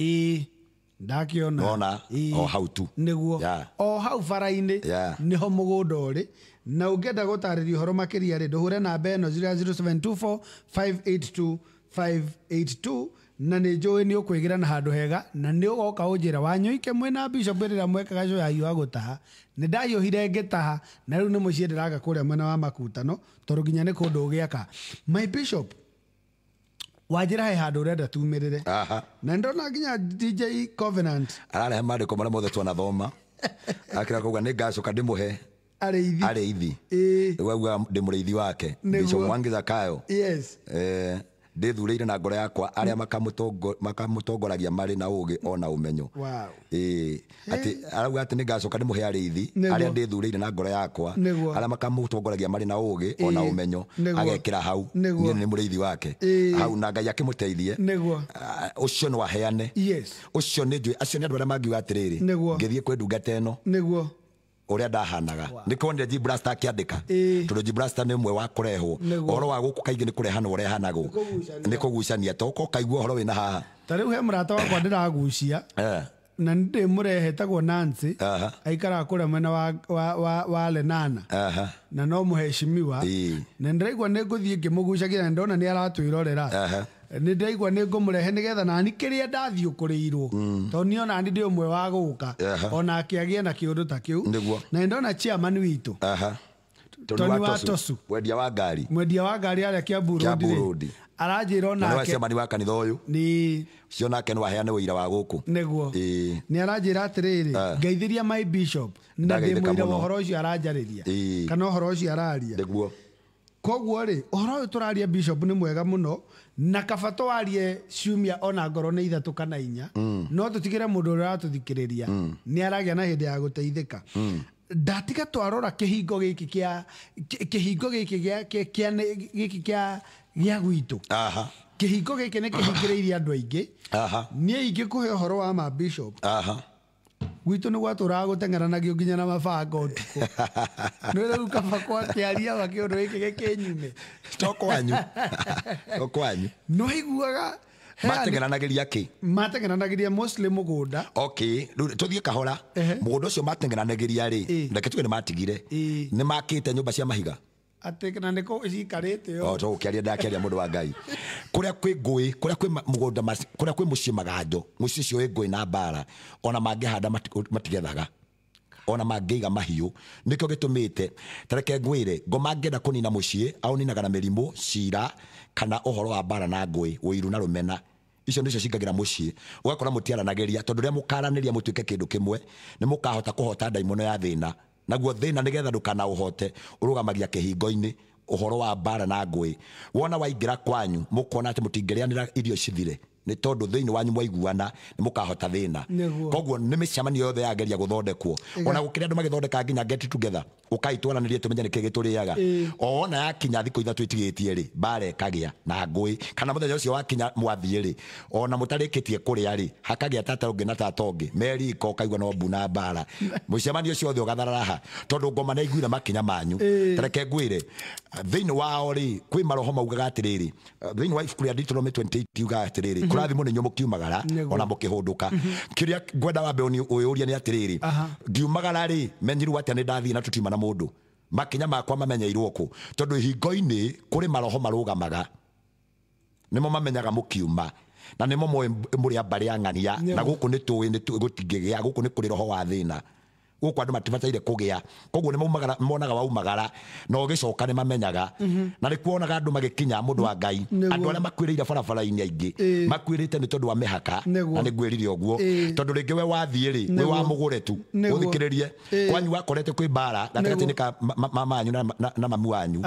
Ndakiona ona o hau tu nĩguo, o hau bara-inĩ nĩho mũgũnda ũrĩ. Na ũngĩenda gũtarĩria ũhoro makĩria rĩ, ndũhũre namba ĩno 0724 582 582, na nĩ njũĩ nĩ ũkwĩgĩra na handũ hega, na nĩ ũgoka ũnjĩra Wanyoike mwĩna Bishop rĩrĩa mwekaga show ya hiũha gũtaha, nĩ ndahiũhire ngĩtaha, na rĩu nĩ mũciĩ ndĩraka kũrĩa mwena wa makutano, tondũ nginya nĩ kũndũ ũgĩaka. My Bishop, wanjĩra he handũ ũrenda tumĩrĩre. Na ndona nginya DJ Covenant ararehe maandĩko marĩa mothe twanathoma, akĩra kuga nĩ ngacoka ndĩmũhe arĩithi. Rĩu auga ndĩ mũrĩithi wake, Bishop Mwangi Zakayo. Yes. Ndĩthurĩire na ngoro yakwa arĩa makamũtongoragia marĩ na ũũgĩ ona ũmenyo. Atĩ arauga atĩ nĩ ngacoka ndĩmũhe arĩithi arĩa ndĩthurĩire na ngoro yakwa arĩa makamũtongoragia marĩ na ũũgĩ ona ũmenyo, agekĩra hau niĩ nĩ mũrĩithi wake hau, na Ngai akĩmũteithie. Ũcio no aheane. Ũcio nĩ njũĩ, acio nĩ andũ arĩa mangiuga atĩrĩrĩ, ngĩthiĩ kwĩ ndungata ĩno ũrĩa ndahanaga. Nĩkĩo G Blaster akĩandĩka, tondũ G Blaster nĩ ũmwe wa kũrehwo. Ũhoro wa gũkũ kaingĩ nĩ kũrehanwo ũrehanagwo, nĩ kũgucania, to ũka ũkaigua ũhoro wĩna haha. Ta rĩu he mũrata wakwa ndĩragucia na nĩndĩmũrehe, etagwo Nancy, aikaraga kũrĩa mwena wa Lenana, na no mũheshimiwa, na ndĩraigua nĩ ngũthiĩ ngĩmũgucagia, na ndona nĩ aratwĩrorera, nĩ ndĩraigua nĩ ngũmũrehe nĩgetha nani kĩrĩa ndathiĩ ũkũrĩirwo, tondũ niĩ ona nĩ ndĩ ũmwe wa gũka onake agĩe na kĩũndũ ta kĩu. Na ndona chairman witũ Tony wa Tosu, mwendia wa ngari, mwendia wa ngari arĩa Kiambu Road, aranjĩra onake chairman wa kanitha ũyũ ni cio nake no aheane ũira wa gũkũ. Nĩguo nĩ aranjĩra atĩrĩrĩ, ngeithĩria my bishop na ndĩmũira ũhoro ũcio aranjarĩria kana ũhoro ũcio araria. Nĩguo. Koguo rĩ, ũhoro ũyũ tũraria Bishop nĩ mwega mũno, na kaba twarie ciumia ona ngoro nĩ 3 kana 4, no tũtigĩre mũndũ ũrĩa ũratũthikĩrĩria nĩ aragĩa na hĩndĩ ya gũteithĩka. Ndatiga twarora kĩhingo gĩkĩ kĩa kĩhingo gĩkĩ kĩa gĩkĩ kĩa gĩa gwitũ. Kĩhingo gĩkĩ nĩ kĩhingĩrĩirie andũ aingĩ. Niĩ ingĩkũhe ũhoro wa ma Bishop, gwitũ nĩ gwatũraga gũteng'eranagio nginya na mabanga ũtukũ. Nĩ rĩu kaba kwakĩaria wa kĩũndũ gĩkĩ gĩkĩnyume. To kwanyu. To kwanyu. No iguaga mateng'eranagĩria kĩ? Mateng'eranagĩria mostly mũgũnda. Okay, rĩu tũthiĩ kahora. Mũgũnda ũcio mateng'eranagĩria rĩ, reke tuge nĩ matigire. Nĩ makĩte nyũmba cia mahiga. Atĩ na nĩkũ cikarĩte o. Tũgũkĩaria ndakĩaria mũndũ wa Ngai. Kũrĩa kwĩ ngũĩ, kũrĩa kwĩ mũgũnda, kũrĩa kwĩ mũciĩ maganjo, mũciĩ ũcio wĩ ngũĩ na mbara, ona mangĩhanda matigethaga, ona mangĩiga mahiũ. Nĩkĩo gĩtũmĩte ta reke ngwĩre, ngoma angĩenda kũnina mũciĩ, aũninaga na mĩrimũ, cira, kana ũhoro wa mbara na ngũĩ, ũiru na rũmena. Icio nĩcio cingagĩra mũciĩ, ũgakora mũtiaranagĩria, tondũ rĩrĩa mũkaranĩria mũtuĩke kĩndũ kĩmwe, nĩ mũkahota kũhota ndaimono ya thĩna. Naguo thĩna nĩgetha ndũkanaũhote, ũrũgamagia kĩhingo-inĩ ũhoro wa mbara na ngũĩ. Wona waingĩra kwanyu, mũkona atĩ mũtingĩrĩanĩra irio cithire. Nĩ tondũ thĩinĩ wanyu mwaiguana nĩ mũkahota thĩna. Koguo nĩ mĩcemanio yothe yageria gũthondekwo. Ona gũkĩrĩ andũ magĩthondeka nginya get together, ũkai twaranĩrie tũmenye nĩkĩ gĩtũrĩaga. Ona yakinya thikũ 3 itigĩtie rĩ, mbara ĩkagĩa na ngũĩ, kana mũthenya ũcio wakinya mwathiĩ rĩ, ona mũtarĩkĩtie kũrĩa rĩ, hakagĩa tata ũngĩ na tata ũngĩ meriko, ũkaigua no mbu na mbara. Mũcemanio ũcio wothe ũgatharara tondũ ngoma nĩ aiguire makinya manyu. Tareke ngwĩre, thĩinĩ wao rĩ, kwĩ maroho maugaga atĩrĩrĩ, thĩinĩ wa ibuku rĩa Deuteronomy 28 yugaga atĩrĩrĩ, kũrathimwo nĩ inyuĩ mũkiumagara ona mũkĩhũndũka. Kĩrĩa ngwenda wambe ũyũrie nĩ atĩrĩrĩ, ngiumagara rĩ, menyirwo atĩa nĩ ndathiĩ na tũtiuma na mũndũ? Makinya makwa mamenyeirwo kũ? Tondũ ihingo-inĩ kũrĩ maroho marũgamaga, nĩmo mamenyaga mũkiuma, na nĩmo moĩ mũrĩ a mbarĩ ya ng'ania, na gũkũ nĩ tũĩ nĩ gũtingĩgĩa, gũkũ nĩ kũrĩ roho wa thĩna, gũkũ andũ matibataire kũgĩa. Koguo nĩ maumagara, monaga waumagara na ũgĩcoka nĩ mamenyaga. Na nĩ kuonaga andũ magĩkinya mũndũ wa Ngai, andũ arĩa makuĩrĩire barabara-inĩ aingĩ makuĩrĩte nĩ tondũ wa mĩhaka, na nĩ ngwĩrire ũguo, tondũ rĩngĩ we wathiĩ rĩ, we wamũgũre tu ũthikĩrĩrie kwanyu wakorete kwĩ mbara gatagatĩ-inĩ ka mama wanyu na mamu wanyu,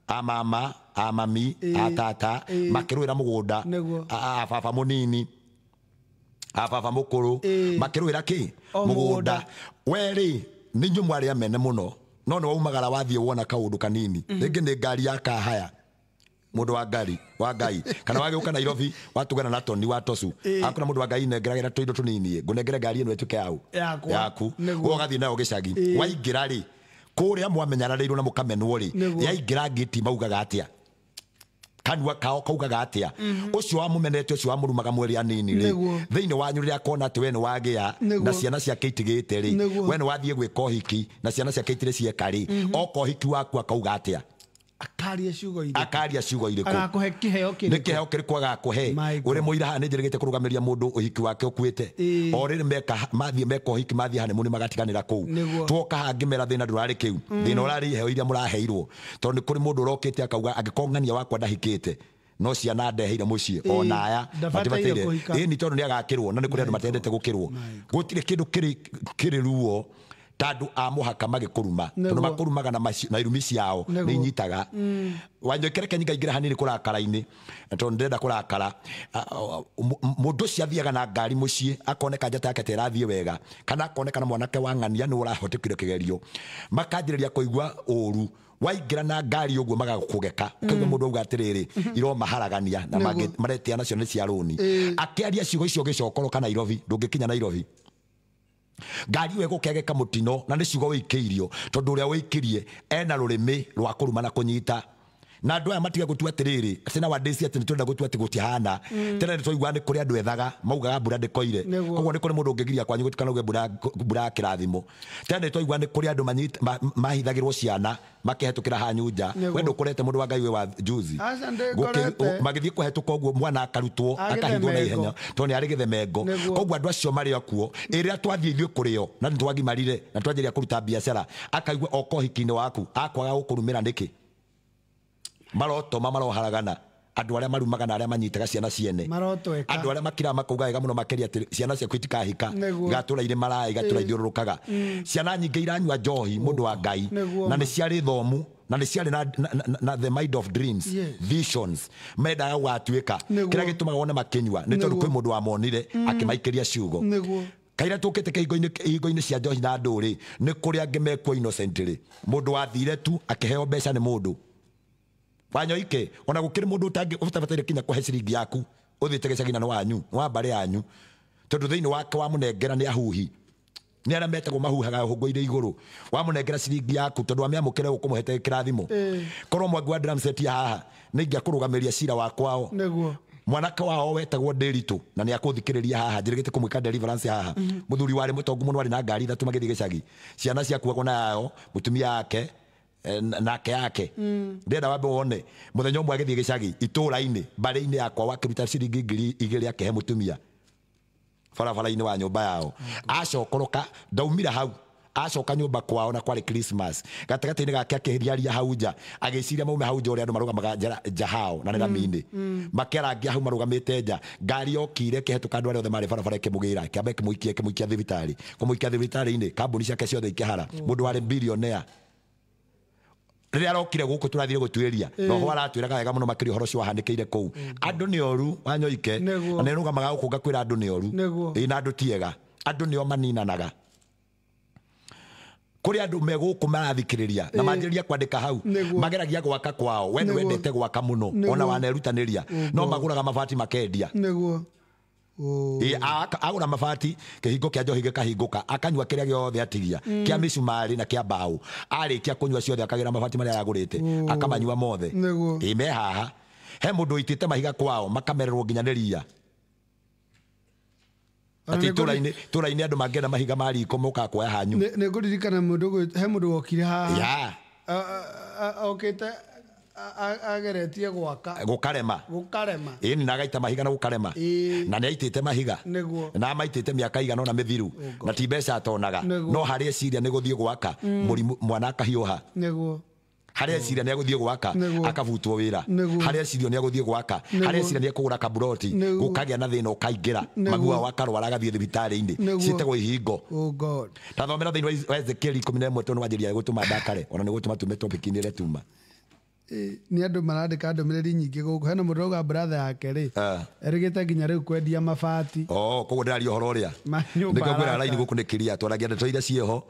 a mama, a mami, a tata, makĩrũĩra mũgũnda, a baba mũnini, a baba mũkũrũ, makĩrũĩra kĩ? Mũgũnda. We rĩ, nĩ inyuĩ mwarĩ amene mũno, no nĩ waumagara wathiĩ wona kaũndũ kanini, rĩngĩ nĩ ngari ya kahaya, mũndũ wa ngari wa Ngai, kana wagĩũka Nairobi watũgana na Toni wa Tosu, akona mũndũ wa Ngai nengeragĩra tũindo tũnini, ngũnengere ngari ĩno ĩtuĩke yau yaku, we ũgathiĩ nayo gĩcagi. Waingĩra rĩ, kũrĩa mwamenyararĩirwo na mũkamenwo rĩ, yaingĩra ngĩti maugaga atĩa? Kanua kao kaugaga atĩa? Ũcio wamũmenete, ũcio wamũrumaga mweri anini rĩ, thĩinĩ wanyu rĩrĩa akona atĩ we nĩ wagĩa na ciana ciake itigĩte rĩ, we nĩ wathiĩ gwĩka ũhiki na ciana ciake itirĩ cieka rĩ, oka ũhiki waku akauga atĩa? Akaria ciugo irĩkũ? Akaria ciugo irĩkũ? Agakũhe kĩheo kĩrĩkũ? Nĩ kĩheo kĩrĩkũ agakũhe? Ũrĩ mũira haha nĩ njĩrĩgĩte kũrũgamĩria mũndũ ũhiki wake ũkuĩte. O rĩrĩ meka mathiĩ meka ũhiki mathiĩ honeymoon magatiganĩra kũu. Twoka haha ngĩmera thĩna ndũrarĩ kĩu. Thĩna ũrarĩ iheo iria mũraheirwo. Tondũ nĩ kũrĩ mũndũ ũrokĩte akauga angĩkorwo ng'ania wakwa ndahikĩte, no ciana ndeheire mũciĩ ona aya matibataire. Ĩni tondũ nĩ agakĩrwo, na nĩ kũrĩ andũ matendete gũkĩrwo. Gũtirĩ kĩndũ kĩrĩ ruo ta andũ a mũhaka magĩkũruma, tondũ makũrumaga na irumi ciao nĩ inyitaga. Wanyoike reke nyingaingĩre hanini kũrakara-inĩ, tondũ ndĩrenda kũrakara. Mũndũ ũcio athiaga na ngari mũciĩ akoneka njata yake ta ĩrathiĩ wega, kana akoneka na mwanake wa ng'ania nĩ ũrahĩtũkire kĩgerio, makanjĩrĩria kũigua ũru. Waingĩra na ngari ũguo magakũgeka, ũkaigua mũndũ auga atĩrĩrĩ, iromaharagania na maretia nacio nĩ cia rũni. Akĩaria ciugo icio ũgĩcokoroka Nairobi, ndũngĩkinya Nairobi. Ngari ĩyo ĩgũkegeka mũtino, na nĩ ciugo wĩikĩirio, tondũ ũrĩa wĩikirie ena rũrĩmĩ rwa kũruma na kũnyita. Na andũ aya matige gũtua atĩrĩrĩ, atĩ nowadays atĩ nĩ tũrenda gũtua atĩ gũtihana. Tene nĩ twaiguaga nĩ kũrĩ andũ ethaga maugaga mbura ndĩkoire. Koguo nĩ kũrĩ mũndũ ũngĩgiria kwanyu gũtikanauge mbura ya kĩrathimo. Tene nĩ twaiguaga nĩ kũrĩ andũ mahithagĩrwo ciana makĩhetũkĩra hanyu nja. We ndũkorete mũndũ wa Ngai wĩ wa juzi. Magĩthiĩ kũhetũka ũguo mwana akarutwo akahithwo na ihenya tondũ nĩ arĩ gĩthemengo. Koguo andũ acio marĩ akuo, ĩrĩa twathiĩ ithuĩ kũrĩ o na nĩ twagimarire na twanjĩrĩria kũruta biacara, akaigua oka ũhiki-inĩ waku akwaga gũkũrumĩra nĩkĩ? Marotoma maroharagana, andũ arĩa marumaga na arĩa manyitaga ciana ciene, andũ arĩa makiraga makauga wega mũno makĩria atĩ ciana ciaku itikahika, igatũra irĩ maraya, igatũra ithiũrũrũkaga. Ciana nyingĩ iranyua njohi mũndũ wa Ngai, na nĩ ciarĩ thomu, na nĩ ciarĩ na the mind of dreams, visions, mendaga gũgatuĩka. Kĩrĩa gĩtũmaga wone makĩnyua nĩ tondũ kwĩ mũndũ wamonire akĩmaikĩria ciugo. Kaira tũkĩte kĩhingo-inĩ cia njohi na ndũrĩ, nĩ kũrĩ angĩ mekuo innocent rĩ, mũndũ wathire tu akĩheo mbeca nĩ mũndũ. Wanyoike, ona gũkĩrĩ mũndũ ũtabataire kinya kũhe ciringi yaku ũthiĩte gĩcagi na nĩ wanyu, nĩ wa mbarĩ yanyu, tondũ thĩinĩ wake wamũnengera nĩ ahuhi, nĩ arĩa metagwo mahuhaga hũngũ-inĩ igũrũ. Wamũnengera ciringi yaku tondũ amĩamũkĩre ũkũmũhete kĩrathimo. Korwo mwangi wa drum set haha nĩ ingĩakũrũgamĩria cira wa kwao. Mwanake wao wetagwo Ndĩritũ na nĩ akũthikĩrĩria haha, njĩrĩgĩte kũmwĩka deliverance haha. Mũthuri warĩ mũtongu mũno, arĩ na ngari ithatũ magĩthiĩ gĩcagi, ciana ciakuagwo na yao, mũtumia wake nake yake. Ndĩrenda wambe wone mũthenya ũmwe agĩthiĩ gĩcagi itũũra-inĩ mbarĩ-inĩ yakwa, wakĩruta ciringi 2,000 akĩhe mũtumia barabara-inĩ wa nyũmba yao. Acokoroka ndaumire hau, acoka nyũmba kwao na kwarĩ Christmas, gatagatĩ-inĩ gake akĩriaria hau nja, agĩciria maume hau nja ũrĩa andũ marũgamaga nja hao na nĩ rami-inĩ, makĩarangia hau marũgamĩte nja. Ngari yokire ĩkĩhetũka andũ arĩa othe marĩ barabara ĩkĩmũgĩra, ĩkĩamba ĩkĩmũikia thibitarĩ, kũmũikia thibitarĩ-inĩ kambuni ciake ciothe ikĩhara. Mũndũ warĩ billionaire. Rĩrĩa arokire gũkũ tũrathire gũtuĩria roho aratwĩraga wega mũno makĩria ũhoro ũcio wahanĩkĩire kũu. Andũ nĩ oru Wanyoike, na nĩ rũgamaga gũkũ ngakwĩra andũ nĩ oru. Ĩĩ, na andũ ti ega, andũ nĩo maninanaga. Kũrĩ andũ me gũkũ marathikĩrĩria na manjĩrĩria kwandĩka hau, mageragia gwaka kwao. We nĩ wendete gwaka mũno, ona wanerutanĩria, no magũraga mabati makendia. Agũra mabati, kĩhingo kĩa njohi gĩkahingũka, akanyua kĩrĩa gĩothe atigia kĩa mĩcumarĩ na kĩa mbaũ. Arĩkia kũnyua ciothe akagĩra mabati marĩa aragũrĩte, akamanyua mothe. Ĩ, me haha he mũndũ ũitĩte mahiga kwao makamererwo nginya nĩ ria. Atĩ itũra-inĩ andũ mangĩenda mahiga ma riko mokaga kuoya hanyu. Nĩ ngũririkana he mũndũ wokire haha okĩte ageretie gwaka gũkarema. Ĩni, na agaita mahiga na gũkarema, na nĩ aitĩte mahiga na amaitĩte mĩaka igana ũna mĩthiru, na ti mbeca atonaga, no harĩa eciria nĩ gũthiĩ gwaka mũrimũ mwana akahiũha. Harĩa eciria nĩ agũthiĩ gwaka akabutwo wĩra, harĩa eciria nĩ agũthiĩ gwaka, harĩa eciria nĩ ekũgũra kaburoti gũkagĩa na thĩna ũkaingĩra, magu wao akarwara agathiĩ thibitarĩ-inĩ, ciĩtagwo ihingo. Ta thomera thĩinĩ wa Ezekiel 11 tondũ wanjĩria gũtũma ndakare, ona nĩ gũtũma tume topic-inĩ ĩrĩa tuma. Nĩ andũ marandĩka ndũmĩrĩri nyingĩ gũkũ. Hena mũndũ ũrauga brother yake rĩ, erĩgĩte nginya rĩu kwendia mabati. Koguo ndĩraria ũhoro ũrĩa nĩkĩo ngwĩra raini gũkũ nĩ kĩria, twaragia ndeto iria ciĩho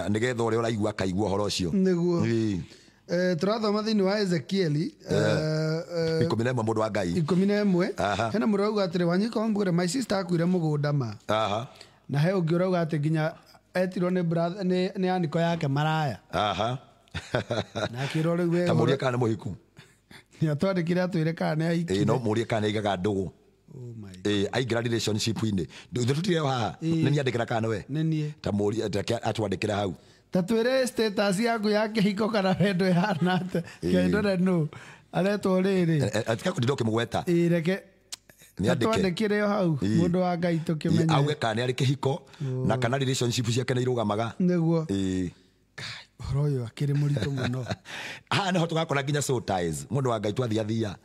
nĩgetha ũrĩa ũraigua akaigua ũhoro ũcio. Nĩguo. Tũrathoma thĩinĩ wa Ezekieli 11 mũndũ wa Ngai 11. Hena mũndũ ũrauga atĩrĩ, Wanyika wambwĩre my sister akuire mũgũnda ma. Na he ũngĩ ũrauga atĩ nginya etirwo nĩ brother nĩ aniko yake maraya. Na akĩrwo rĩu we ta mũrie kana nĩ mũhiku. Nĩ atwandĩkire atwĩre kana nĩ ahikire. No mũrie kana nĩ aigaga ndũgũ. Aingĩra relationship-inĩ. Ithuĩ tũtirĩ haha. Nĩ niĩ andĩkĩra kana nĩwe? Nĩ niĩ. Ta mũrie atwandĩkĩre hau. Ta twĩre status yaku ya kĩhiko kana wendo ĩhana atĩa. Kĩndore nũ aretwo rĩrĩ. Atiga kũndinda ũkĩmũgweta. Reke atwandĩkĩre o hau mũndũ wa Ngai tũkĩmenye. Auge kana nĩ arĩ kĩhiko na kana relationship ciake nĩ irũgamaga. Nĩguo. Ũhoro ũyũ akĩrĩ mũritũ mũno. Haha nĩho tũgakora nginya soul ties. Mũndũ wa Ngai twathiathia.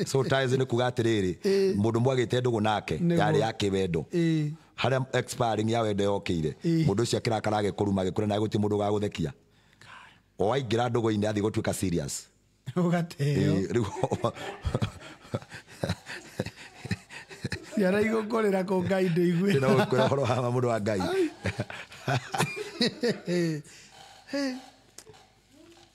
Soul ties nĩ kuga atĩrĩrĩ, mũndũ mwagĩte ndũgũ nake yarĩ ya kĩwendo, harĩa expiring ya wendo yokĩire, mũndũ ũcio akĩrakara agĩkũruma agĩkũra na gũtirĩ mũndũ ũgagũthekia. O waingĩra ndũgũ-inĩ athiĩ gũtuĩka serious. Ũgateo. Rĩu ciana igũkũrĩra kũ Ngai ndĩigue. No gũkwĩra ũhoro wa mũndũ wa Ngai.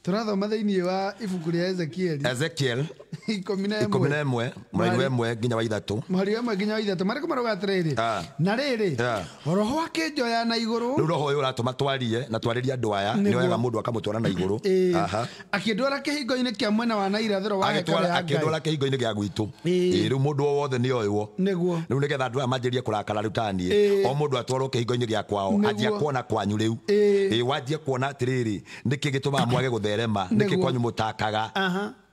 Tũrathoma thĩinĩ wa ibuku rĩa Ezekiel. Ezekiel 11 mũraini wa 1 nginya wa 3. Mũhari wa 1 nginya wa 3. Marĩkũ marauga atĩrĩrĩ, na rĩrĩ roho akĩnjoya na igũrũ. Rĩu roho ũyũ ũratũma twarie na twarĩrie andũ aya, nĩ oyaga mũndũ akamũtwara na igũrũ. Akĩndwara kĩhingo-inĩ kĩa mwena wa na irathĩro wa hekarũ ya Ngai. Akĩndwara kĩhingo-inĩ gĩa gwitũ. Rĩu mũndũ o wothe nĩ oywo. Nĩguo. Rĩu nĩgetha andũ aya manjĩrie kũrakara rĩu ta niĩ, o mũndũ atwarwo kĩhingo-inĩ gĩa kwao, anjia kuona kwanyu rĩu. Wanjie kuona atĩrĩrĩ, nĩkĩ gĩtũmaga mwage gũtherema, nĩkĩ kwanyu mũtakaga.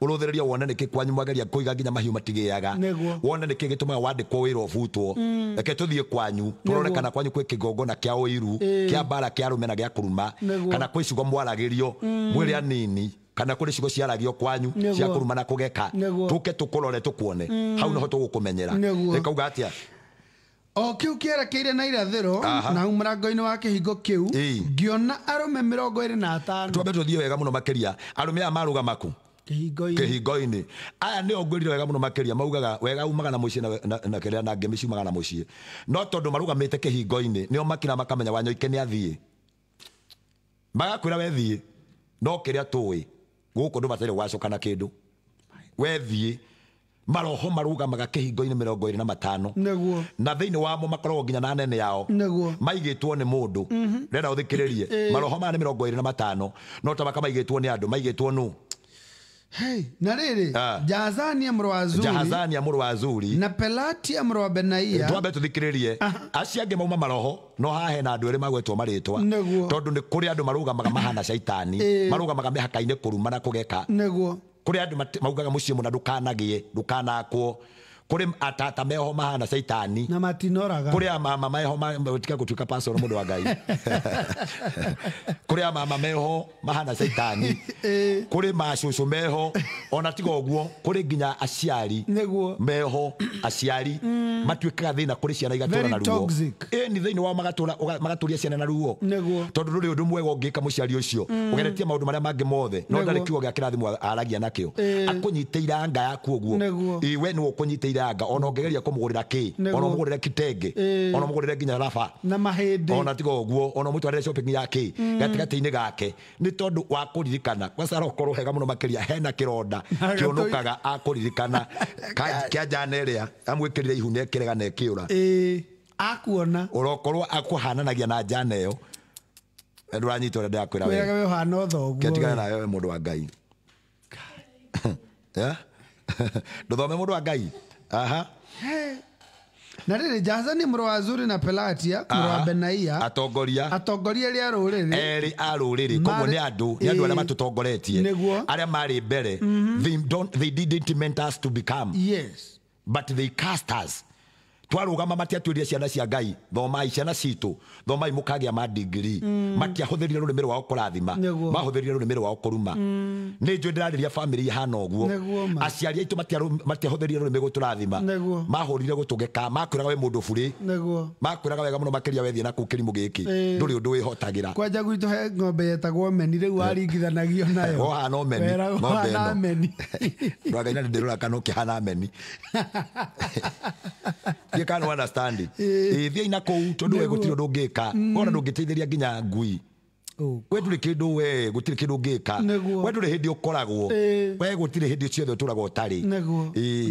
Ũrũthĩrĩria wone nĩkĩ kwanyu mwageria kũiga nginya mahiũ matigĩaga. Wone nĩkĩ gĩtũmaga wandĩkwo wĩra ũbutwo. Reke tũthiĩ kwanyu tũrore kana kwanyu kwĩ kĩgongona kĩa ũiru, kĩa mbara, kĩa arũme na gĩa kũruma, kana kwĩ ciugo mwaragĩrio mwĩrĩ anini, kana kũrĩ ciugo ciaragio kwanyu cia kũruma na kũgeka. Tũke tũkũrore tũkuone. Hau nĩho tũgũkũmenyera. Ĩkauga atĩa? O kĩu kĩerekeire na irathĩro, na hau mũrango-inĩ wa kĩhingo kĩu ngĩona arũme 25. Twambe tũthiĩ wega mũno makĩria. Arũme aya marũgama kũ? Kĩhingo-inĩ. Aya nĩo ngwĩrire wega mũno makĩria, maugaga wega umaga na mũciĩ na kĩrĩa na ngemi ciumaga na mũciĩ. No tondũ marũgamĩte kĩhingo-inĩ nĩo makira makamenya Wanyoike nĩ athiĩ. Magakwĩra we thiĩ, no kĩrĩa tũĩ gũkũ ndũbataire gwacoka na kĩndũ. We thiĩ. Maroho marũgamaga kĩhingo-inĩ 25. Nĩguo. Na thĩinĩ wamo makoragwo nginya na anene ao. Nĩguo. Maigĩtwo nĩ mũndũ. Ndĩrenda ũthikĩrĩrie. Maroho maya nĩ 25 no ta makamaigĩtwo nĩ andũ, maigĩtwo nũ? Hey, na rĩrĩ, Jahazania mũrũ wa Azuri, Jahazania mũrũ wa Azuri na Pelatia mũrũ wa Benaia. Twambe tũthikĩrĩrie. Acio angĩ mauma maroho, no haha hena andũ erĩ magwetwo marĩtwa. Tondũ nĩ kũrĩ andũ marũgamaga mahana caitani, marũgamaga mĩhaka-inĩ kũruma na kũgeka. Nĩguo. Kũrĩ andũ maugaga mũciĩ mũna ndũkanagĩe, ndũkanakwo. Kũrĩ atata meho mahana caitani. Na matinoraga. Kũrĩ amama meho tiga gũtuĩka pastor mũndũ wa Ngai. Kũrĩ amama meho mahana caitani. Kũrĩ macũcũ meho ona tiga ũguo kũrĩ nginya aciari. Nĩguo. Meho aciari matuĩkaga thĩna kũrĩ ciana igatũra na ruo. Ĩni thĩinĩ wao magatũria ciana na ruo. Nĩguo. Tondũ ndũrĩ ũndũ mwega ũngĩka mũciari ũcio. Ũgeretie maũndũ marĩa mangĩ mothe. No ndarĩ kiugo gĩa kĩrathimo aragia nakĩo. Akũnyitĩire anga yaku ũguo. Ĩ we nĩwe ũkũnyitĩire anga ona ũngĩgeria kũmũgũrĩra kĩ, ona ũmũgũrĩre kitenge, ona ũmũgũrĩre nginya raba. Na mahĩndĩ. Ona tiga ũguo, ona ũmũtwarĩre shopping ya kĩ, gatagatĩ-inĩ gake. Nĩ tondũ wa kũririkana. Kwanza arokorwo hega mũno makĩria hena kĩronda kĩũnũkaga akũririkana kĩa njana ĩrĩa amwĩkĩrire ihu nĩekĩrega na ĩkĩũra. Akuona. Ũrokorwo akũhananagia na njana ĩyo. Ndũranyita ũrĩa ndĩrakwĩra wega. Wĩraga we ũhana o thoguo. Kĩatigana nawe we mũndũ wa Ngai. Ndũthome mũndũ wa Ngai. Aha. Na rĩrĩ Jahazani mũrũ wa Zuri na Pelatia mũrũ wa Benaia atongoria arĩa rũrĩrĩ erĩ a rũrĩrĩ koguo nĩ andũ arĩa matũtongoretie arĩa marĩ mbere. They didn't meant us to become. Yes. But they cast us. Twarũgama matiatwĩrire ciana cia Ngai thomai ciana citũ thomai mũkagĩa ma degree. Matiahũthĩrire rũrĩmĩ rwao kũrathima, mahũthĩrire rũrĩmĩ rwao kũruma. Nĩ njũĩ ndĩrarĩria family ihana ũguo. Aciari aitũ matiahũthĩrire rũrĩmĩ gũtũrathima, mahũrire gũtũgeka, makwĩraga we mũndũ burĩ, makwĩraga wega mũno makĩria wethiĩ na kũu kĩrimũ gĩkĩ ndũrĩ ũndũ wĩhotagĩra. Kwanja gwitũ he ng'ombe yetagwo meni rĩu waringithanagio nayo. Ũhana meni ng'ombe ĩno. Ndũ wa Ngai na ndĩrora kana ũkĩhana meni. You can't understand it. Thiĩ na kũu tondũ we gũtirĩ ũndũ ũngĩka. Ona ndũngĩteithĩria nginya ngui. We ndũrĩ kĩndũ we gũtirĩ kĩndũ ũngĩka. We ndũrĩ hĩndĩ ũkoragwo. We gũtirĩ hĩndĩ ciothe ũtũraga ũtarĩ.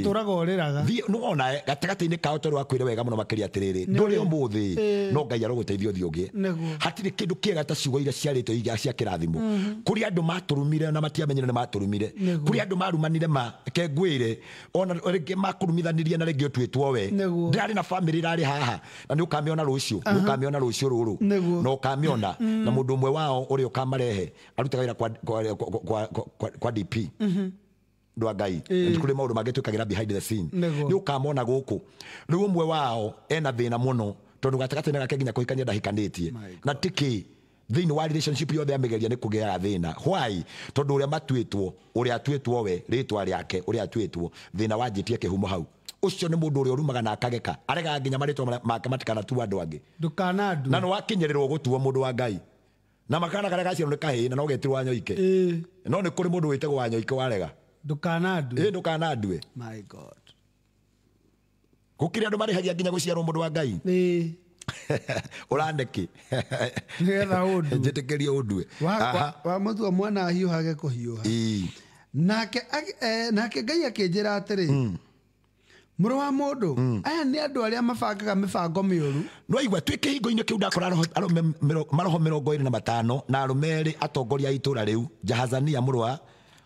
Ũtũraga ũrĩraga. Thiĩ nĩwona gatagatĩ-inĩ kao tondũ wakwĩre wega mũno makĩria atĩrĩrĩ ndũrĩ ũmũthĩ no Ngai arogũteithia ũthiĩ ũgĩe. Hatirĩ kĩndũ kĩega ta ciugo iria ciarĩtwo iria cia kĩrathimo. Kũrĩ andũ matũrumire na matiamenyire nĩ matũrumire. Kũrĩ andũ marumanire ma ke ngwĩre ona rĩngĩ makũrumithanirie na rĩngĩ ũtuĩtwo we. Ndĩrarĩ na family ĩrarĩ haha na nĩ ũkamĩona rũciũ, nĩ ũkamĩona rũciũ rũrũ. Na ũkamĩona na mũndũ ũmwe wao ũrĩa ũkamarehe arutaga wĩra kwa DP. Ndũ wa Ngai kũrĩ maũndũ mangĩ twĩkagĩra behind the scene. Nĩ ũkamona gũkũ rĩu ũmwe wao ena thĩna mũno tondũ gatagatĩ-inĩ gake nginya kũhikania ndahikanĩtie na tikĩ thĩinĩ wa relationship yothe amĩgeria nĩ kũgĩaga thĩna. Why? Tondũ ũrĩa matuĩtwo, ũrĩa atuĩtwo we rĩtwa rĩake ũrĩa atuĩtwo thĩna wanjĩtie kĩhumo hau. Ũcio nĩ mũndũ ũrĩa ũrumaga na akageka aregaga nginya marĩtwa make matikanatua andũ angĩ. Ndũkanandue. Na nĩ wakinyĩrĩrwo gũtuo mũndũ wa Ngai. Na makana karĩa gaciarwo nĩ kahĩĩ na no getirwo Wanyoike. No nĩ kũrĩ mũndũ wĩtagwo Wanyoike warega. Ndũkanandue. Ndũkanandue. My God. Gũkĩrĩ andũ marĩhagia nginya gũciarwo mũndũ wa Ngai. Ũranĩkĩ? Nĩgetha ũndue. Njĩtĩkĩrie ũndue. Wa mũtua mwana ahiũhage kũhiũha. Nake Ngai akĩnjĩra atĩrĩ, mũrũ wa mũndũ, aya nĩ andũ arĩa mabangaga mĩbango mĩũru. No igua twĩ kĩhingo-inĩ kĩu ndakora maroho 25 na arũme erĩ atongoria a itũra rĩu, Jahazania mũrũ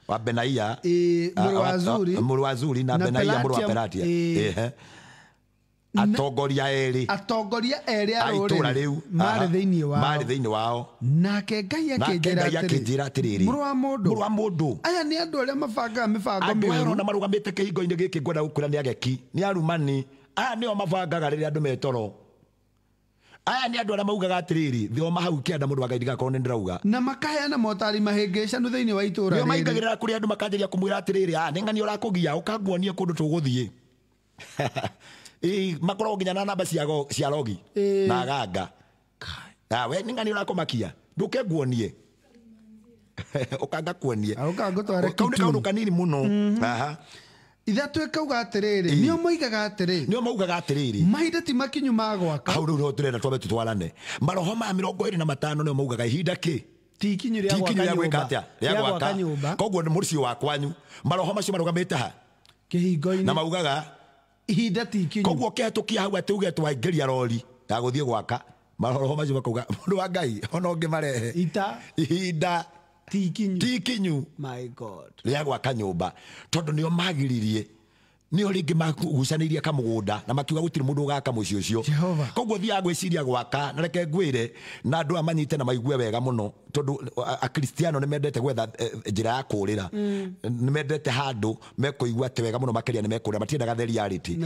wa Benaia, mũrũ wa Zuri na Benaia mũrũ wa Pelatia. Atongoria erĩ a itũra rĩu marĩ thĩinĩ wao. Nake Ngai akĩnjĩra atĩrĩrĩ, mũrũ wa mũndũ, aya nĩ andũ arĩa mabangaga mĩbango mĩũru. Andũ aya ũrona marũgamĩte kĩhingo-inĩ gĩkĩ ngwenda gũkwĩra nĩ ageki, nĩ arumani. Aya nĩo mabangaga rĩrĩa andũ metoro. Aya nĩ andũ arĩa maugaga atĩrĩrĩ, thoma hau kĩanda mũndũ wa Ngai ndigakorwo nĩ ndĩrauga. Na makaheana motari mahĩngĩcanu thĩinĩ wa itũra rĩrĩ. Nĩo maingagĩrĩra kũrĩ andũ makanjĩria kũmwĩra atĩrĩrĩ, nĩ ng'ani ũrakũgia, ũkanguonie kũndũ tũgũthiĩ. Makoragwo nginya na namba cia rogi na ganga. We nĩ ng'ani ũrakũmakia, ndũke nguonie. Ũkanga kuonie. Kau nĩ kaũndũ kanini mũno. Ithatũ ĩkauga atĩrĩrĩ, nĩo moigaga atĩrĩ. Nĩo maugaga atĩrĩrĩ. Mahinda ti makinyu ma gwaka. Hau rĩu nĩho tũrenda twambe tũtwarane. Maroho ma 25 nĩo maugaga ihinda kĩ? Ti ikinyu rĩa gwaka nyũmba. Koguo nĩ mũciĩ wa kwanyu. Maroho macio marũgamĩte ha? Kĩhingo-inĩ. Na maugaga ihinda ti ikinyu. Koguo ũkĩhetũkia hau atĩ uge twaingĩria rori ya gũthiĩ gwaka, maroho macio makauga mũndũ wa Ngai ona ũngĩmarehe ihinda ti ikinyu. My God. Rĩa gwaka nyũmba tondũ nĩo magiririe Nĩo rĩngĩ magucanĩirie kamũgũnda na makiuga gũtirĩ mũndũ ũgaka mũciĩ ũcio. Koguo thiaga gwĩciria gwaka, na reke ngwĩre na andũ aya manyite na maigue wega mũno, tondũ akristiano nĩ mendete gwetha njĩra ya kũũrĩra. Nĩ mendete handũ mekũigua atĩ wega mũno makĩria nĩ mekũũrĩra, matiendaga the reality.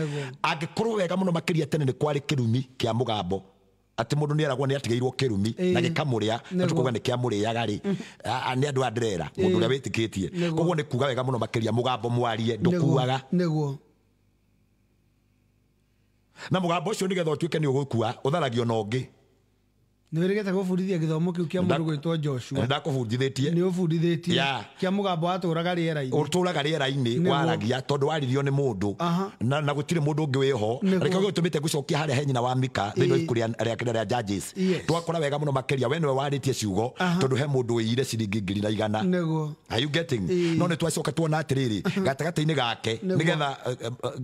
Angĩkorwo wega mũno makĩria tene nĩ kwarĩ kĩrumi kĩa mũgambo, atĩ mũndũ nĩ eragwo nĩ atigĩirwo kĩrumi na gĩkamũrĩa, na tũkauga nĩ kĩamũrĩaga rĩ, nĩ andũ a ndĩrera mũndũ ũrĩa wĩtĩkĩtie. Koguo nĩ kuga wega mũno makĩria mũgambo mwarie ndũkuaga. Nĩguo. Na mũgambo ũcio nĩgetha ũtuĩke nĩ ũgũkua ũtharagio na ũngĩ. Nĩ wĩrĩgĩte gũbundithia gĩthomo kĩu kĩa mũndũ gwĩtwo Joshua. Ndakũbundithĩtie. Nĩ ũbundithĩtie. Kĩa mũgambo watũraga rĩera-inĩ. Ũtũraga rĩera-inĩ waragia tondũ waririo nĩ mũndũ. Na gũtirĩ mũndũ ũngĩ wĩho. Reke gũtũmĩte gũcokia harĩa he nyina wa Mika thĩinĩ wa ibuku rĩa Judges. Twakora wega mũno makĩria we nĩwe warĩtie ciugo tondũ he mũndũ wĩire ciringi 1,100. Nĩguo. Are you getting? No nĩ twacoka tuona atĩrĩrĩ gatagatĩ-inĩ gake nĩgetha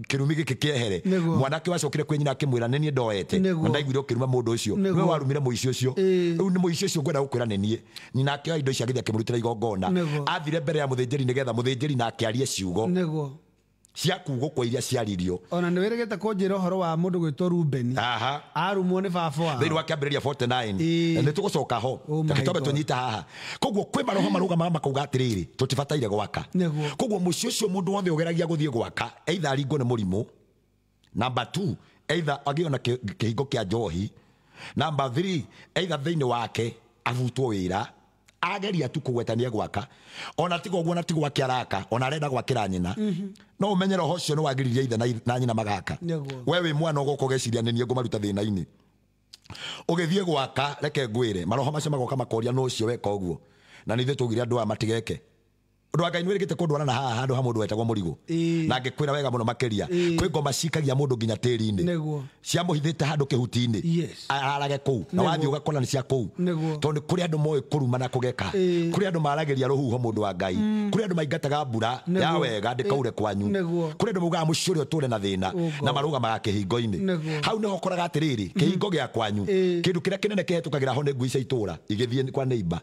kĩrumi gĩkĩ kĩehere. Mwanake wacokire kwĩ nyina akĩmwĩra nĩ niĩ ndoete. Na ndaiguire ũkĩruma mũndũ ũcio. Nĩwe warumire mũici ũcio. Rĩu nĩ mũici ũcio ngwenda gũkwĩra nĩ niĩ. Nyina akĩoya indo icio agĩthiĩ akĩmũrutĩra igongona. Athire mbere ya mũthĩnjĩri nĩgetha mũthĩnjĩri nake arie ciugo. Nĩguo. Cia kugũkwo iria ciaririo. Ona nĩ wĩrĩgĩte kũnjĩra ũhoro wa mũndũ gwĩtwo Rubeni. Arumwo nĩ baba wao. Thĩinĩ wa kĩambĩrĩria 49. Nĩ tũgũcoka ho. Reke twambe tũnyite haha. Koguo kwĩ maroho marũgamaga makauga atĩrĩrĩ, tũtibataire gwaka. Koguo mũciĩ ũcio mũndũ wothe ũgeragia gũthiĩ gwaka, either aringwo nĩ mũrimũ. Number 2, either agĩo na kĩhingo kĩa njohi. Number 3, either thĩinĩ wake abutwo wĩra ageria tu kũgwetania gwaka, ona tiga ũguo na ti gwake araka, ona arenda gwakĩra nyina. No ũmenye roho ũcio nĩ wagiririe ithe na nyina magaka. We wĩ mwana ũgoka ũgeciria nĩ niĩ ngũmaruta thĩna-inĩ. Ũgĩthiĩ gwaka, reke ngwĩre maroho macio magoka makoria nũ ũcio weka ũguo, na nĩ ithuĩ twaugire andũ aya matigeke. Ũndũ wa Ngai nĩ wĩrĩgĩte kũndwara na haha handũ ha mũndũ wetagwo mũrigo. Na ngĩkwĩra wega mũno makĩria kwĩ ngoma cikagia mũndũ nginya tĩri-inĩ, ciamũhithĩte handũ kĩhuti-inĩ, ararage kũu, na wathiĩ ũgakora nĩ cia kũu. Tondũ kũrĩ andũ moĩ kũruma na kũgeka, kũrĩ andũ maragĩria rũhuho mũndũ wa Ngai, kũrĩ andũ maingataga mbura ya wega ndĩkaure kwanyu, kũrĩ andũ maugaga mũciĩ ũrĩa ũtũre na thĩna na marũgamaga kĩhingo-inĩ. Hau nĩho ũkoraga atĩrĩrĩ, kĩhingo gĩa kwanyu kĩndũ kĩrĩa kĩnene kĩhetũkagĩra ho nĩ ngui cia itũũra igĩthiĩ kwa neighbor.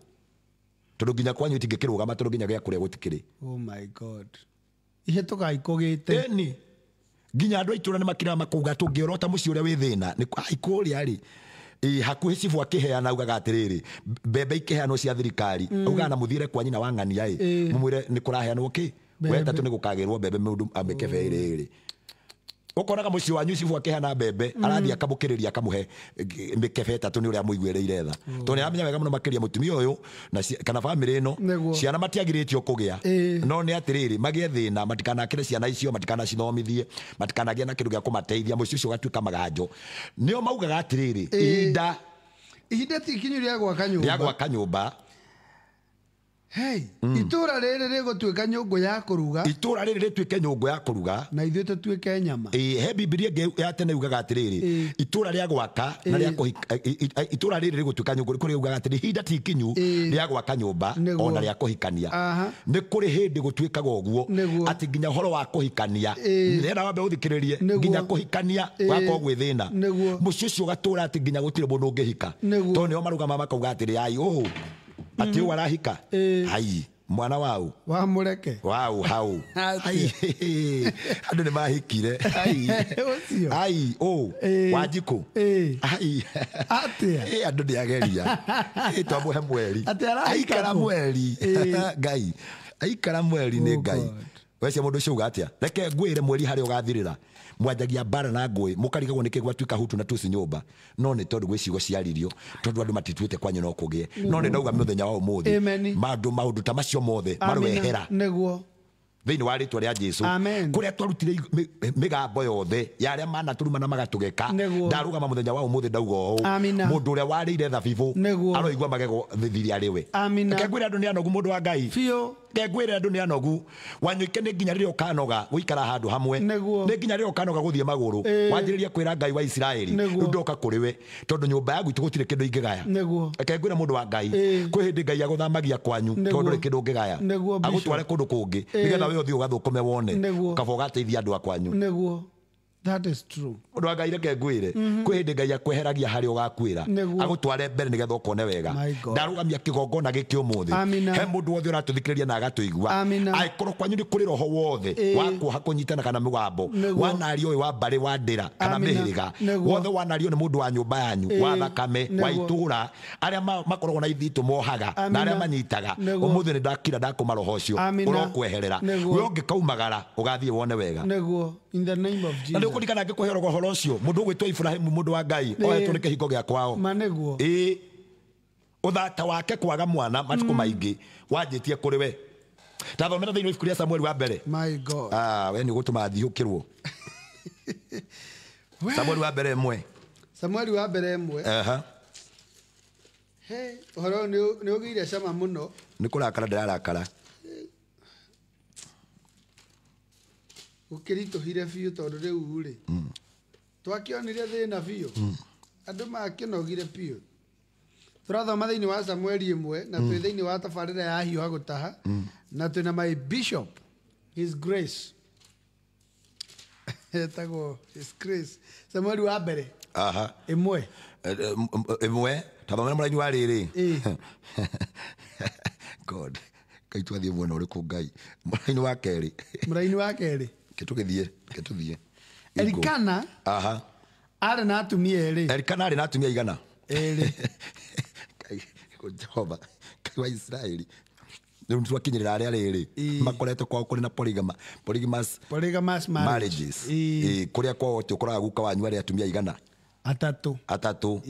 Tondũ nginya kwanyu itingĩkĩrũgama tondũ nginya gĩa kũrĩa gũtikĩrĩ. Oh my God. Ihĩtũka ikũgĩte. Ĩni. Nginya andũ a itũũra nĩ makiraga makauga tũngĩorota mũciĩ ũrĩa wĩ thĩna nĩ kũrĩa rĩ. Hakuhĩ cibũ akĩheana augaga atĩrĩrĩ, mbembe ikĩheanwo cia thirikari, augaga na mũthiĩre kwa nyina wa ng'ania ĩ, mũmwĩre nĩ kũraheanwo kĩ? Wetatũ nĩ gũkagĩrwo mbembe mũndũ amĩkebe ĩrĩ ĩrĩ. Ũkoraga mũciĩ wanyu cibũ akĩheana mbembe, arathiĩ akamũkĩrĩria akamũhe mĩkebe ĩtatũ nĩ ũrĩa amũiguĩrĩire tha. Tondũ nĩ aramenya wega mũno makĩria mũtumia ũyũ na kana bamĩrĩ ĩno, ciana matiagirĩtio kũgĩa. No nĩ atĩrĩrĩ, magĩe thĩna, matikanakĩre ciana icio, matikanacithomithie, matikanagĩe na kĩndũ gĩa kũmateithia, mũciĩ ũcio ũgatuĩka maganjo. Nĩo maugaga atĩrĩrĩ, ihinda ti ikinyu rĩa gwaka nyũmba. Rĩa gwaka nyũmba. Hey, itũra rĩrĩ rĩgũtuĩka nyũngũ ya kũruga. Itũra rĩrĩ rĩtuĩke nyũngũ ya kũruga. Na ithuĩ tũtuĩke nyama. He Bibilia ĩngĩ ya tene yugaga atĩrĩrĩ, itũra rĩa gwaka na rĩa kũhika, itũra rĩrĩ rĩgũtuĩka nyũngũ, kũrĩ yugaga atĩrĩ, ihinda ti ikinyu rĩa gwaka nyũmba ona rĩa kũhikania. Nĩ kũrĩ hĩndĩ gũtuĩkaga ũguo atĩ nginya ũhoro wa kũhikania, ndĩrenda wambe ũthikĩrĩrie, nginya kũhikania gwakorwo gwĩ thĩna. Mũciĩ ũcio ũgatũra atĩ nginya gũtirĩ mũndũ ũngĩhika. Tondũ nĩo marũgamaga makauga atĩrĩ, ai ũũ ati ũũ arahika, ai mwana wau wa mũreke wau hau, ai andũ nĩ mahikire, ai ai ũũ Wanjikũ, ai atĩa andũ nĩ ageria, twamũhe mweri, aikara mweri Ngai, aikara mweri nĩ Ngai. Wecia mũndũ ũcio uga atĩa? Reke ngwĩre mweri harĩa ũgathirĩra. Mwanjagia mbara na ngũĩ, mũkarigagwo nĩkĩ gwatuĩka hutu na tusi nyũmba. No nĩ tondũ gwĩ ciugo ciaririo, tondũ andũ matituĩte kwanyu no kũgĩe. No nĩ ndauga mũthenya wa ũmũthĩ, maũndũ ta macio mothe marwehera. Nĩguo. Thĩinĩ wa rĩtwa rĩa Jesũ, kũrĩa twarutire mĩgambo yothe ya arĩa manatũruma na magatũgeka, ndarũgama mũthenya wa ũmũthĩ ndauga ũũ, mũndũ ũrĩa warĩire thabibũ aroigua magego thiri arĩ we. Reke ngwĩre andũ nĩ anogu mũndũ wa Ngai. Reke ngwĩre andũ nĩ anogu. Wanyuike nĩ nginya rĩrĩa ũkanoga gũikara handũ hamwe, nĩ nginya rĩrĩa ũkanoga gũthiĩ magũrũ, wanjĩrĩrie kwĩra Ngai wa Isiraeli, rĩu ndoka kũrĩ we tondũ nyũmba ya gwitũ gũtirĩ kĩndũ ingĩgaya. Reke ngwĩre mũndũ wa Ngai, kwĩ hĩndĩ Ngai agũthamagia kwanyu tondũ ndũrĩ kĩndũ ũngĩgaya, agũtware kũndũ kũngĩ nĩgetha we ũthiĩ ũgathũkũme wone, kaba ũgateithia andũ a kwanyu. Nĩguo. That is true. Mũndũ wa Ngai reke ngwĩre, kwĩ hĩndĩ Ngai akweheragia harĩa ũgakuĩra, agũtware mbere nĩgetha ũkone wega. Ndarũgamia kĩgongona gĩkĩ ũmũthĩ. He mũndũ wothe ũratũthikĩrĩria na agatũigua, angĩkorwo kwanyu nĩ kũrĩ roho wothe wa kuoha kũnyitana kana mũgambo wanario ũyũ wa mbarĩ wa ndĩra kana mĩhĩrĩga wothe wanario nĩ mũndũ wa nyũmba yanyu wa thakame wa itũra arĩa makoragwo na ithitũ mohaga na arĩa manyitaga, ũmũthĩ nĩ ndakira ndakũma roho ũcio ũrokweherera. We ũngĩkaumagara ũgathiĩ wone wega. Nĩguo, in the name of Jesus. Na nĩ ũkũririkana ngĩkũhe ũhoro ũcio mũndũ ũgwĩtwo Ibrahimu mũndũ wa Ngai ohetwo nĩ kĩhingo gĩa kwao. Ma nĩguo. Ĩĩ, ũthata wake kwaga mwana matukũ maingĩ wanjĩtie kũrĩ we. Tathomera thĩinĩ wa ibuku rĩa Samueli wa mbere. My God. We nĩ ũgũtũma thiũkĩrwo. Samueli wa mbere ĩmwe. Samueli wa mbere ĩmwe. He, ũhoro nĩ ũgĩire cama mũno. Nĩ kũrakara ndĩrarakara. Gũkĩritũhire biũ tondũ rĩu rĩ, twakĩonire thĩna biũ, andũ makĩnogire biũ. Tũrathoma thĩinĩ wa Samueli ĩmwe na twĩ thĩinĩ wa tabarĩra ya Hiũha Gũtaha, na twĩna my bishop, His Grace, etagwo His Grace. Samueli wa mbere ĩmwe. Ĩmwe tathomera mũraini wa rĩrĩ. God, Ngai twathiĩ mwena ũrĩkũ Ngai? Mũraini wa kerĩ. Mũraini wa kerĩ. Ketũgĩthiĩ. Elikana arĩ na atumia erĩ. Elikana arĩ na atumia igana? Erĩ. Ngai, Jehova, Ngai wa Isiraeli. Rĩu nĩtwakinyĩrĩra arĩa rĩrĩ makoretwo kwao kũrĩ na polygamous marriages. Kũrĩa kwao ũkoraga guka wanyu arĩ atumia igana? Atatũ. Atatũ.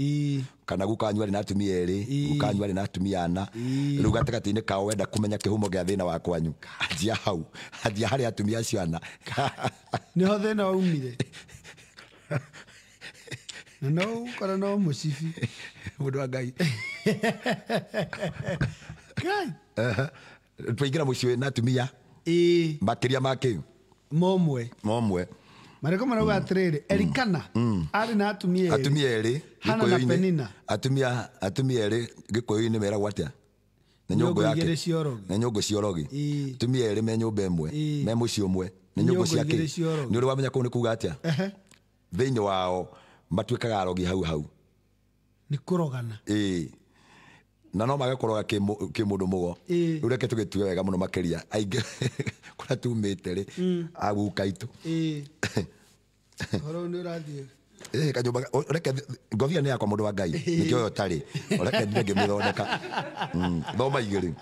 Kana guka wanyu arĩ na atumia erĩ, guka wanyu arĩ na atumia ana. Rĩu gatagatĩ-inĩ kao wenda kũmenya kĩhumo gĩa thĩna wa kwanyu, anjia hau, anjia harĩ atumia acio ana. Nĩho thĩna waumire. Na no ũkora no mũcibi. Mũndũ wa Ngai. Ngai. Twaingĩra mũciĩ na atumia makĩria ma kĩu? Momwe. Momwe. Marĩko marauga atĩrĩrĩ, Elikana arĩ na atumia erĩ. Atumia erĩ Hana na Penina. Atumia erĩ Gĩkũyũ-inĩ meragwo atĩa? Nĩ nyũngũ yake. Nĩ nyũngũ cia ũrogi. Atumia erĩ me nyũmba ĩmwe, me mũciĩ ũmwe, nĩ nyũngũ cia kĩ? Nĩ ũrĩ wamenya kũu nĩ kuga atĩa? Thĩinĩ wao matuĩkaga arogi hau hau. Nĩ kũrogana. Ĩĩ. Na no mage kũroga kĩ mũndũ mũgo. Rĩu reke tũgĩtue wega mũno makĩria. Aingĩ kũrĩa tumĩte rĩ, aguka itũ. Ũhoro nĩ ũrathiĩ. Kanyũmba reke ngobia nĩ yakwa mũndũ wa Ngai, nĩkĩo ũyũ ũtarĩ. Reke ndire ngĩmĩthondeka. Thoma igĩrĩ.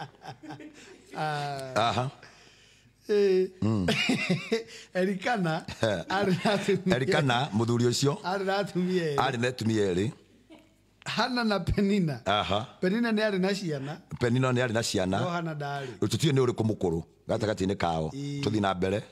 Elikana arĩ na atumia. Elikana mũthuri ũcio arĩ na atumia erĩ. Arĩ na atumia erĩ. Hana na Penina. Penina nĩ arĩ na ciana. Penina nĩ arĩ na ciana. No Hana ndarĩ. Tũtiũĩ nĩ ũrĩkũ mũkũrũ gatagatĩ-inĩ kao. Tũthiĩ na mbere.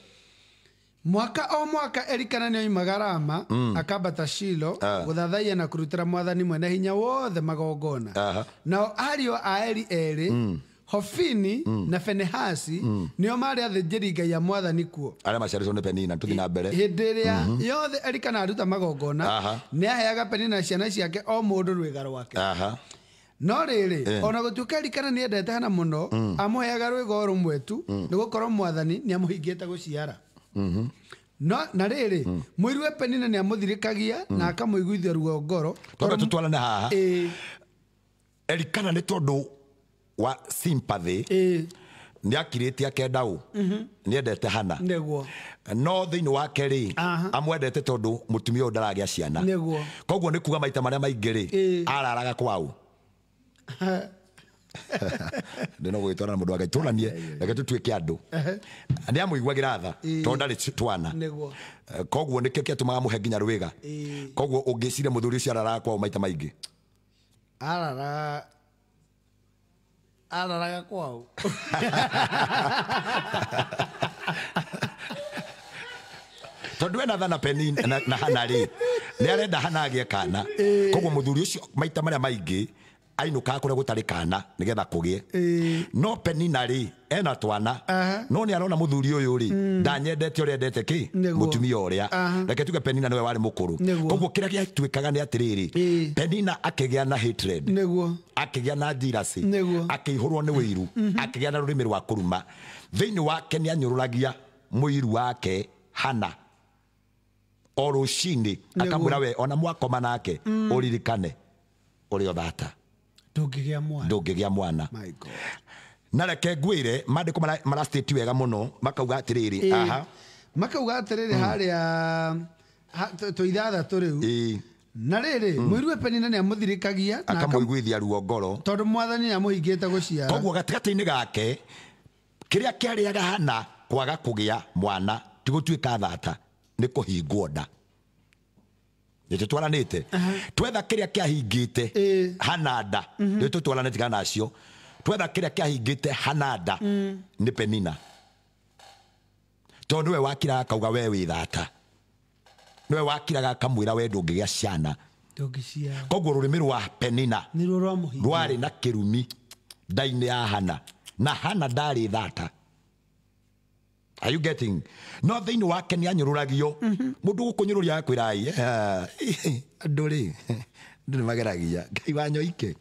Mwaka o mwaka Elikana nĩ oimaga Rama akambata Shilo gũthathaiya na kũrutĩra mwathani mwene hinya wothe magongona. Nao ariũ a Eli erĩ, Hofini na Fenehasi, nĩo maarĩ athĩnjĩri Ngai a mwathani kuo. Arĩa maciarĩtwo nĩ Penina. Tũthiĩ na mbere. Hĩndĩ ĩrĩa yothe Elikana aruta magongona, nĩ aheaga Penina ciana ciake o mũndũ rwĩga rwake. No rĩrĩ, ona gũtuĩka Elikana nĩ endete Hana mũno, amũheaga rwĩga o rũmwe tu, nĩ gũkorwo mwathani nĩ amũhingĩte gũciara. No na rĩrĩ, mũiru we Penina nĩ amũthirĩkagia na akamũiguithia ruo ngoro. Twambe tũtwarane haha. Elikana nĩ tondũ wa sympathy nĩ akirĩte akenda ũ, nĩ endete Hana. Nĩguo. No thĩinĩ wake rĩ, amwendete tondũ mũtumia ũyũ ndaragĩa ciana. Nĩguo. Koguo nĩ kuga maita marĩa maingĩ rĩ, araraga kwao. Ndĩno gũgĩtwarana mũndũ wa Ngai, tũranie reke tũtuĩke andũ. Nĩ amũiguagĩra tha tondũ ndarĩ twana. Nĩguo. Koguo nĩkĩo kĩatũmaga mũhe nginya rwĩga. Koguo ũngĩciria mũthuri ũcio araraga kwao maita maingĩ. Araraga kwao. Tondũ ena tha na Penina na Hana rĩ, nĩ arenda Hana agĩe kana. Koguo mũthuri ũcio maita marĩa maingĩ ainũkaga kũrĩa gũtarĩ kana nĩgetha kũgĩe. No Penina rĩ, ena twana, no nĩ arona mũthuri ũyũ rĩ, ndanyendete ũrĩa endete kĩ? Mũtumia ũrĩa. Reke tuge Penina nĩwe warĩ mũkũrũ. Koguo kĩrĩa gĩatuĩkaga nĩ atĩrĩrĩ, Penina akĩgĩa na hatred, akĩgĩa na jealousy, akĩihũrwo nĩ wĩiru, akĩgĩa na rũrĩmĩ rwa kũruma. Thĩinĩ wake nĩ anyũrũragia mũiru wake Hana. O rũcinĩ akamwĩra we ona mwakoma nake ũririkane ũrĩ o thata ndũngĩgĩa mwana. Ndũngĩgĩa mwana. My God. Na reke ngwĩre maandĩko mara state wega mũno makauga atĩrĩrĩ aha Makauga atĩrĩrĩ harĩa twĩ ithathatũ rĩu. Na rĩrĩ mũirue Penina nĩ amũthirĩkagia na akamũiguithia ruo ngoro tondũ mwathani nĩ amũhingĩte gũciara. Koguo gatagatĩ-inĩ gake kĩrĩa kĩarĩaga Hana kwaga kũgĩa mwana ti gũtuĩka thata nĩ kũhingwo nda. Nĩ tũtwaranĩte twetha kĩrĩa kĩahingĩte Hana nda nĩ tũtwaranĩte kana nacio twetha kĩrĩa kĩahingĩte Hana nda nĩ Penina tondũ nĩwe wakiraga akauga we wĩ thata, nĩwe wakiraga akamwĩra we ndũngĩgĩa ciana. Ndũngĩciara. Koguo rũrĩmĩ rwa Penina nĩruo rwamũhingia rwarĩ na kĩrumi nda-inĩ ya Hana na Hana ndarĩ thata. Are you getting? No thĩinĩ wake nĩ anyũrũragio. Mũndũ gũkũnyũrũria agakwĩra ai andũ rĩ andũ nĩ mageragia Ngai wa nyoike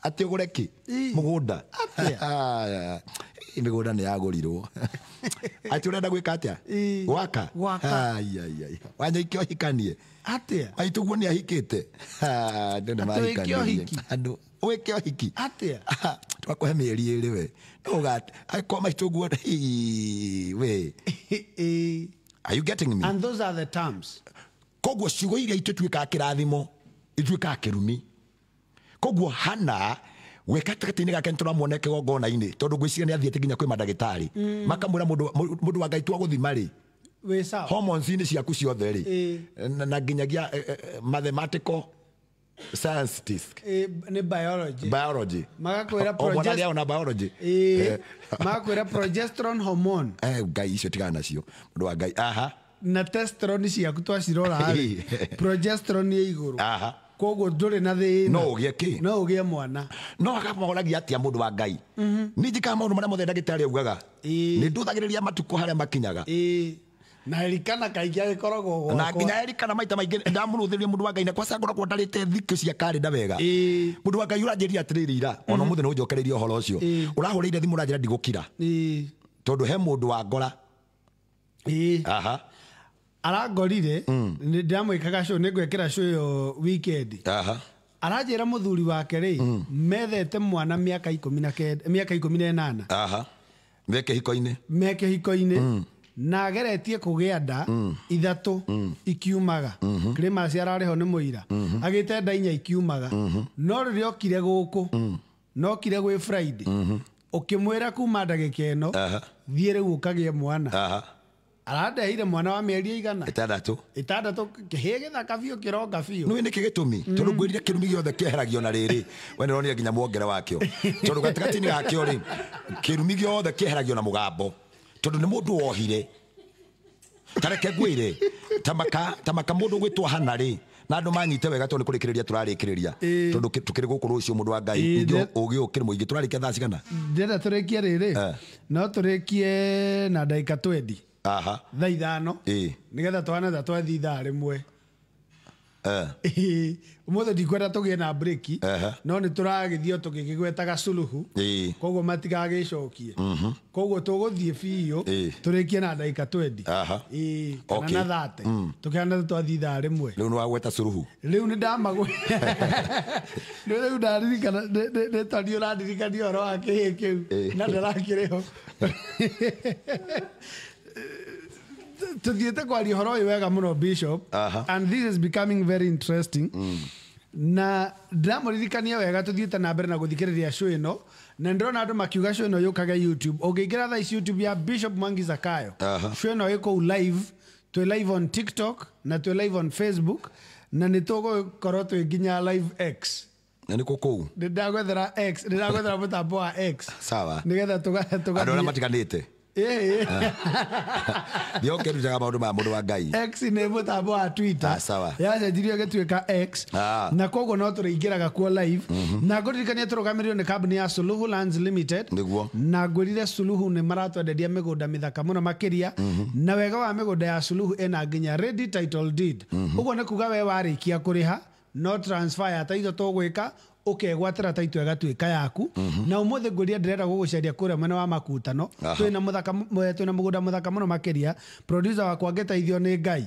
atĩ ũgũre kĩ mũgũnda mĩgũnda nĩ yagũrirwo atĩ ũrenda gwĩka atĩa gwaka wanyoike ũhikanie atĩa maitũ guo nĩ ahikĩte andũ nĩ mahikanirie andũ wĩke ũhiki atĩa twakũhe mĩeri ĩrĩ we angĩkorwo maitũ guo we. Are you getting me? And those are the terms. Koguo ciugo iria ituĩkaga kĩrathimo ituĩkaga kĩrumi. Koguo Hana we gatagatĩ-inĩ gake nĩtũramuona kĩgongona-inĩ tondũ ngwĩciria nĩ athiĩte nginya kwĩ mandagĩtarĩ makamwĩra mũndũ wa Ngai twagũthima rĩ hormones-inĩ ciaku ciothe rĩ na nginyagia mathematical scientist nĩ biology biology magakwĩra progesterone biology magakwĩra progesterone hormone Ngai icio tigana nacio mũndũ wa Ngai aha na testosterone ciaku twacirora rĩ progesterone ĩ igũrũ aha koguo ndũrĩ na thĩna no ũgĩe kĩ no ũgĩe mwana no akamoragia atĩa mũndũ wa Ngai niĩ njĩkaga maũndũ marĩa mothe ndagĩtarĩ augaga nĩ ndũthagĩrĩria matukũ harĩa makinyaga na Elikana kaingĩ agĩkoragwo gwakwa na nginya Elikana maita maingĩ ndamũrũthĩrĩria mũndũ wa Ngai na kwaca ngoragwo ndarĩte thikũ cia karenda wega mũndũ wa Ngai ũranjĩrire atĩrĩrĩ ira ona ũmũthĩ nĩ ũnjokereirie ũhoro ũcio ũrahũrĩire thimũ ũranjĩra ndigũkira tondũ he mũndũ wa ngora aha arangorire ndĩramwĩkaga show nĩ ngwĩkĩra show ĩyo weekend aha aranjĩra mũthuri wake rĩ methete mwana mĩaka 19 mĩaka 18 aha me kĩhiko-inĩ na ageretie kũgĩa nda ithatũ ikiumaga Christmas ararĩho nĩ mũira agĩte nda inya ikiumaga no rĩrĩa okire gũkũ nokire gwĩ Friday ũkĩmwĩra kuma ndagĩka ĩno thiĩ rĩu ũkagĩe mwana arandeheire mwana wa mĩeri igana ĩtandatũ kĩhĩĩ gĩthaka biũ kĩronga biũ nĩũĩ nĩkĩ gĩtũmi tondũ ngwĩrire kĩrumi gĩothe kĩeheragio na rĩrĩ we nĩũronire nginya muongere wakĩo tondũ gatagatĩ-inĩ gakĩo rĩ kĩrumi gĩothe kĩeheragio na mũgambo tondũ nĩ mũndũ wohire tareke ngwĩre tamaka mũndũ ũgwĩtwo Hana rĩ na andũ manyite wega tondũ nĩ kũrĩkĩrĩria tũrarĩkĩrĩria tondũ tũkĩrĩ gũkũ rũciũ mũndũ wa Ngai ningĩ ũgĩ ũkĩrĩ mũingĩ tũrarĩkia thaa cigana ndĩrenda tũrĩkie rĩrĩ no tũrĩkie na ndagĩka 20 aha thaa ithano nĩgetha twane ta twathi ithaa rĩmwe ũmũthĩ ndikwenda tũgĩe na breki no nĩ tũragĩthiĩ o tũgĩkĩgwetaga suluhu koguo matigagĩcokie koguo tũgũthiĩ biũ tũrĩkie na ndagĩka 20 kana na 30 tũkĩhana twathi ithaa rĩmwe rĩu nĩwagweta suluhu rĩu nĩ ndamagwe rĩu ndaririkana nĩ tondũ ũrandirikania ũhoro wa kĩhĩĩ kĩu na ndarakĩrĩho tuthiĩte kwaria ũhoro ũyũ wega mũno Bishop. And this is becoming very interesting. Na ndĩramũririkania wega tuthiĩte na mbere na gũthikĩrĩria show ĩno na ndĩrona andũ makiuga show ĩno yũkage YouTube ũngĩingĩra thaa ici YouTube ya Bishop Mwangi Zakayo show ĩno ĩ kũu live twĩ live on TikTok na twĩ live on Facebook na nĩ tũgũkorwo twĩ nginya live X na nĩ kũu nĩ ndagwethera X nĩ ndagwethera mũtambo wa X sawa nĩgetha tũgathiĩ andũ arĩa matiganĩte Thiĩ ũkĩrutaga maũndũ ma mũndũ wa Ngai X nĩ mũtambo wa Twitter sawa yacenjirio ĩgĩtuĩka X na koguo no tũrĩingĩraga kuo live na ngũririkania tũrũgamĩrĩirwo nĩ kambuni ya Suluhu Lands Limited nĩguo na ngwĩrire Suluhu nĩ maratwenderia mĩgũnda mĩthaka mũno makĩria na wega wa mĩgũnda ya Suluhu ĩna nginya ready title deed ũguo nĩ kuga we warĩkia kũrĩha no transfer ya title tũgwĩka ukegwatĩra title ĩgatuĩka yaku na ũmũthĩ ngwĩria ndĩrenda gũgũcaria kũrĩa mwena wa makutano twĩna mũthaka twĩna mũgũnda mũthaka mũno makĩria producer wakwa angĩteithio nĩ Ngai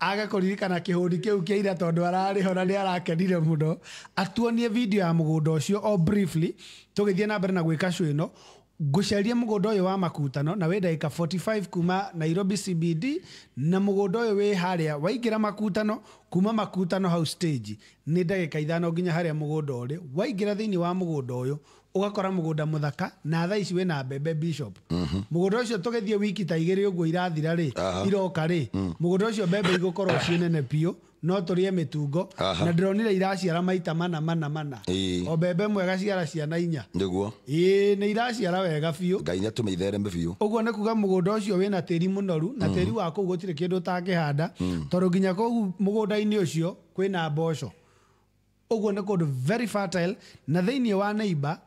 Age kũririkana kĩhũni kĩu kĩa ira tondũ ararĩ ho na nĩ arakenire mũno. Atuonie video ya mũgũnda ũcio o briefly, tũgĩthiĩ na mbere na gwĩka show ĩno. Ngũceria mũgũnda ũyũ wa Makutano na wĩ ndagĩka 45 kuma Nairobi CBD, na mũgũnda ũyũ wĩ harĩa waingĩra Makutano, kuma Makutano hau stage nĩ ndagĩka 5 nginya harĩa mũgũnda ũrĩ. Waingĩra thĩinĩ wa mũgũnda ũyũ ũgakora mũgũnda mũthaka na thaa ici wĩna mbembe Bishop. Mũgũnda ũcio tũgĩthiĩ wiki ta 2 ũguo irathira rĩ, iroka rĩ, mũgũnda ũcio mbembe igũkorwo ciĩ nene biũ, no tũrĩe mĩtungo. Na ndĩronire iraciara maita mana mana mana. O mbembe ĩmwe ĩgaciara ciana 4. Nĩguo. Ĩĩ, nĩ iraciara wega biũ. Ngai nĩatũme ithereme biũ. Ũguo nĩ kuga mũgũnda ũcio wĩna tĩri mũnoru, na tĩri wa kũu gũtirĩ kĩndũ ũtangĩhanda, tondũ nginya kũu mũgũnda-inĩ ũcio kwĩna mboco. Ũguo nĩ kũndũ very fertile, na thĩinĩ wa neighbor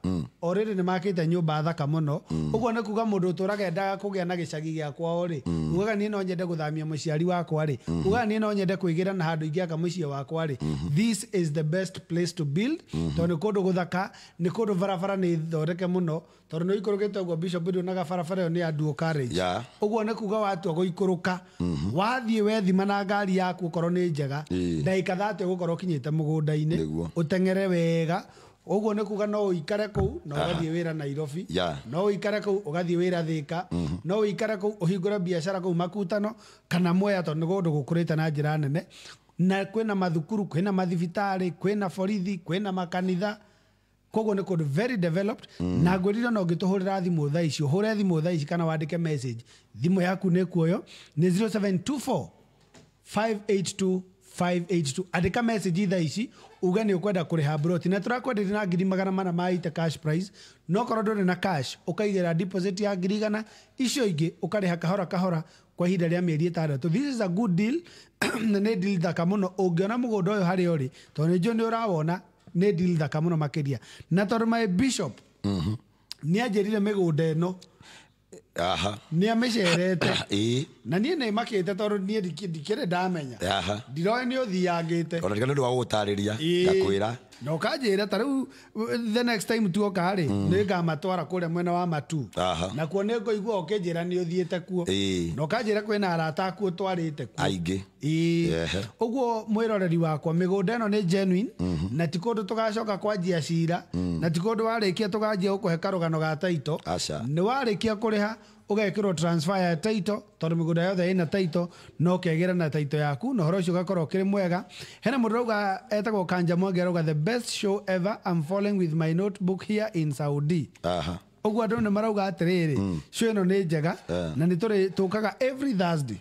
already nĩ makĩte nyũmba thaka mũno. Ũguo nĩ kuga mũndũ ũtũraga endaga kũgĩa na gĩcagi gĩa kwao rĩ, ugaga niĩ no nyende gũthamia mũciari wakwa rĩ, ugaga niĩ no nyende kwĩgĩra na handũ ingĩaka mũciĩ wakwa rĩ, this is the best place to build. Tondũ nĩ kũndũ gũthaka, nĩ kũndũ barabara nĩ thondeke mũno, tondũ nĩ ũikũrũkĩte ũguo Bishop nduonaga barabara ĩyo nĩ ya dual carriage. Ũguo nĩ kuga watua gũikũrũka, wathiĩ wethima na ngari yaku okorwo nĩ njega, ndagĩka 30 ũgũkorwo ũkinyĩte mũgũnda-inĩ, ũteng'ere wega. Ũguo nĩ kuga no ũikare kũu na ũgathiĩ wĩra Nairobi, no ũikare kũu ũgathiĩ wĩra Thika, no ũikare kũu ũhingũre biacara kũu Makutano kana Mwea, tondũ nĩ kũndũ gũkũrĩte na njĩra nene. Na kwĩna mathukuru, kwĩna mathibitarĩ, kwĩna borithi, kwĩna makanitha. Koguo nĩ kũndũ very developed. Na ngwĩrire no ũngĩtũhũrĩra thimũ thaa ici, ũhũre thimũ thaa ici kana wandĩke message, thimũ yaku nĩ kuoyo nĩ 0724 582 582. Andĩka message thaa ici uge nĩ ũkwenda kũrĩha broti, na tũrakwenderia na ngiri magana mana ma ite cash price. No korwo ndũrĩ na cash, ũkaigĩra deposit ya ngiri igana, icio ingĩ ũkarĩha kahora kahora kwa ihinda rĩa mĩeri 6. This is a good deal na nĩ deal thaka mũno. Ũngĩona mũgũnda ũyũ harĩa ũrĩ, tondũ nĩ njũĩ nĩ ũrawona, nĩ deal thaka mũno makĩria. Na tondũ my bishop nĩ anjĩrire mĩgũnda ĩno nĩ amĩcerete, na niĩ nĩ makĩte tondũ niĩ ndikĩrĩ ndamenya, ndiroĩ nĩ ũthiangĩte. Ona tiga nĩ ũndũ wa gũgũtarĩria, ngakwĩra. Na ũkanjĩra ta rĩu the next time tuoka rĩ, nĩ ngamatwara kũrĩa mwena wa Matu, nakuo nĩ ngũigua ũkĩnjĩra nĩ ũthiĩte kuo, na ũkanjĩra kwĩna arata aku ũtwarĩte kuo aingĩ. Ũguo mwĩroreri wakwa, mĩgũnda ĩno nĩ genuine, na ti kũndũ tũgacoka kwanjia cira, na ti kũndũ warĩkia tũganjia gũkũhe karũgano ga title. Nĩ warĩkia kũrĩha ũgekĩrwo transfer ya title, tondũ mĩgũnda yothe ĩna title, no ũkegĩra na title yaku, na ũhoro ũcio ũgakorwo ũkĩrĩ mwega. Hena mũndũ ũrauga etagwo Kanja Mwangi, arauga the best show ever, I'm following with my notebook here in Saudi. Ũguo andũ nĩ marauga atĩrĩrĩ, show ĩno nĩ njega, na nĩ tũkaga every Thursday.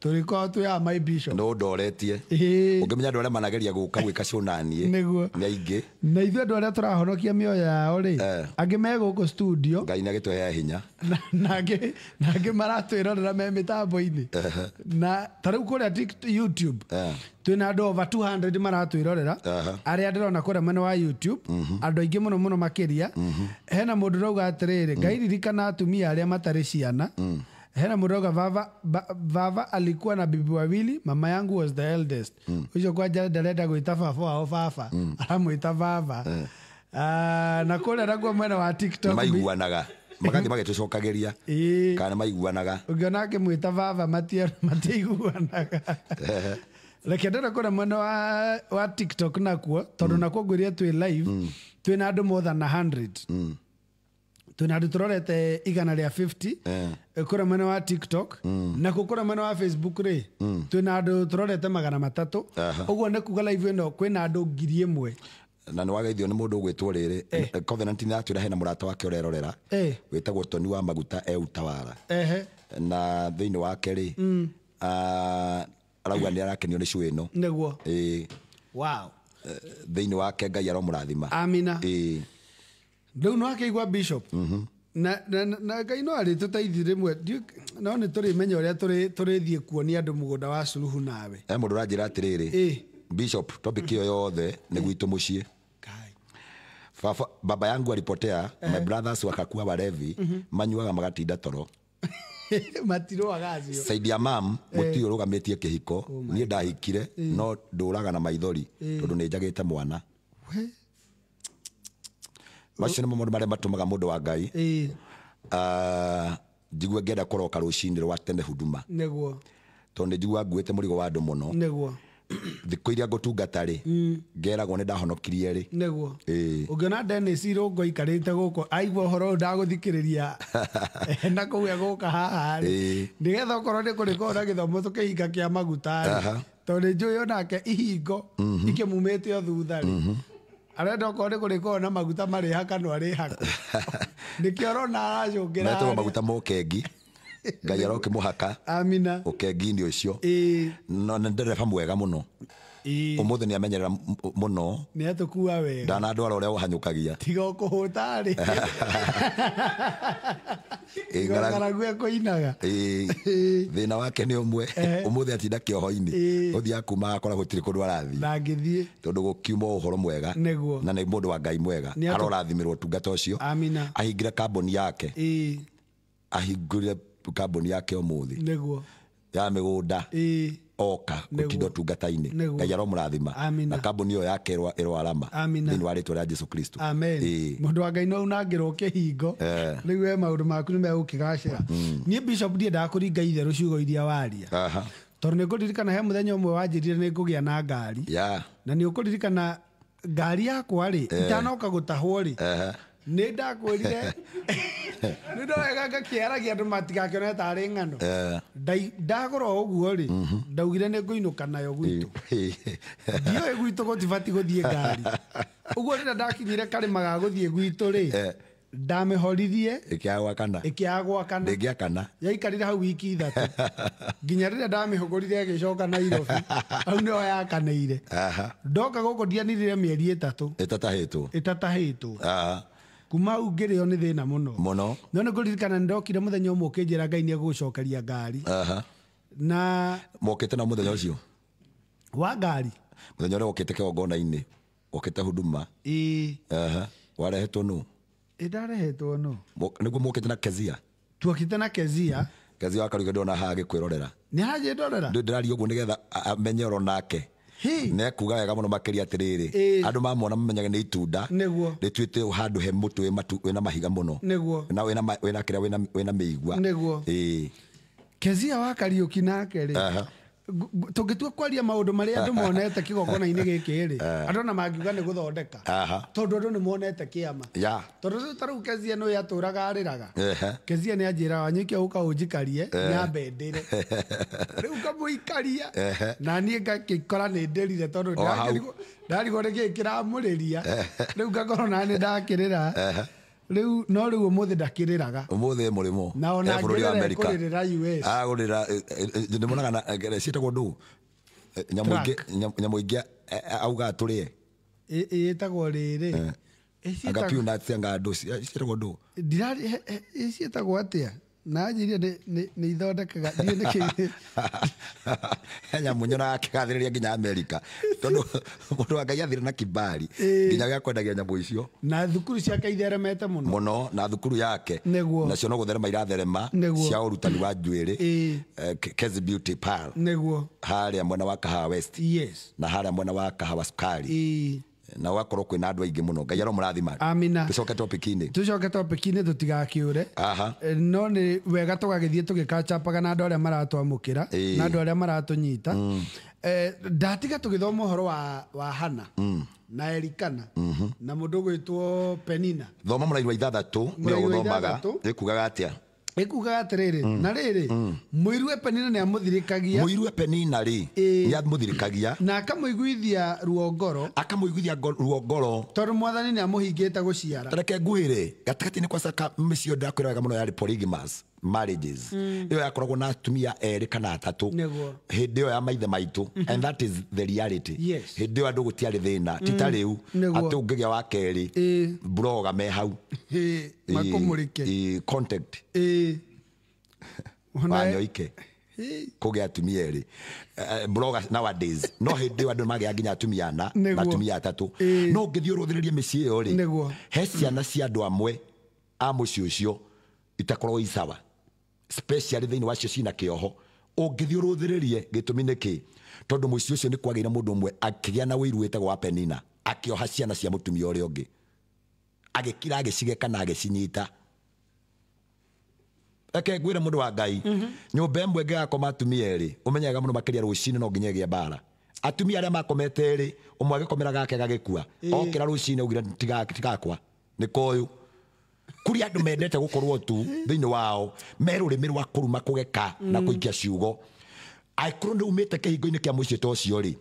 Tũrĩkorwo twĩ haha my bishop. No ndoretie. Ũngĩmenya andũ arĩa manageria gũka gwĩka show na niĩ, nĩ aingĩ. Na ithuĩ andũ arĩa tũrahonokia mĩoyo yao rĩ, angĩ me gũkũ studio, Ngai nĩ agĩtũheaga hinya, na angĩ maratwĩrorera me mĩtambo-inĩ. Na ta rĩu kũrĩa YouTube twĩna andũ over 200 maratwĩrorera, arĩa ndĩrona kũrĩa mwena wa YouTube, andũ aingĩ mũno mũno makĩria. Hena mũndũ ũrauga atĩrĩrĩ, Ngai ririkana atumia arĩa matarĩ ciana. Hena mũndũ ũrauga baba alikuwa na bibi wawili, mama yangu was the eldest. Ũcio kwanja ndarenda gwĩta baba wao baba, aramwĩta baba. Na kũrĩa nakuo mwena wa TikTok maiguanaga, magathiĩ magĩtũcokagĩria kana maiguanaga. Ũngĩona akĩmwĩta baba matiiguanaga. Reke ndĩre kũrĩa mwena wa TikTok nakuo, tondũ nakuo ngwĩrire twĩ live, twĩna andũ more than 100. Twĩna andũ tũrorete igana rĩa 50 kũrĩa mwena wa TikTok, na kũrĩa mwena wa Facebook rĩ, twĩna andũ tũrorete 300. Ũguo nĩ kuga live ĩno kwĩna andũ 1000. Na nĩ wageithio nĩ mũndũ ũgwĩtwo rĩrĩ, Covenant nĩ atwĩra hena mũrata wake ũrerorera, wĩtagwo Tony wa Maguta e Utawala. Na thĩinĩ wake rĩ, arauga nĩ arakenio nĩ show ĩno. Nĩguo. Wow. Thĩinĩ wake Ngai aromũrathima. Amina. Rĩu no akĩigua Bishop. Na Ngai no arĩtũteithie rĩmwe, no nĩ tũrĩmenya ũrĩa tũrĩthiĩ kuonia andũ mũgũnda wa Suluhu nawe. He mũndũ ũranjĩra atĩrĩrĩ, Bishop, topic ĩyo yothe nĩ gwitũ mũciĩ. Baba yangu alipotea, my brothers wakakuwa walevi, manyuaga magatinda toro. Matirũaga acio. Saidi ya mam, gũtirĩ ũrũgamĩtie kĩhiko, niĩ ndahikire, no ndũraga na maithori, tondũ nĩ njagĩte mwana. Macio nĩmo maũndũ marĩa matũmaga mũndũ wa Ngai njigue ngĩenda kũroka rũcinĩ rwa tene huduma. Nĩguo. Tondũ nĩ njiguaga nguĩte mũrigo wa andũ mũno. Nĩguo. Thikũ iria ngũtungata rĩ, ngeragwo nĩ ndahonokirie rĩ. Nĩguo. Ĩĩ. Ũngĩona Dennis Irũngũ aikarĩte gũkũ aigua ũhoro ũyũ ndagũthikĩrĩria na kũu egũka haha rĩ, Ĩĩ. nĩgetha okorwo nĩ kũrĩkorwo na gĩthomo tũkĩhinga kĩa maguta rĩ, Aha. tondũ nĩ njũĩ onake ihingo ikĩmumĩte o thutha rĩ, arenda okorwo nĩ kũrĩkorwo na maguta marĩhakanwo arĩhakwo, nĩkĩo ũrona aracũngĩra Metagwo harĩa. maguta ma ũkengi. Ngai arokĩmũhaka Amina. ũkengi-inĩ ũcio. Ĩĩ. No nĩ ndereba mwega mũno. Ĩĩ. Ũmũthĩ nĩ amenyerera mũno. Nĩ atũkua wega. Ndanandwara ũrĩa ũhanyũkagia. Tiga ũkũhũta rĩ. Ĩĩ, Ng'aragu ekũinaga. Ĩĩ. Thĩna wake nĩ ũmwe. Ũmũthĩ atinda kĩoho-inĩ. Ĩĩ. Ũthiaga kuma akora gũtirĩ kũndũ arathiĩ. Ndangĩthiĩ. Tondũ gũkiuma ũhoro mwega. Nĩguo. Na nĩ mũndũ wa Ngai mwega. Nĩ Arorathimĩrwo ũtungata ũcio. Amina. Ahingire kambuni yake. Ĩĩ. Ahingũrire kambuni yake ũmũthĩ. Nĩguo. Ya mĩgũnda. Ĩĩ. Oka Nĩguo. gũtinda ũtungata-inĩ. Nĩguo. Ngai aromũrathima. Amina. Na kambuni ĩyo yake ĩroarama. Amina. Thĩinĩ wa rĩtwa rĩa Jesu Kristo. Amen. Ĩĩ. Mũndũ wa Ngai no unangĩrwo kĩhingo. Rĩu we maũndũ maku nĩ megũkĩgacĩra. Niĩ Bishop ndiendaga kũringa itherũ ciugo iria waria. Aha. Tondũ nĩ ngũririkana he mũthenya ũmwe wanjĩrire nĩ ngũgĩa na ngari. Ya. Na nĩ ũkũririkana ngari yakwa rĩ, itanoka gũtahwo rĩ, nĩ ndakwĩrire nĩ ndowega ngakĩaragia andũ matigakĩone tarĩ ng'ano. Ndagũra o ũguo rĩ, ndaugire nĩ ngũinũka nayo gwitũ. Ndiũĩ gwitũ gũtibatiĩ gũthiĩ ngari. Ũguo rĩrĩa ndakinyire karĩma ga gũthiĩ gwitũ rĩ, ndamĩhoririe Ĩkĩaga gwakana. Ĩkĩaga gwakana. Ndĩngĩakana. Yaikarire hau wiki 3 nginya rĩrĩa ndamĩhũgũrire ĩgĩcoka Nairobi. Hau nĩho yakanĩire. Aha. Ndoka gũkũ ndianirire mĩeri 3. Ĩtatahĩtwo. Ĩtatahĩtwo. Aha. Kuma hau ngĩrĩo nĩ thĩna mũno. Mũno. No nĩ ngũririkana nĩ ndokire mũthenya ũmwe ũkĩnjĩra Ngai nĩ egũgũcokeria ngari. Aha. Na Mokĩte na mũthenya ũcio? Wa ngari? Mũthenya ũrĩa wokĩte kĩgongona-inĩ, wokĩte huduma. Ĩĩ. Aha. Warehetwo nũ? Ĩ ndarehetwo nũ? Nĩguo mokĩte na Kezia. Tuokĩte na Kezia. Kezia wa Kariuki ndona haha agĩkwĩrorera. Nĩ aranjĩndorera? Ndĩraria ũguo nĩgetha amenye oro nake. Nĩ ekuga wega mũno makĩria atĩrĩrĩ. Ĩĩ. Andũ mamona mamenyage nĩ itunda. Nĩguo. Rĩtuĩte handũ he mũtĩ wĩna mahiga mũno. Nĩguo. Na wĩna kĩrĩa wĩna mĩigua. Nĩguo. Ĩĩ. Kezia wa Kariuki nake rĩ. Aha. Tũngĩtua kwaria maũndũ marĩa andũ monete kĩgongona-inĩ gĩkĩ rĩ, andũ ona mangiuga nĩ gũthondeka. Aha. Tondũ andũ nĩ monete kĩama. Ya. Tondũ rĩu ta rĩu Kezia nĩ atũraga arĩraga. Ehe. Kezia nĩ anjĩraga Wanyũike ũka ũnjikarie, nyambe ndĩre. Rĩu ngamũikaria. Ehe. Na niĩ ngakĩkora nĩ ndĩrire tondũ O hau. ndarigwo nĩ kĩĩ kĩramũrĩria. Rĩu ngakorwo na nĩ ndakĩrĩra. Ehe. Rĩu no rĩu ũmũthĩ ndakĩrĩraga. Ũmũthĩ mũrĩmo. Na ona E bũrũri wa ngĩrĩra Amerika. ekũrĩrĩra US. Agũrĩra, ndĩmonaga na, ciĩtagwo ndũ? Nyamũ ingĩ, Truck. nyamũ ingĩ, augaga tũrĩe. Ĩtagwo rĩrĩ. Anga peanuts, anga ndũ, ciĩtagwo ndũ? Ciĩtagwo atĩa? Na anjĩrire nĩ ithondekaga, ndiũĩ nĩkĩ. He nyamũ nyonaga akĩgathĩrĩria nginya Amerika. Tondũ mũndũ wa Ngai athire na kibali, Ĩĩ. nginya gĩa kwendagia nyamũ icio. Na thukuru ciake itheremete mũno. Mũno, na thukuru yake. Nĩguo. Nacio no gũtherema iratherema Nĩguo. cia ũrutani wa njuĩrĩ. Ĩĩ. Kezi Beauty Parlor. Nĩguo. Harĩa mwena wa Kahawa West. Yes. Na harĩa mwena wa Kahawa Sukari. Ĩĩ. Na ũgakorwo kwĩna andũ aingĩ mũno. Ngai aromũrathima. Amina. Tũcoke topic-inĩ. Tũcoke topic-inĩ tũtigakĩũre. Aha. No nĩ wega tũgagĩthiĩ tũgĩkachapaga na andũ arĩa maratwamũkĩra, Ĩĩ. na andũ arĩa maratũnyita. Ndatiga tũgĩthoma ũhoro wa Hana na Elikana na mũndũ ũgwĩtwo Penina. Thoma mũraini wa 6, nĩwe Mũraini wa ũthomaga. 6. Ĩkugaga atĩa? Ĩkugaga atĩrĩrĩ, na rĩrĩ, mũiru Penina nĩ amũthirĩkagia. Mũiru Penina rĩ, Ĩĩ. nĩ amũthirĩkagia. Na akamũiguithia ruo ngoro. Akamũiguithia ruo ngoro. Tondũ mwathani nĩ amũhingĩte gũciara. Ta reke nguhĩre, gatagatĩ-inĩ kwa Saka mĩciĩ ĩyo ndĩrakwĩra wega mũno yarĩ polygamous marriages. Ĩyo yakoragwo na atumia erĩ kana atatũ. Nĩguo. Hĩndĩ ĩyo ya maithe maitũ. And that is the reality. Yes. Hĩndĩ ĩyo andũ gũtiarĩ thĩna. Ti ta rĩu, Nĩguo. atĩ ũngĩgĩa wa kerĩ, Ĩĩ. broga me hau. Ĩĩ, makũmũrĩke. Ĩĩ, contact. Ĩĩ. Ona Wanyoike. Ĩĩ. Kũgĩa atumia erĩ. Bloggers nowadays. No hĩndĩ ĩyo andũ magĩa nginya atumia ana, Nĩguo. na atumia atatũ. Ĩĩ. No ũngĩthiĩ ũrũthĩrĩrie mĩciĩ ĩyo rĩ, Nĩguo. he ciana cia andũ amwe a mũciĩ ũcio itakoragwo i sawa. Especially thĩinĩ wacio cina kĩoho. Ũngĩthiĩ ũrũthĩrĩrie gĩtũmi nĩ kĩ? Tondũ mũciĩ ũcio nĩ kwagĩire mũndũ ũmwe akĩgĩa na ũiru wĩtagwo wa Penina, akĩoha ciana cia mũtumia ũrĩa ũngĩ. Agĩkira agĩcigeka na agĩcinyita. Reke ngwĩre mũndũ wa Ngai, nyũmba ĩmwe ĩngĩgakoma atumia erĩ, ũmenyaga mũno makĩria rũcinĩ no nginya ĩgĩe mbara. Atumia arĩa makomete erĩ, ũmwe agĩkomera gake gagĩkua, okĩra rũcinĩ augire tigakwa nĩ koyũ. Kũrĩ andũ mendete gũkorwo tu thĩinĩ wao me rũrĩmĩ rwa kũruma, kũgeka na kũikia ciugo. Angĩkorwo nĩ umĩte kĩhingo-inĩ kĩa mũciĩ ta ũcio rĩ,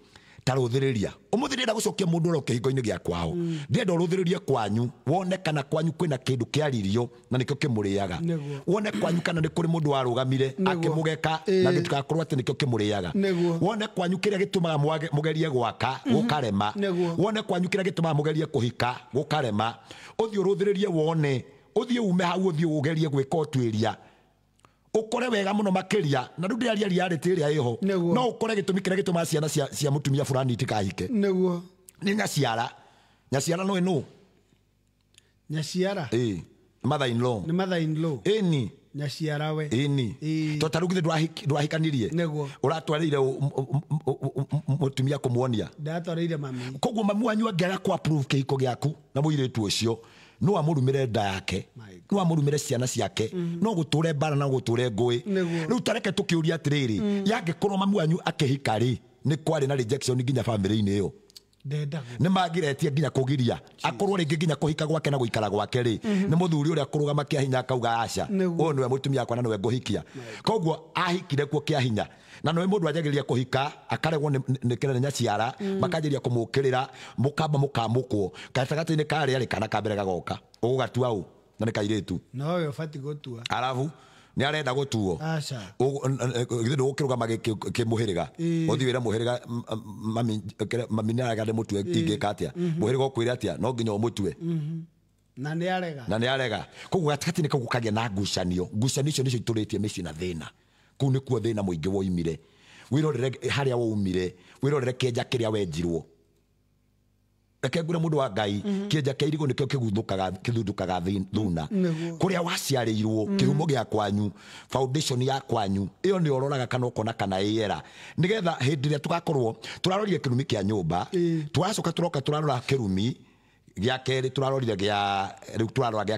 ta rũthĩrĩria. Ũmũthĩ ndĩrenda gũcokia mũndũ oro kĩhingo-inĩ gĩa kwao. Ndĩrenda ũrũthĩrĩrie kwanyu, wone kana kwanyu kwĩna kĩndũ kĩaririo na nĩkĩo kĩmũrĩaga. Wone kwanyu kana nĩ kũrĩ mũndũ warũgamire akĩmũgeka na gĩtigakorwo atĩ nĩkĩo kĩmũrĩaga. Wone kwanyu kĩrĩa gĩtũmaga mũgerie gwaka gũkarema. Wone kwanyu kĩrĩa gĩtũmaga mũgerie kũhika gũkarema. Ũthiĩ ũrũthĩrĩrie wone, ũthiĩ ume hau, ũthiĩ ũgerie gwĩka ũtuĩria, ukore wega muno makiria na riu ndiraria reality ĩrĩa ĩho. No ukore gĩtũmi kĩrĩa gĩtũmaga ciana cia mũtumia fulani itikahike Nĩguo. Nĩ nyaciara. Nyaciara no ĩnũ? Nyaciara. Ĩĩ, mother in law. Nĩ mother in law. Ĩni. Nyaciara we. Ĩni. To ta rĩu githĩ ndwahikanirie? Nĩguo. Ũratwarĩire mũtumia kũmuonia? Ndatwarĩire mami. Koguo mami wanyu angĩaga kũ approve kĩhiko gĩaku na mũirĩtu ũcio, no amũrumĩre nda yake, no amũrumĩre ciana ciake, no gũtũre mbara na gũtũre ngũĩ. Rĩu tareke tũkĩũria atĩrĩrĩ, yangĩkorwo mami wanyu akĩhika rĩ, nĩ kwarĩ na rejection nginya family-inĩ ĩyo, nĩ magiretie nginya kũgiria akorwo rĩngĩ nginya kũhika gwake na gũikara gwake rĩ, nĩ mũthuri ũrĩa kũrũgama kĩa hinya akauga aca, ũyũ nĩwe mũtumia wakwa na nĩwe ngũhikia. Koguo ahikire kuo kĩa hinya, na nĩwe mũndũ anjagĩrĩria kũhika akaregwo nĩ kĩrĩa nĩ nyaciara, makanjĩrĩria kũmũkĩrĩra, mũkamba mũkamũkwo gatagatĩ-inĩ karĩa rĩ, kana ka mbere gagoka ũgũgatua ũ na nĩ kairĩtu. Nowe ũbatiĩ gũtua. Arabu nĩ arenda gũtuo. Aca. Githĩ ndũgũkĩrũgama kĩmũhĩrĩga, ũthiĩ wĩre mũhĩrĩga, mami nĩ arega ndĩmũtue, ingĩka atĩa? Mũhĩrĩga ũkwĩre atĩa? No nginya ũmũtue. Na nĩ arega. Na nĩ arega. Koguo gatagatĩ-inĩ kau gũkagĩa na ngucanio. Ngucanio icio nĩcio itũrĩtie mĩciĩ na thĩna. Kũu nĩkuo thĩna mũingĩ woimire. Wĩrorere harĩa waumire, wĩrorere kĩenja kĩrĩa wenjirwo. Reke ngwĩre mũndũ wa Ngai, kĩenja kĩa irigũ nĩkĩo kĩthundũkaga thuna. Kũrĩa waciarĩirwo, kĩhumo gĩa kwanyu, foundation ya kwanyu, ĩyo nĩ ũroraga kana ũkona kana ĩera. Nĩgetha hĩndĩ ĩrĩa tũgakorwo tũrarorire kĩrumi kĩa nyũmba, tũracoka tũroka tũrarora kĩrumi gĩa kerĩ, tũrarorire gĩa rĩu tũrarora gĩa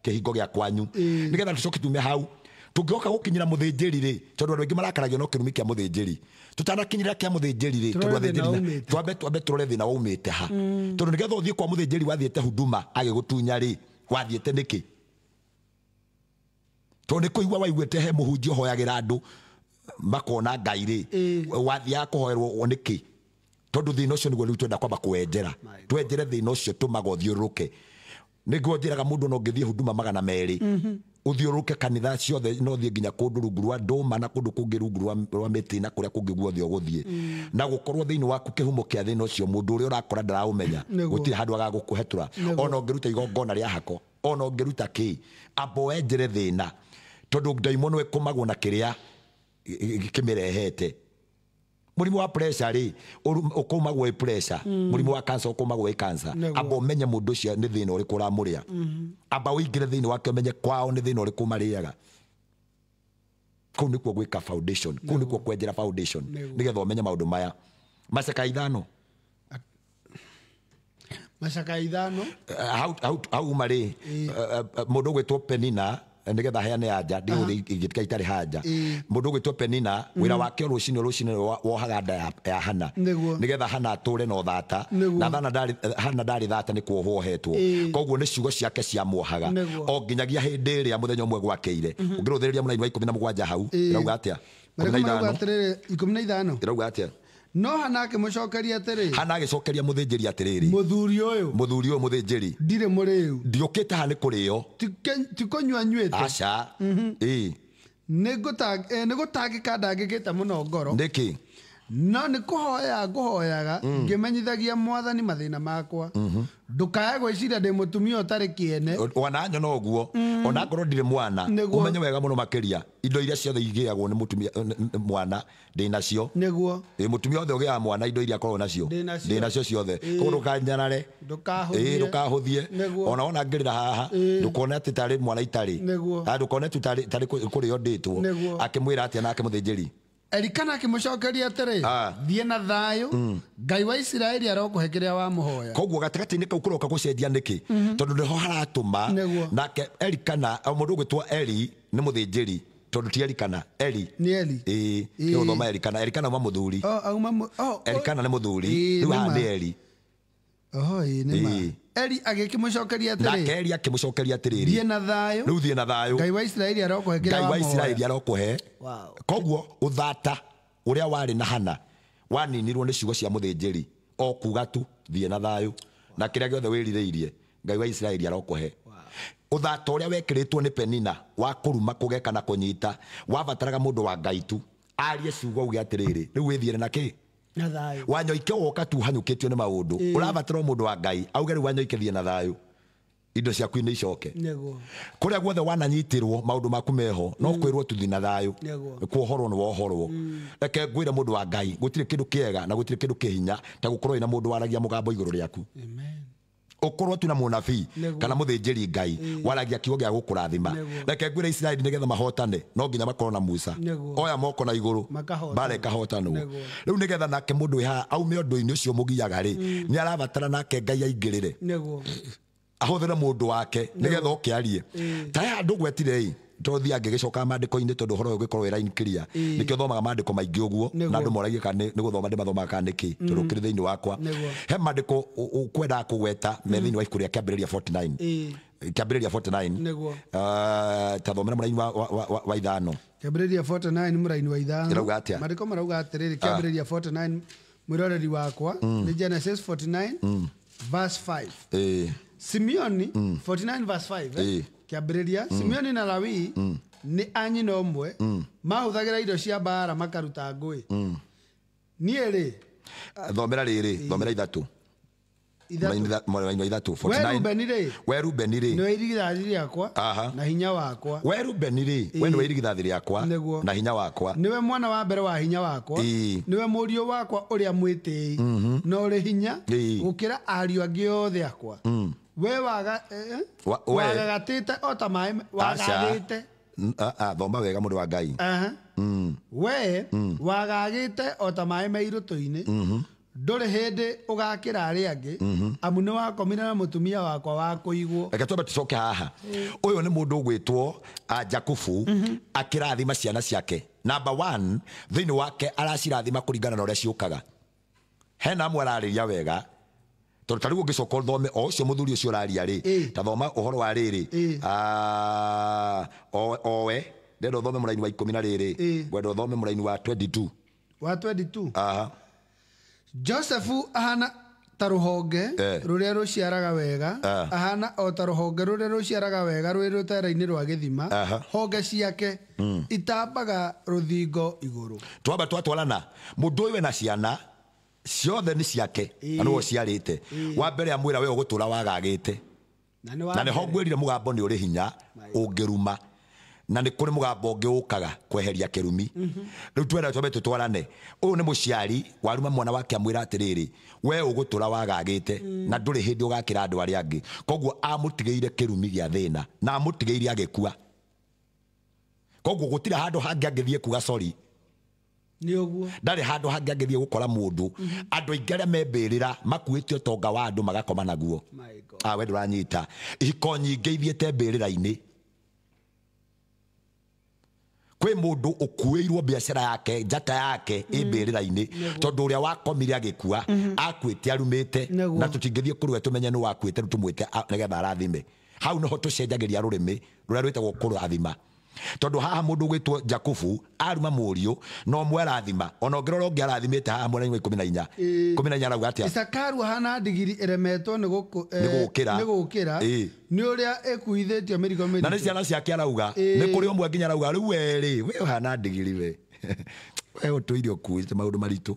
kĩhingo gĩa kwanyu. Nĩgetha tũcoke tume hau. Tũngĩoka gũkinyĩra mũthĩnjĩri rĩ, tondũ andũ aingĩ marakaragio no kĩrumi kĩa mũthĩnjĩri. Tũtanakinyĩra kĩa mũthĩnjĩri rĩ, tondũ athĩnjĩri twambe tũrore thĩna waumĩte ha. Tondũ nĩgetha ũthiĩ kwa mũthĩnjĩri wathiĩte huduma agĩgũtunya rĩ, wathiĩte nĩkĩ? Tondũ nĩ kũigua waiguĩte he mũhunjia ũhoyagĩra andũ makona Ngai rĩ, wathiaga kũhoerwo nĩkĩ? Tondũ thĩna ũcio nĩguo rĩu twenda kwamba kũwenjera. Twenjere thĩna ũcio tũmaga ũthiũrũrũke. Nĩguo njĩraga mũndũ no ũngĩthiĩ huduma 200, ũthiũrũrũke kanitha ciothe, no ũthiĩ nginya kũndũ rungu rwa ndũma na kũndũ kũngĩ rungu rwa mĩtĩ na kũrĩa kũngĩ guothe ũgũthiĩ. Na gũkorwo thĩinĩ waku kĩhumo kĩa thĩna ũcio, mũndũ ũrĩa ũrakora ndaraũmenya, gũtirĩ handũ agagũkũhetũra. Ona ũngĩruta igongona rĩa hako, ona ũngĩruta kĩ, amba wenjere thĩna, tondũ ndaimono ĩkũmagwo na kĩrĩa kĩmĩrehete. Mũrimũ wa pressure rĩ, ũkũmagwo ĩ pressure, mũrimũ wa cancer ũkũmagwo ĩ cancer. Amba ũmenye mũndũ ũcio nĩ thĩna ũrĩkũ ũramũrĩa. Amba ũingĩre thĩinĩ wake ũmenye kwao nĩ thĩna ũrĩkũ marĩaga. Kũu nĩkuo gwĩka foundation, kũu nĩkuo kwenjera foundation, nĩgetha ũmenye maũndũ maya. Macaka ithano. Macaka ithano. Hau uma rĩ, mũndũ ũgwĩtwo Penina, nĩgetha heane anja, ndigũthiĩ ingĩtika itarĩ hanja. Mũndũ ũgwĩtwo Penina, wĩra wake rũcinĩ rũcinĩ wohaga nda ya Hana. Nĩgetha Hana atũre na ũthata. Na Hana ndarĩ thata nĩ kuohwo ohetwo. Koguo nĩ ciugo ciake ciamuohaga. O nginyagia hĩndĩ ĩrĩa mũthenya ũmwe gwakĩire. Ũngĩrũthĩrĩria mũraini wa 17 hau, ĩrauga atĩa? 15. Ĩrauga atĩa? No Hana akĩmũcokeria atĩrĩ. Hana agĩcokeria mũthĩnjĩri atĩrĩrĩ. Mũthuri ũyũ. Mũthuri ũyũ mũthĩnjĩri. Ndirĩ mũrĩu. Ndiũkĩte haha nĩ kũrĩo. Ti kũnyua nyuĩte. Aca. Ĩĩ. Nĩ gũtangĩka ndangĩkĩte mũno ngoro. Nĩkĩ? No nĩ kũhoya ngũhoyaga ngĩmenyithagia Mwathani mathĩna makwa. Ndũkae gwĩciria ndĩ mũtumia ũtarĩ kĩene. Ona nyona ũguo, ona ngorwo ndirĩ mwana, ũmenye wega mũno makĩria indo iria ciothe igĩagwo nĩ mũtumia mwana ndĩ nacio. Nĩguo. Mũtumia othe ũgĩaga mwana indo iria akoragwo nacio ndĩ nacio ciothe. Koguo ndũkanyarare, ndũkahũthie. Ona wona ngĩrĩra haha, ndũkone atĩ tarĩ mwana itarĩ. Ndũkone tu tarĩ kũrĩo ndĩtwo. Akĩmwĩra atĩa nake mũthĩnjĩri? Elikana akĩmũcokeria atĩrĩ, thiĩ na thayũ, Ngai wa Isiraeli arokũhe kĩrĩa wamũhoya. Koguo gatagatĩ-inĩ kau kũroka gũcenjia nĩkĩ? Tondũ nĩho haratũma nake Elikana, mũndũ ũgwĩtwo Eli nĩ mũthĩnjĩri, tondũ ti Elikana, Eli. Nĩ Eli. Ĩĩ, nĩ gũthoma Elikana. Elikana auma mũthuri. Elikana nĩ mũthuri, rĩu haha nĩ Eli. Oho, ĩĩ nĩ ma. Eli agĩkĩmũcokeria atĩrĩ. Nake Eli akĩmũcokeria atĩrĩrĩ. Thiĩ na thayũ. Rĩu thiĩ na thayũ. Ngai wa Isiraeli arokũhe kĩrĩa Ngai wa wamũhoya. Isiraeli arokũhe. Koguo ũthata ũrĩa warĩ na Hana waninirwo nĩ ciugo cia mũthĩnjĩri o kuga tu thiĩ na thayũ na kĩrĩa gĩothe wĩrirĩirie Ngai wa Isiraeli arokũhe. Ũthata ũrĩa wekĩrĩtwo nĩ Penina wa kũruma kũgeka na kũnyita wabataraga mũndũ wa Ngai tu arie ciugo uge atĩrĩrĩ rĩu wĩthiĩre na kĩ na thayũ. Wanyoike woka tu hanyũkĩtio nĩ maũndũ ũrabatara mũndũ wa Ngai auge rĩu Wanyoike thiĩ na thayũ indo ciaku nĩ icoke. Kũrĩa guothe wananyitirwo maũndũ maku meho no kwĩrwo tu thiĩ na thayũ kuohorwo nĩ wohorwo. Reke ngwĩre mũndũ wa Ngai gũtirĩ kĩndũ kĩega na gũtirĩ kĩndũ kĩhinya ta gũkorwo wĩna mũndũ waragia mũgambo igũrũ rĩaku. Ũkorwo tu na mũnabii kana mũthĩnjĩri Ngai waragia kiugo gĩa gũkũrathima. Reke ngwĩre Isiraeli nĩgetha mahotane no nginya makorwo na Musa. Oya moko na igũrũ mbara ĩkahotanwo. Rĩu nĩgetha nake mũndũ wĩ haha aume ũndũ-inĩ ũcio mũgiaga rĩ nĩ arabatara nake Ngai aingĩrĩre ahũthĩre mũndũ wake nĩgetha oke arie. Ta he handũ ngwetire ĩ tondũ thiĩ angĩgĩcoka maandĩko-inĩ tondũ ũhoro ũyũ ũngĩkorwo wĩ line clear nĩkĩo thomaga maandĩko maingĩ ũguo na andũ moragie kana nĩ gũthoma ndĩmathomaga kana nĩkĩ tondũ kĩrĩ thĩinĩ wakwa. He maandĩko ũkwendaga kũgweta me thĩinĩ wa ibuku rĩa Kĩambĩrĩria 49. Kĩambĩrĩria 49 ta thomera mũraini wa ithano. Kĩambĩrĩria 49 mũraini wa ithano. Ĩrauga atĩa? Maandĩko marauga atĩrĩrĩ, Kĩambĩrĩria 49 mwĩroreri wakwa nĩ Genesis 49 verse 5. Simeoni 49 verse 5 Kĩambĩrĩria Simeoni na Lawi nĩ a nyina ũmwe mahũthagĩra indo cia mbaara makaruta ngũĩ. Niĩ rĩ thomera rĩrĩ, thomera ithatũ. Mũraini wa ithatũ 49. We Rubeni rĩ nĩwe irigithathi rĩakwa na hinya wakwa. We Rubeni rĩ we nĩwe irigithathi rĩakwa na hinya wakwa. Nĩwe mwana wa mbere wa hinya wakwa. Nĩwe mũriũ wakwa ũrĩa mwĩtĩi na ũrĩ hinya gũkĩra ariũ angĩ othe akwa. We wagagatĩte o ta maĩ wagagĩte. Thoma wega mũndũ wa Ngai. We wagagĩte o ta maĩ me irũtũ-inĩ ndũrĩ hĩndĩ ũgakĩra arĩa angĩ amu nĩ wakomire na mũtumia wakwa wa kũigwo. Reke twambe tũcoke haha. Ũyũ nĩ mũndũ ũgwĩtwo Jakubu akĩrathima ciana ciake. Number 1 thĩinĩ wake aracirathima kũringana na ũrĩa ciũkaga. Hena amwe ararĩria wega tondũ ta rĩu ũngĩcoka ũthome o ũcio mũthuri ũcio ũraria rĩ ta thoma ũhoro wa rĩrĩ owe ndenda ũthome mũraini wa 10 na rĩrĩ ngwenda ũthome mũraini wa 22. Wa 22. Josefu ahana ta rũhonge rũrĩa rũciaraga wega, ahana o ta rũhonge rũrĩa rũciaraga wega rwĩ rũtere-inĩ rwa gĩthima, honge ciake itambaga rũthingo igũrũ. Twamba twatwarana mũndũ ũyũ wena ciana ciothe nĩ ciake na nĩwe ũciarĩte. Wa mbere amwĩra we ũgũtũra wagagĩte na nĩho ngwĩrire mũgambo nĩ ũrĩ hinya ũngĩruma na nĩ kũrĩ mũgambo ũngĩ ũkaga kweheria kĩrumi. Rĩu twenda twambe tũtwarane. Ũyũ nĩ mũciari waruma mwana wake amwĩra atĩrĩrĩ we ũgũtũra wagagĩte na ndũrĩ hĩndĩ ũgakĩra andũ arĩa angĩ. Koguo amũtigĩire kĩrumi gĩa thĩna na amũtigĩire agĩkua. Koguo gũtirĩ handũ hangĩ angĩthiĩ kuga sorry. Nĩ ũguo. Ndarĩ handũ hangĩ angĩthiĩ gũkora mũndũ. Andũ aingĩ arĩa membĩrĩra makuĩte ũtonga wa andũ magakoma naguo. We ndũranyita. Ihiko nyingĩ ithiĩte mbĩrĩra-inĩ. Kwĩ mũndũ ũkuĩirwo biacara yake njata yake ĩ mbĩrĩra-inĩ tondũ ũrĩa wakomire agĩkua akuĩte arumĩte na tũtingĩthiĩ kũrĩ we tũmenye nĩ wakuĩte rĩu tũmwĩte nĩgetha arathime. Hau nĩho tũcenjagĩria rũrĩmĩ rũrĩa rwĩtagwo kũrathima. Tondũ haha mũndũ ũgwĩtwo Jakubu aruma mũriũ no ũmwe arathima ona ũngĩrora ũngĩ arathimĩte haha mwena-inĩ wa 14. 14 arauga atĩa? Isakaru ahana ndigiri ĩremetwo nĩ gũkĩra nĩ ũrĩa ĩkuithĩtio mĩrigo mĩritũ. Na nĩ ciana ciake arauga nĩ kũrĩ ũmwe nginya arauga rĩu we rĩ we ũhana ndigiri we we ũtũire ũkuĩte maũndũ maritũ.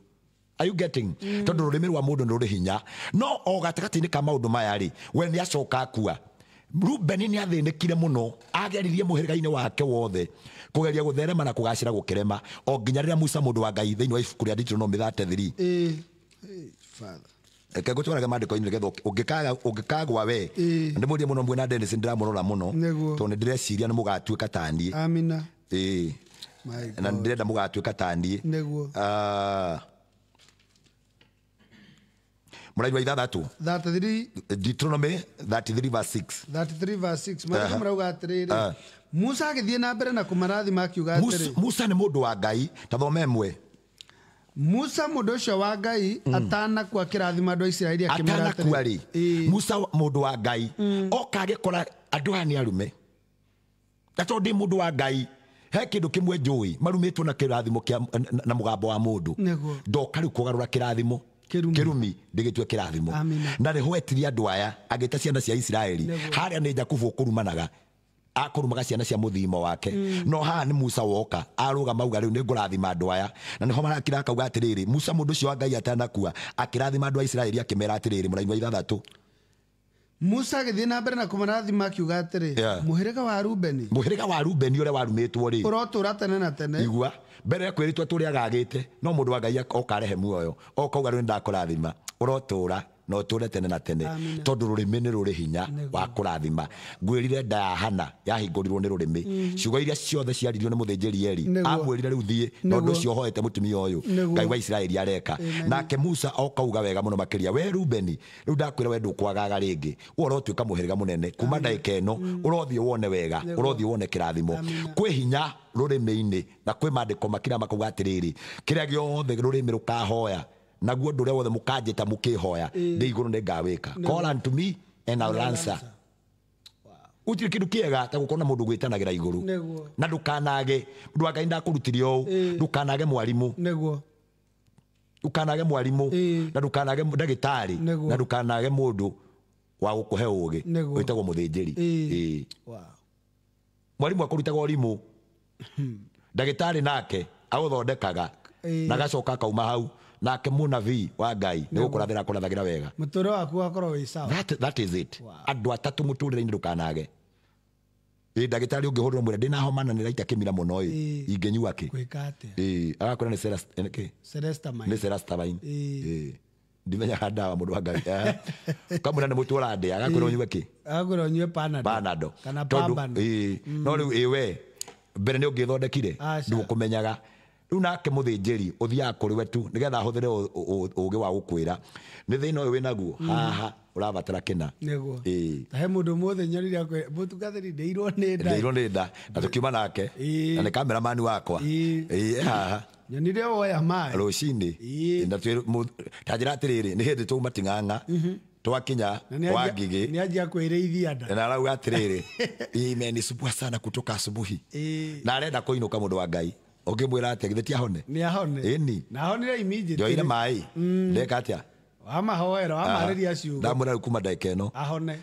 Are you getting? Tondũ rũrĩmĩ rwa mũndũ nĩ rũrĩ hinya no o gatagatĩ-inĩ ka maũndũ maya rĩ we nĩ acoka akua. Rubeni nĩ athĩnĩkire mũno ageririe mũhĩrĩga-inĩ wake wothe kũgeria gũtherema na kũgacĩra gũkĩrema o nginya rĩrĩa Musa mũndũ wa Ngai thĩinĩ wa ibuku rĩa Deuteronomy 33. Reke ngũtwarage maandĩko-inĩ nĩgetha ũngĩkagwa we ndĩmũrie mũno mwĩna Dennis ndĩramũrora mũno tondũ nĩndĩreciria nĩ mũgatuĩka ta niĩ. Amina. Na ndĩrenda mũgatuĩka ta niĩ. Nĩguo. Mũraini wa ithathatũ. 33. Deuteronomy 33 verse 6. 33 verse 6, maandĩko marauga atĩrĩrĩ, Musa agĩthiĩ na mbere na kũmarathima akiuga atĩrĩ. Musa nĩ mũndũ wa Ngai, ta thome ĩmwe. Musa mũndũ ũcio wa Ngai atanakua akĩrathima andũ a Isiraeli akĩmera Atanakua rĩ, atĩrĩ. Musa mũndũ wa Ngai oka agĩkora andũ aya nĩ arume, na tondũ ndĩ mũndũ wa Ngai he kĩndũ kĩmwe njũĩ marumĩtwo na kĩrathimo kĩa na mũgambo wa mũndũ. Nĩguo. Ndoka rĩu kũgarũra kĩrathimo Kĩrumi. kĩrumi ndĩgĩtue kĩrathimo. Amina. Na nĩho etirie andũ aya agĩta ciana cia Isiraeli. Nĩguo. Harĩa nĩ Jakubu ũkũrumanaga, akũrumaga ciana cia mũthimo wake, no haha nĩ Musa woka arũgama auga rĩu nĩ ngũrathima andũ aya, na nĩho marakira akauga atĩrĩrĩ, Musa mũndũ ũcio wa Ngai atanakua akĩrathima andũ a Isiraeli akĩmera atĩrĩrĩ, mũraini wa ithathatũ. Musa agĩthiĩ na mbere na kũmarathima akiuga atĩrĩ, mũhĩrĩga wa Rubeni, Mũhĩrĩga wa Rubeni ũrĩa warumĩtwo rĩ, ũrotũũra tene na tene. Igua mbere ya kwĩrĩtwo tũrĩa agagĩte, no mũndũ wa Ngai oka arehe muoyo, okauga rĩu nĩndakũrathima, ũrotũũra na ũtũũre tene na tene. Amina. Tondũ rũrĩmĩ nĩ rũrĩ hinya wa kũrathima. Ngwĩrire nda ya Hana yahingũrirwo nĩ rũrĩmĩ, ciugo iria ciothe ciaririo nĩ mũthĩnjĩri Eli, Nĩguo. amwĩrire rĩu thiĩ na ũndũ Nĩguo. ũcio ũhoete mũtumia ũyũ, Nĩguo. Ngai wa Isiraeli areka. Nake Musa okauga wega mũno makĩria, we Rubeni rĩu ndakwĩra we ndũkwagaga rĩngĩ, we ũrotuĩka mũhĩrĩga mũnene kuma ndagĩka ĩno, ũrothiĩ wone wega, ũrothiĩ wone kĩrathimo. Kwĩ hinya rũrĩmĩ-inĩ, na kwĩ maandĩko makĩria makauga atĩrĩrĩ, kĩrĩa gĩothe rũrĩmĩ rũkahoya, naguo ũndũ ũrĩa wothe mũkanjĩta mũkĩhoya ndĩ igũrũ nĩ ngawĩka. Call unto me and I'll answer. Gũtirĩ kĩndũ kĩega ta gũkorwo na mũndũ gwĩtanagĩra igũrũ. Nĩguo. Na ndũkanage mũndũ wa Ngai ndakũrutire ũũ, ndũkanage mwarimũ, Nĩguo. ndũkanage mwarimũ, na ndũkanage ndagĩtarĩ, Nĩguo. na ndũkanage mũndũ wa gũkũhe ũgĩ Nĩguo. wĩtagwo mũthĩnjĩri. Wow. Mwarimũ akũrutaga ũrimũ, ndagĩtarĩ nake agũthondekaga, na agacoka akauma hau, nake mũnabii wa Ngai nĩ gũkũrathĩra akũrathagĩra wega. Mũtũũrĩre waku wakorwo wĩ sawa. That is it. Andũ atatũ mũtũrĩre-inĩ ndũkanage. Ĩ ndagĩtarĩ ũngĩhũrĩrwo mwĩre ndĩna homa na nĩraita kĩmira mũno ĩ, ingĩnyua kĩ? Gwĩka atĩa? Ĩ agakwĩra nĩ kĩ? Celestamine. Nĩ Celestamine. Ĩ ndimenyaga ndawa mũndũ wa Ngai. Kamwĩra nĩ mũtũ ũrandĩa, agakwĩra ũnyue kĩ? Agakwĩra ũnyue Panadol. Panadol. Kana Tondũ, Pambano. ĩ, no rĩu ĩ we mbere nĩ ũngĩthondekire, Aca. ndũkũmenyaga. Rĩu nake mũthĩnjĩri ũthiaga kũrĩ we tu nĩgetha ahũthĩre ũgĩ wa gũkwĩra nĩ thĩna ũyũ wĩnaguo haha ũrabatara kĩna. Nĩguo. Ĩ. Ta he mũndũ ũmũthĩ nyonire akwĩra, mũtungatĩri ndĩirwo nĩ nda. Ndĩirwo nĩ nda na tũkiuma nake, na nĩ kameramani wakwa. Ĩ haha. Nyonire woya maĩ. Rũcinĩ. Na ta njĩra atĩrĩrĩ, nĩ hĩndĩ twauma Ting'ang'a twakinya Na nĩ kwa anjia- Ngigĩ, nĩ anjia kwĩrĩithia nda. Na arauga atĩrĩrĩ, imenisumbua sana kutoka asubuhi, na arenda kũinũka mũndũ wa Ngai, ũngĩmwĩra atĩa? Githĩ ti ahone? Nĩ ahone. Ĩni. Na ahonire immediately. Njoire maĩ ndeka atĩa? Wamahoera, wamarĩria ciugo. Ndamwĩra rĩu kuma ndagĩka ĩno Ahone.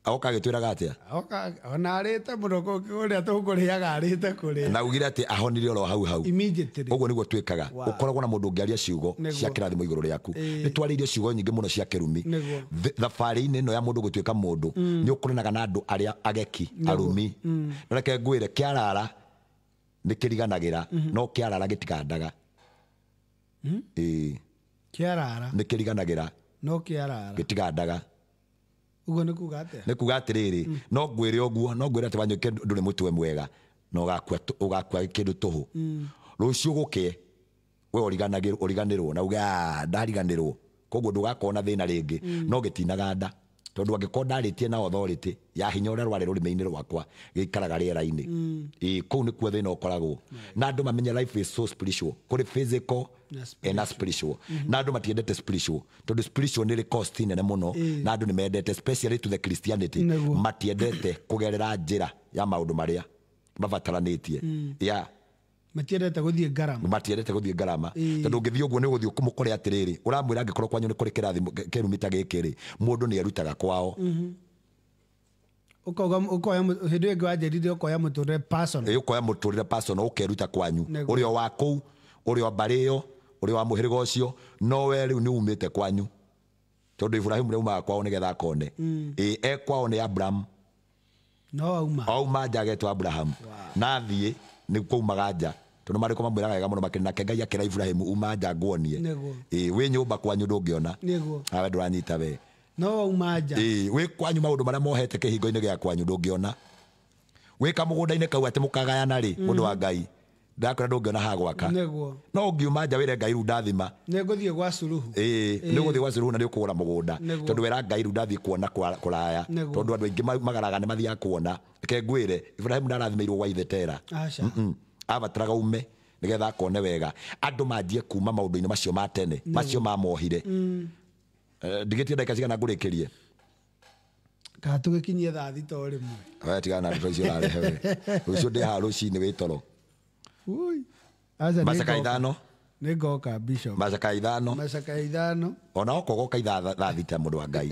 Oka agĩtwĩraga atĩa? Oka ona arĩte mũno kũrĩa tũkũrĩaga arĩte kũrĩa. Na ugire atĩ ahonire oro hau hau. Immediately. Ũguo nĩguo twĩkaga. Ũkoragwo na mũndũ ũngĩaria ciugo Nĩguo. cia kĩrathimo igũrũ rĩaku. Nĩ twarĩirie ciugo nyingĩ mũno cia kĩrumi. Nĩguo. Thabarĩ-inĩ ĩno ya mũndũ gũtuĩka mũndũ, nĩ ũkũranaga na andũ arĩa ageki, arumi. No reke ngwĩre, kĩarara nĩ kĩriganagĩra, no kĩarara gĩtikandaga. Ĩĩ. Kĩarara. Nĩ kĩriganagĩra. No kĩarara. Gĩtigandaga. Ũguo nĩ kuga atĩa? Nĩ kuga atĩrĩrĩ, no ngwĩre ũguo, no ngwĩre atĩ Wanyũike ndũrĩ mũtwe mwega, na ũgakua kĩndũ tũhũ. Rũciũ gũkĩe, we ũriganĩrwo, na uge, ndariganĩrwo. Koguo ndũgakorwo na thĩna rĩngĩ, no gĩtinaga nda. Tondũ angĩkorwo ndarĩtie na authority ya hinya ũrĩa rwarĩ rũrĩmĩ-inĩ rwakwa, gĩikaraga rĩera-inĩ. Ĩĩ, kũu nĩkuo thĩna ũkoragwo. Na andũ mamenye life is so spiritual. Kũrĩ physical Na and spiritual. Na andũ matiendete spiritual, tondũ spiritual nĩ ĩrĩ cost nene mũno, na andũ nĩ mendete, especially to the Christianity, Nĩguo. matiendete kũgerera njĩra ya maũndũ marĩa mabataranĩtie. Yeah. Matiendete gũthiĩ ngarama. Matiendete gũthiĩ ngarama. Tondũ ũngĩthiĩ ũguo nĩ ũgũthiĩ ũmũkore atĩrĩrĩ, ũramwĩra angĩkorwo kwanyu nĩ kũrĩ kĩrathimo kĩrumi ta gĩkĩ rĩ, mũndũ nĩ erutaga kwao. Ũkauga, ũkoya hĩndĩ ĩyo ĩngĩ wanjĩrire ũkoya mũtũrĩre personal. Ĩ, ũkoya mũtũrĩre personal, ũkeruta kwanyu. Nĩguo. Ũrĩa wa kũu, ũrĩa wa mbarĩ ĩyo, ũrĩa wa mũhĩrĩga ũcio, no we rĩu nĩ umĩte kwanyu. Tondũ Ibrahimu nĩ aumaga kwao nĩgetha akone. Ĩ, e kwao nĩ Abraham. No auma. Auma nja agetwo Abraham. Na athiĩ nĩ kwaumaga nja. Tondũ maandĩko mamwĩraga wega mũno makĩria, nake Ngai akĩra Ibrahimu, uma nja nguonie. Nĩguo. Ĩ, wĩ nyũmba kwanyu ndũngĩona. Nĩguo. Awe ndũranyita we. No wauma nja. Ĩ, wĩ kwanyu maũndũ marĩa mohete kĩhingo-inĩ gĩa kwanyu ndũngĩona. Wĩ kamũgũnda-inĩ kau atĩ mũkagayana rĩ, mũndũ wa Ngai, Ndakora ndũngĩona ha gwaka. Nĩguo. No ũngiuma nja wĩre Ngai rĩu ndathima. Nĩngũthiĩ gwa Suluhu. Ĩĩ, nĩũgũthiĩ gwa Suluhu na nĩũkũgũra mũgũnda. Nĩguo. Tondũ wera Ngai rĩu ndathiĩ kuona kũraya. Nĩguo. Tondũ andũ aingĩ magaraga nĩ mathiaga kuona. Reke ngwĩre, Ibrahim ndarathimĩirwo gwa ithe Tera. Aca. Abataraga ume nĩgetha akone wega. Andũ manjie kuma maũndũ-inĩ macio ma tene, macio mamohire. Ndigĩtie ndagĩka cigana ngũrĩkĩrie? Kana tũgĩkinyie thaa thita o rĩmwe. We tigana na ndeto icio ũrarehe we. Rũciũ ndĩ haha rũcinĩ wĩ toro. Ui. Aca, Macaka nĩngoka. ithano. Nĩngoka Bishop. Macaka ithano. Macaka ithano. Ona okorwo goka ithaa thaa thita mũndũ wa Ngai.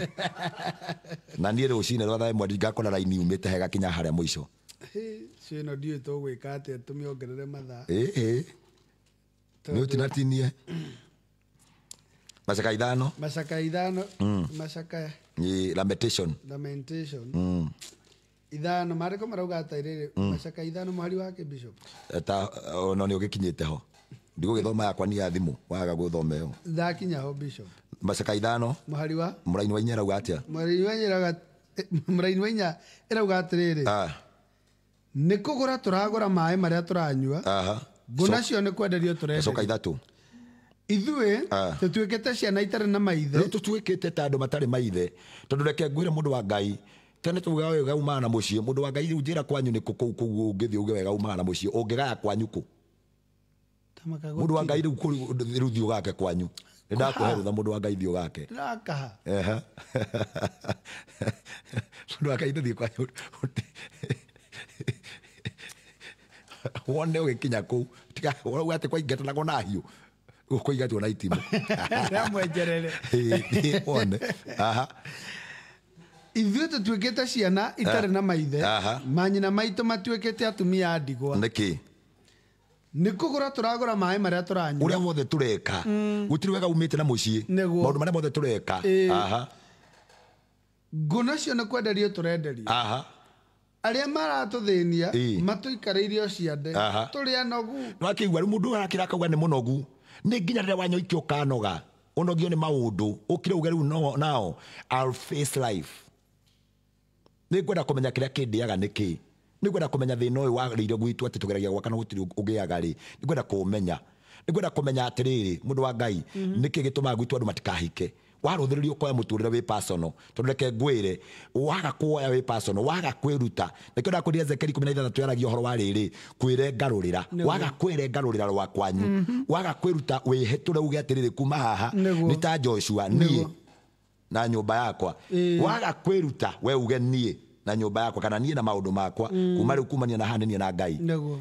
Na niĩ rũcinĩ rwa thaa ĩmwe ndingakora raini yumĩte hega kinya harĩa mũico. Cio ĩno ndiũĩ tũgwĩka atĩa tũmĩongerere mathaa. Ĩĩ. Nĩ ũtinatinie. Macaka ithano. Macaka ithano. Macaka. Ni lamentation. Lamentation. Ithano maandĩko marauga atĩrĩrĩ, macaka ithano mũhari wake Bishop. Ta ona nĩ ũgĩkinyĩte ho. Ndigũgĩthoma yakwa nĩ ya thimũ, waga gũthoma ĩyo. Ndakinya ho Bishop. Macaka ithano. Mũhari wa? Mũraini wa inya ĩrauga atĩa? Mũraini wa inya ĩrauga, mũraini wa inya ĩrauga atĩrĩrĩ. Nĩ kũgũra tũragũra maĩ marĩa tũranyua. Ngũ nacio nĩ kwenderio tũrenderio. Coka ithatũ. Ithuĩ tũtuĩkĩte ciana itarĩ na maithe. Rĩu tũtuĩkĩte ta andũ matarĩ maithe. Tondũ reke ngwĩre mũndũ wa Ngai, tene tugaga wega umaga na mũciĩ. Mũndũ wa Ngai rĩu njĩra kwanyu nĩ kũ kũu kũu ũngĩthiĩ uge wega umaga na mũciĩ, ũngĩgaya kwanyu kũ? Mũndũ wa Ngai rĩu rĩu thiĩ ũgake kwanyu. Nĩ ndakũhe rũtha mũndũ wa Ngai thiĩ ũgake. Ndĩrakaha. Mũndũ wa Ngai ndũthiĩ kwanyu. Wone ũgĩkinya kũu, tiga ũrauga atĩ kwaingatanagwo na hiũ. Gũkũingatwo na itimũ. Ndamwenjerere. Wone. Ithuĩ tũtuĩkĩte ciana itarĩ na maithe. Manyina maitũ matuĩkĩte atumia a ndigwa. Nĩkĩ? Nĩ kũgũra tũragũra maĩ marĩa tũranyua. Ũrĩa wothe tũreka. Gũtirĩ wega umĩte na mũciĩ. Maũndũ marĩa mothe tũreka. Ngũ nacio nĩ kwenderio tũrenderio. Arĩa maratũthĩnia matũikarĩirio ciande. Tũrĩ anogu. Nĩwakĩigua rĩu mũndũ arakĩra akauga nĩ mũnogu. Nĩ nginya rĩrĩa wanyoikia ũkanoga. Ũnogio nĩ maũndũ. Ũkire uge rĩu now I'll face life. Nĩ ngwenda kũmenya kĩrĩa kĩndĩaga nĩ kĩ. Nĩ ngwenda kũmenya thĩna ũyũ warĩire gwitũ atĩ tũgeragia gwaka na gũtirĩ ũgĩaga rĩ. Nĩ ngwenda kũũmenya. Nĩ ngwenda kũmenya atĩrĩrĩ, mũndũ wa Ngai, nĩkĩ gĩtũmaga gwitũ andũ matikahike. Warũthĩrĩrio ũkoya mũtũrĩre wĩ personal. Tondũ reke ngwĩre, waga kuoya wĩ personal, waga kwĩruta. Nĩkĩo ndakwĩrire Ezekiel 16 yaragia ũhoro wa rĩrĩ, kwĩrengarũrĩra. Waga kwĩrengarũrĩra rwa kwanyu. Waga kwĩruta wĩhĩtũre uge atĩrĩrĩ, kuma haha, nĩ ta Joshua, niĩ na nyũmba yakwa. Waga kwĩruta we uge niĩ na nyũmba yakwa kana niĩ na maũndũ makwa, kuma rĩu kumania na haha nĩ niĩ na Ngai.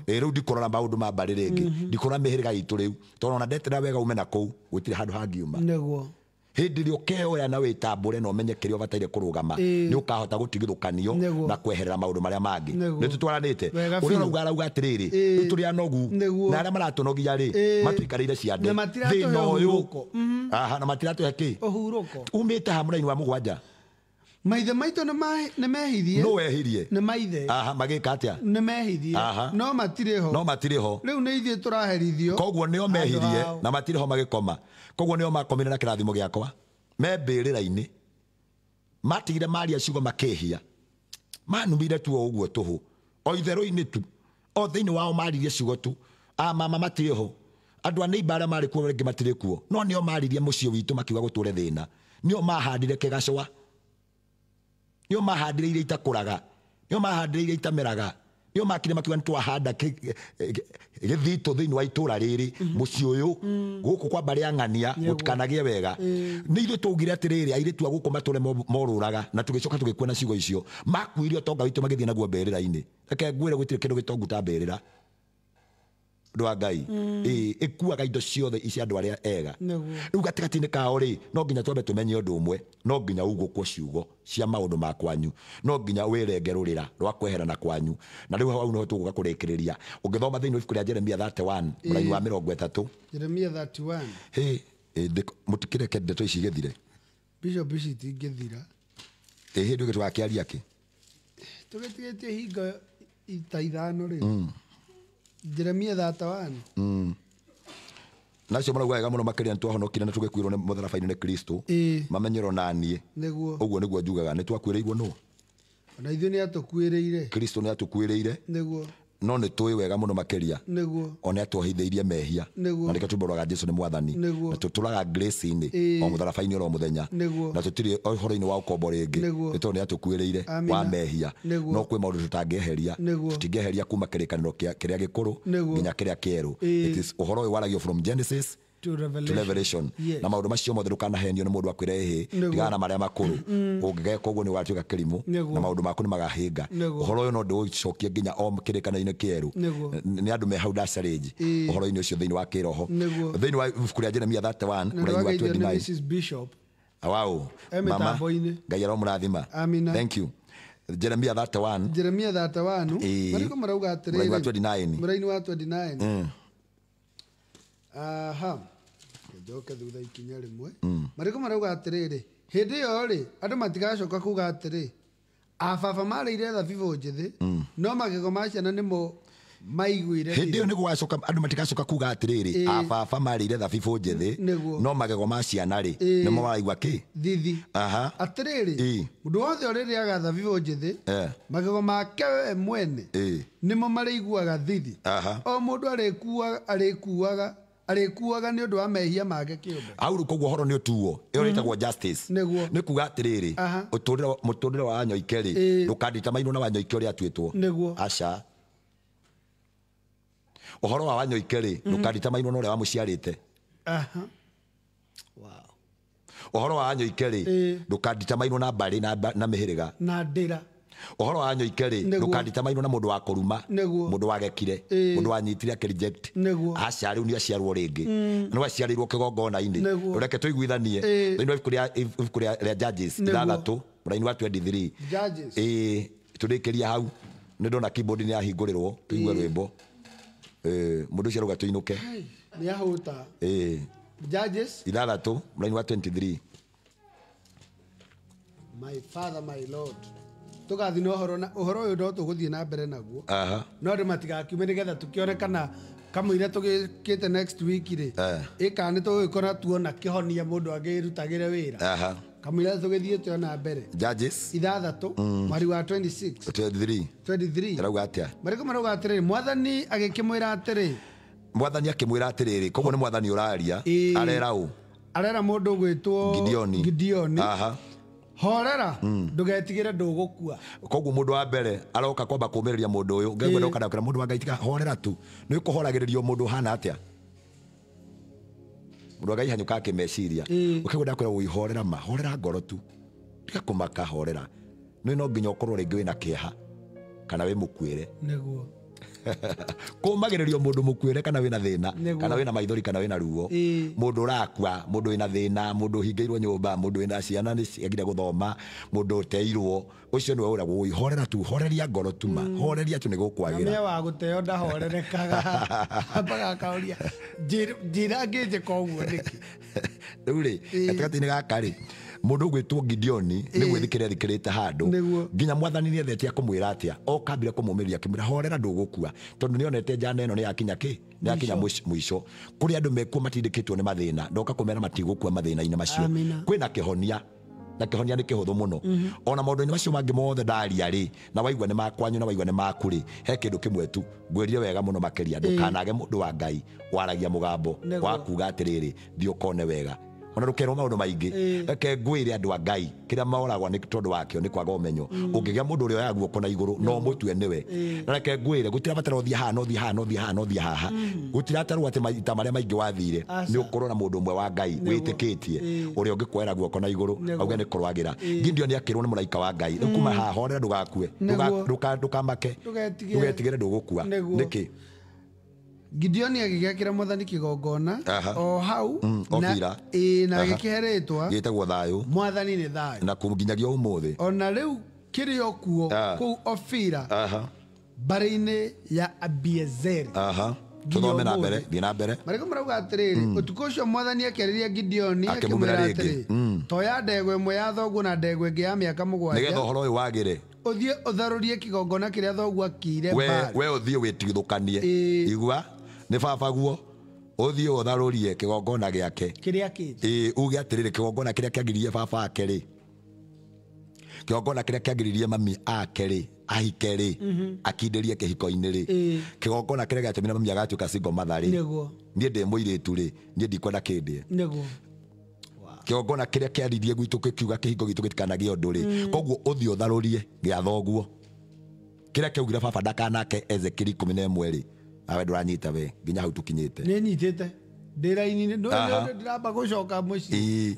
Rĩu ndikũrora maũndũ ma mbarĩ rĩngĩ, ndikũrora mĩhĩrĩga itũ rĩu, tondũ ona ndetera wega ume na kũu, gũtirĩ handũ hangiuma. Hĩndĩ ĩrĩa ũkeoya na wĩtambũre na ũmenye kĩrĩa ũbataire kũrũgama, nĩ ũkahota gũtigithũkanio na kweherera maũndũ marĩa mangĩ. Nĩ tũtwaranĩte. Ũrĩa ũrauga arauga atĩrĩrĩ, rĩu tũrĩ anogu, na arĩa maratũnogia rĩ, matũikarĩire ciande. Thĩna ũyũ. Na matiratũhe kĩ? Ũhurũko. Umĩte haha mũraini wa mũgwanja. Maithe maitũ nĩ mehirie. Nũ wehirie? Nĩ maithe. Magĩka atĩa? Nĩ mehirie. No matirĩ ho. No matirĩ ho. Rĩu nĩ ithuĩ tũraherithio. Koguo nĩo mehirie na matirĩ ho magĩkoma. Koguo nĩo makomire na kĩrathimo gĩakwa. Me mbĩrĩra-inĩ. Matigire maria ciugo makĩhia. Manumire tu o ũguo tũhũ. O itherũ-inĩ tu. O thĩinĩ wao maririe ciugo tu. A mama matirĩ ho. Andũ a neighbor arĩa marĩ kuo rĩngĩ matirĩ kuo. No nĩo maririe mũciĩ witũ makiuga gũtũre thĩna. Nĩo mahandire kĩgacũa. Nĩo mahandire iria itakũraga. Nĩo mahandire iria itameraga. Nĩo makire makiuga nĩ twahanda gĩthitũ thĩinĩ wa itũra rĩrĩ, mũciĩ ũyũ, gũkũ kwa mbarĩ ya ng'ania, gũtikanagĩe wega. Nĩ ithuĩ twaugire atĩrĩrĩ, airĩtu a gũkũ matũre morũraga, na tũgĩcoka tũgĩkua na ciugo icio. Makuire ũtonga witũ magĩthiĩ naguo mbĩrĩra-inĩ. Reke ngwĩre gũtirĩ kĩndũ gĩtongu ta mbĩrĩra. Ũndũ wa Ngai. Ĩkuaga indo ciothe ici andũ arĩa ega. Rĩu gatagatĩ-inĩ kao rĩ, no nginya twambe tũmenye ũndũ ũmwe, no nginya ugũkwo ciugo cia maũndũ ma kwanyu, no nginya wĩrenge rũrĩra rwa kweherana kwanyu. Na rĩu hau nĩho tũgũka kũrĩkĩrĩria. Ũngĩthoma thĩinĩ wa ibuku rĩa Jeremia 31, mũraini wa 30. Jeremia 31. Mũtikĩreke ndeto ici igĩthire. Bishop ici itingĩthira. Hĩndĩ ĩngĩ tũgakĩaria kĩ? Tũgĩtigĩtie hingo ta ithano rĩ. Jeremia 31. Nacio marauga wega mũno makĩria nĩtwahonokire na tũgĩkuĩrwo nĩ mũtharaba-inĩ nĩ Kristo. Mamenyerwo na niĩ. Ũguo nĩguo njugaga, nĩtwakuĩrĩirwo nũ? Ona ithuĩ nĩatũkuĩrĩire. Kristo nĩatũkuĩrĩire. No nĩ tũĩ wega mũno makĩria. Nĩguo. Ona atuohithĩirie mehia. Na nĩkĩo tumbũraga Jesu nĩ mwathani. Na tũtũraga grace-inĩ o mũtharaba-inĩ oro mũthenya. Na tũtirĩ ũhoro-inĩ wa ũkombo rĩngĩ. Nĩ tondũ nĩ atũkuĩrĩire wa mehia. No kwĩ maũndũ tũtangĩeheria. Tũtingĩeheria kuma kĩrĩkanĩro kĩrĩa gĩkũrũ nginya kĩrĩa kĩerũ. It is ũhoro ũyũ waragio from Genesis to Revelation. Yes. Na maũndũ macio mothe ndũkanahenio nĩ mũndũ akwĩre ĩhĩ tigana na marĩa makũrũ. Ũngĩgeka ũguo nĩ ũgatuĩka kĩrimũ na maũndũ maku nĩ magahĩnga. Ũhoro ũyũ no ndĩũcokie nginya o kĩrĩkanĩro-inĩ kĩerũ. Nĩ andũ me hau nda challenge ũhoro-inĩ ũcio thĩinĩ wa kĩroho. Thĩinĩ wa ibuku rĩa Jeremia 31 mũraini wa 29. Mrs. Bishop. Wow. Mama. Ngai aromũrathima. Thank you. Jeremia 31. Jeremia 31. Marĩkũ marauga atĩrĩrĩ. Mũraini wa 29. Mũraini wa 29. Aha. Njoke thutha ikinya rĩmwe. Marĩkũ marauga atĩrĩrĩ, hĩndĩ ĩyo rĩ andũ matigacoka kuga atĩrĩ, ababa marĩire thabibũ njĩthĩ, no magego ma ciana nĩmo maiguire. Hĩndĩ ĩyo nĩgũgacoka andũ matigacoka kuga atĩrĩrĩ, ababa marĩire thabibũ njĩthĩ, no magego ma ciana rĩ nĩmo maraigua kĩ? Thithi. Aha. Atĩrĩrĩ, mũndũ wothe ũrĩrĩaga thabibũ njĩthĩ, magego make we mwene nĩmo marĩiguaga thithi. O mũndũ arĩkuaga nĩ ũndũ wa mehia make kĩũmbe. Hau rĩu koguo ũhoro nĩ ũtuo. Ĩyo ĩtagwo justice. Nĩ kuga atĩrĩrĩ, mũtũrĩre wa Wanyoike rĩ ndũkanditamainwo na Wanyoike ũrĩa atuĩtwo. Aca. Ũhoro wa Wanyoike rĩ ndũkanditamainwo na ũrĩa wamũciarĩte. Wow. Ũhoro wa Wanyoike rĩ ndũkanditamainwo na mbarĩ na mĩhĩrĩga. Na ndĩra. Ũhoro wa Wanyoike rĩ ndũkanditamainwo na mũndũ wa kũruma, mũndũ wagekire, mũndũ wanyitire akĩ reject. Aca rĩu nĩ aciarwo rĩngĩ. Nĩ aciarĩirwo kĩgongona-inĩ. Reke tũiguithanie. Thĩinĩ wa ibuku rĩa Judges 6 mũraini wa 23. Judges. Tũrĩkĩria hau. Nĩ ndona keyboard nĩ yahingũrĩrwo tũigue rwĩmbo. Mũndũ ũcio arauga tũinũke. Nĩ ahũta. Judges 6 mũraini wa 23. My father, my Lord. Tũgathiĩ na ũhoro na ũhoro ũyũ no tũgũthiĩ na mbere naguo. No andũ matigakiume nĩgetha tũkĩone kana kamũira tũgĩkĩte next week rĩ ĩka nĩ tũgũgĩkora tuona kĩhonia mũndũ angĩrutagĩre wĩra. Kamũira tũgĩthiĩte ona mbere. Judges 6 mweri wa 26 23 23. Ĩrauga atĩa? Marĩkũ marauga atĩrĩrĩ, mwathani agĩkĩmwĩra atĩrĩ. Mwathani akĩmwĩra atĩrĩrĩ, koguo nĩ mwathani ũraria, arera ũ? Arera mũndũ ũgwĩtwo Gideoni. Aha. Horera ndũgetigĩre ndũgũkua. Koguo mũndũ wa mbere aroka kwamba kũmĩrĩria mũndũ ũyũ ngai ndoka ndakĩra mũndũ wa Ngai tiga horera tu. Nĩ ũkũhoragĩrĩrio mũndũ hana atĩa? Mũndũ wa Ngai hanyũka akĩmeciria. Ũkĩgwa ndakwĩra ũihorera ma, horera ngoro tu. Tiga kũmaka horera. Nĩ no nginya ũkorwo rĩngĩ wĩna kĩeha kana wĩ mũkuĩre. Nĩguo. Kũmagĩrĩrio mũndũ mũkuĩre kana wĩna thĩna kana wĩna maithori kana wĩna ruo. Mũndũ ũrakua, mũndũ wĩna thĩna, mũndũ ũhingĩirwo nyũmba, mũndũ wĩna ciana nĩ ciagire gũthoma, mũndũ ũteirwo, ũcio nĩwe ũragwo ũihorera tu, horeria ngoro tu ma, horeria tu nĩ gũkwagĩra. Ngamia wa gũteo ndahorerekaga. Ambaga akauria, njĩra ngĩnjĩka ũguo nĩkĩ? Rĩu rĩ, gatagatĩ-inĩ gaka rĩ, mũndũ ũgwĩtwo Gideoni nĩ gwĩthikĩra ethikĩrĩte handũ nginya mwathani nĩ endete akũmwĩra atĩa, okambire kũmũmĩrĩria akĩmwĩra horera ndũgũkua, tondũ nĩ onete njana ĩno nĩ yakinya kĩ, nĩ yakinya mũico. Kũrĩ andũ mekuo matindĩkĩtwo nĩ mathĩna, ndoka kũmera matigũkua mathĩna-inĩ macio. Kwĩna kĩhonia, na kĩhonia nĩ kĩhũthũ mũno. Ona maũndũ-inĩ macio mangĩ mothe ndaria rĩ, na waigua nĩ makwanyu na waigua nĩ maku rĩ, he kĩndũ kĩmwe tu ngwĩrire wega mũno makĩria, ndũkanage mũndũ wa Ngai waragia mũgambo wa kuga atĩrĩrĩ, thiĩ ũkone wega. Ona ndũkerwo maũndũ maingĩ. Reke ngwĩre andũ a Ngai kĩrĩa moragwo nĩ tondũ wakĩo nĩ kwaga ũmenyo. Ũngĩgĩa mũndũ ũrĩa oyaga guoko na igũrũ no mũtue nĩwe. Na reke ngwĩre gũtirabatara ũthiĩ haha na ũthiĩ haha na ũthiĩ haha na ũthiĩ haha. Gũtiratarwo atĩ maita marĩa maingĩ wathire nĩ ũkorwo na mũndũ ũmwe wa Ngai wĩtĩkĩtie ũrĩa ũngĩkuoera guoko na igũrũ auge nĩ kũrwagĩra. Gideon akĩrwo nĩ mũraika wa Ngai, rĩu kuma haha horera ndũgakue, ndũkamake, ndũgetigĩre ndũgũkua. Nĩkĩ? Gideoni agĩgĩakĩra mwathani kĩgongona o hau na agĩkĩhe rĩtwa gĩtagwo thayũ, mwathani nĩ thayũ, na nginyagia ũmũthĩ ona rĩu kĩrĩ o kuo kũu Ofira mbarĩ-inĩ ya Abiezeri. Tũthome na mbere, thiĩ na mbere. Marĩkũ marauga atĩrĩrĩ, ũtukũ ũcio mwathani akĩarĩria Gideoni akĩmwĩra atĩrĩ, toya ndegwa ĩmwe ya thoguo na ndegwa ĩngĩ ya mĩaka 7 nĩgetha ũhoro ũyũ wagĩre, ũthiĩ ũtharũrie kĩgongona kĩrĩa thoguo akĩire Baali. We ũthiĩ wĩtigithũkanie. Igua nĩ babaguo, ũthiĩ ũtharũrie kĩgongona gĩake kĩrĩa kĩnjĩ. Uge atĩrĩrĩ, kĩgongona kĩrĩa kĩagiririe baba ake rĩ, kĩgongona kĩrĩa kĩagiririe mami ake rĩ, ahike rĩ, akindĩrie kĩhiko-inĩ rĩ, kĩgongona kĩrĩa gĩatũmire mami agatuĩka single mother rĩ, niĩ ndĩ mũirĩtu rĩ, niĩ ndikwenda kĩndĩe. Kĩgongona kĩrĩa kĩaririe gwitũ gĩkiuga kĩhingo gitũ gĩtikanagĩe ũndũ rĩ, koguo ũthiĩ ũtharũrie gĩa thoguo. Kĩrĩa kĩaugire baba ndakanake Ezekiel 11 rĩ, nawe ndũranyita we nginya hau tũkinyĩte. Nĩ nyitĩte ndĩraini ndĩramba gũcoka mũciĩ.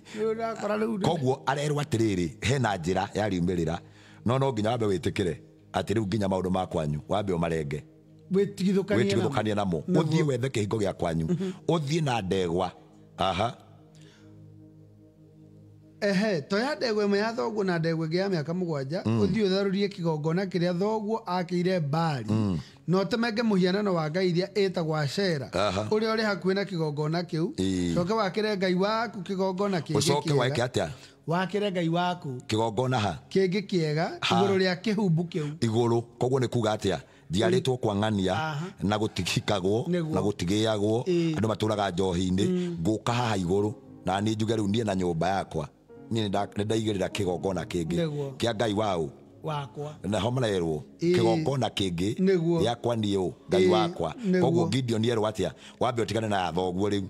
Koguo arerwo atĩrĩrĩ, hena njĩra ya riumĩrĩra, no no nginya wambe wĩtĩkĩre atĩ rĩu nginya maũndũ ma kwanyu wambe ũmarenge, wĩtigithũkanie namo, ũthiĩ wethe kĩhingo gĩa kwanyu, ũthiĩ na ndegwa. Aha. Ehe, toya ndegwa ĩmwe ya thoguo na ndegwa ĩngĩ ya mĩaka 7, ũthiĩ ũtharũrie kĩgongona kĩrĩa thoguo akĩire Baali, na ũtemenge mũhianano wa ngai iria ĩtagwo Ashera, ũrĩa ũrĩ hakuhĩ na kĩgongona kĩu, ũcoke wakĩre ngai waku kĩgongona kĩngĩ kĩega. Ũcoke wake atĩa? Wakĩre ngai waku kĩgongona ha? Kĩngĩ kĩega igũrũ rĩa kĩhumbu kĩu. Igũrũ, koguo nĩ kuga atĩa? Njiarĩtwo kwa ng'ania na gũtigikagwo na gũtigĩagwo, andũ matũraga njohi-inĩ, ngũka haha igũrũ na niĩ njuge rĩu niĩ na nyũmba yakwa niĩ nĩndaigĩrĩra kĩgongona kĩngĩ kĩa ngai wao wakwa, na ho marerwo kĩgongona kĩngĩ gĩakwa niĩ ũ ngai wakwa. Koguo Gideon erwo atĩa? Wambe ũtigane na thoguo rĩu,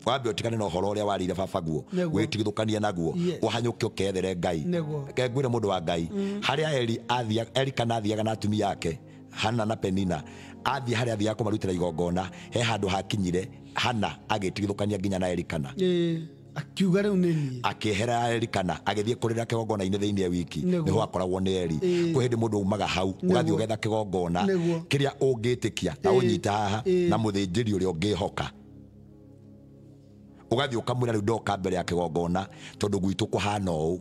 wambe ũtigane na ũhoro ũrĩa warĩire baba guo, wĩtigithũkanie naguo, ũhanyũke ũkethere ngai. Reke ngwĩre mũndũ wa Ngai, harĩa Eli athiaga, Elikana athiaga na atumia ake Hana na Penina, athiĩ harĩa athiaga kũmarutĩra igongona, he handũ hakinyire Hana agĩtigithũkania nginya na Elikana. Akiuga rĩu nĩ niĩ. Akĩehera Elikana agĩthiĩ kũrĩra kĩgongona-inĩ thĩinĩ wiki, nĩho akoragwo nĩ Eli. Kwĩ hĩndĩ mũndũ umaga hau ũgathiĩ ũgetha kĩgongona kĩrĩa ũngĩtĩkia na ũnyita haha na mũthĩnjĩri ũrĩa ũngĩhoka, ũgathiĩ ũkamwĩra rĩu ndoka mbere ya kĩgongona tondũ gwitũ kũhana ũũ,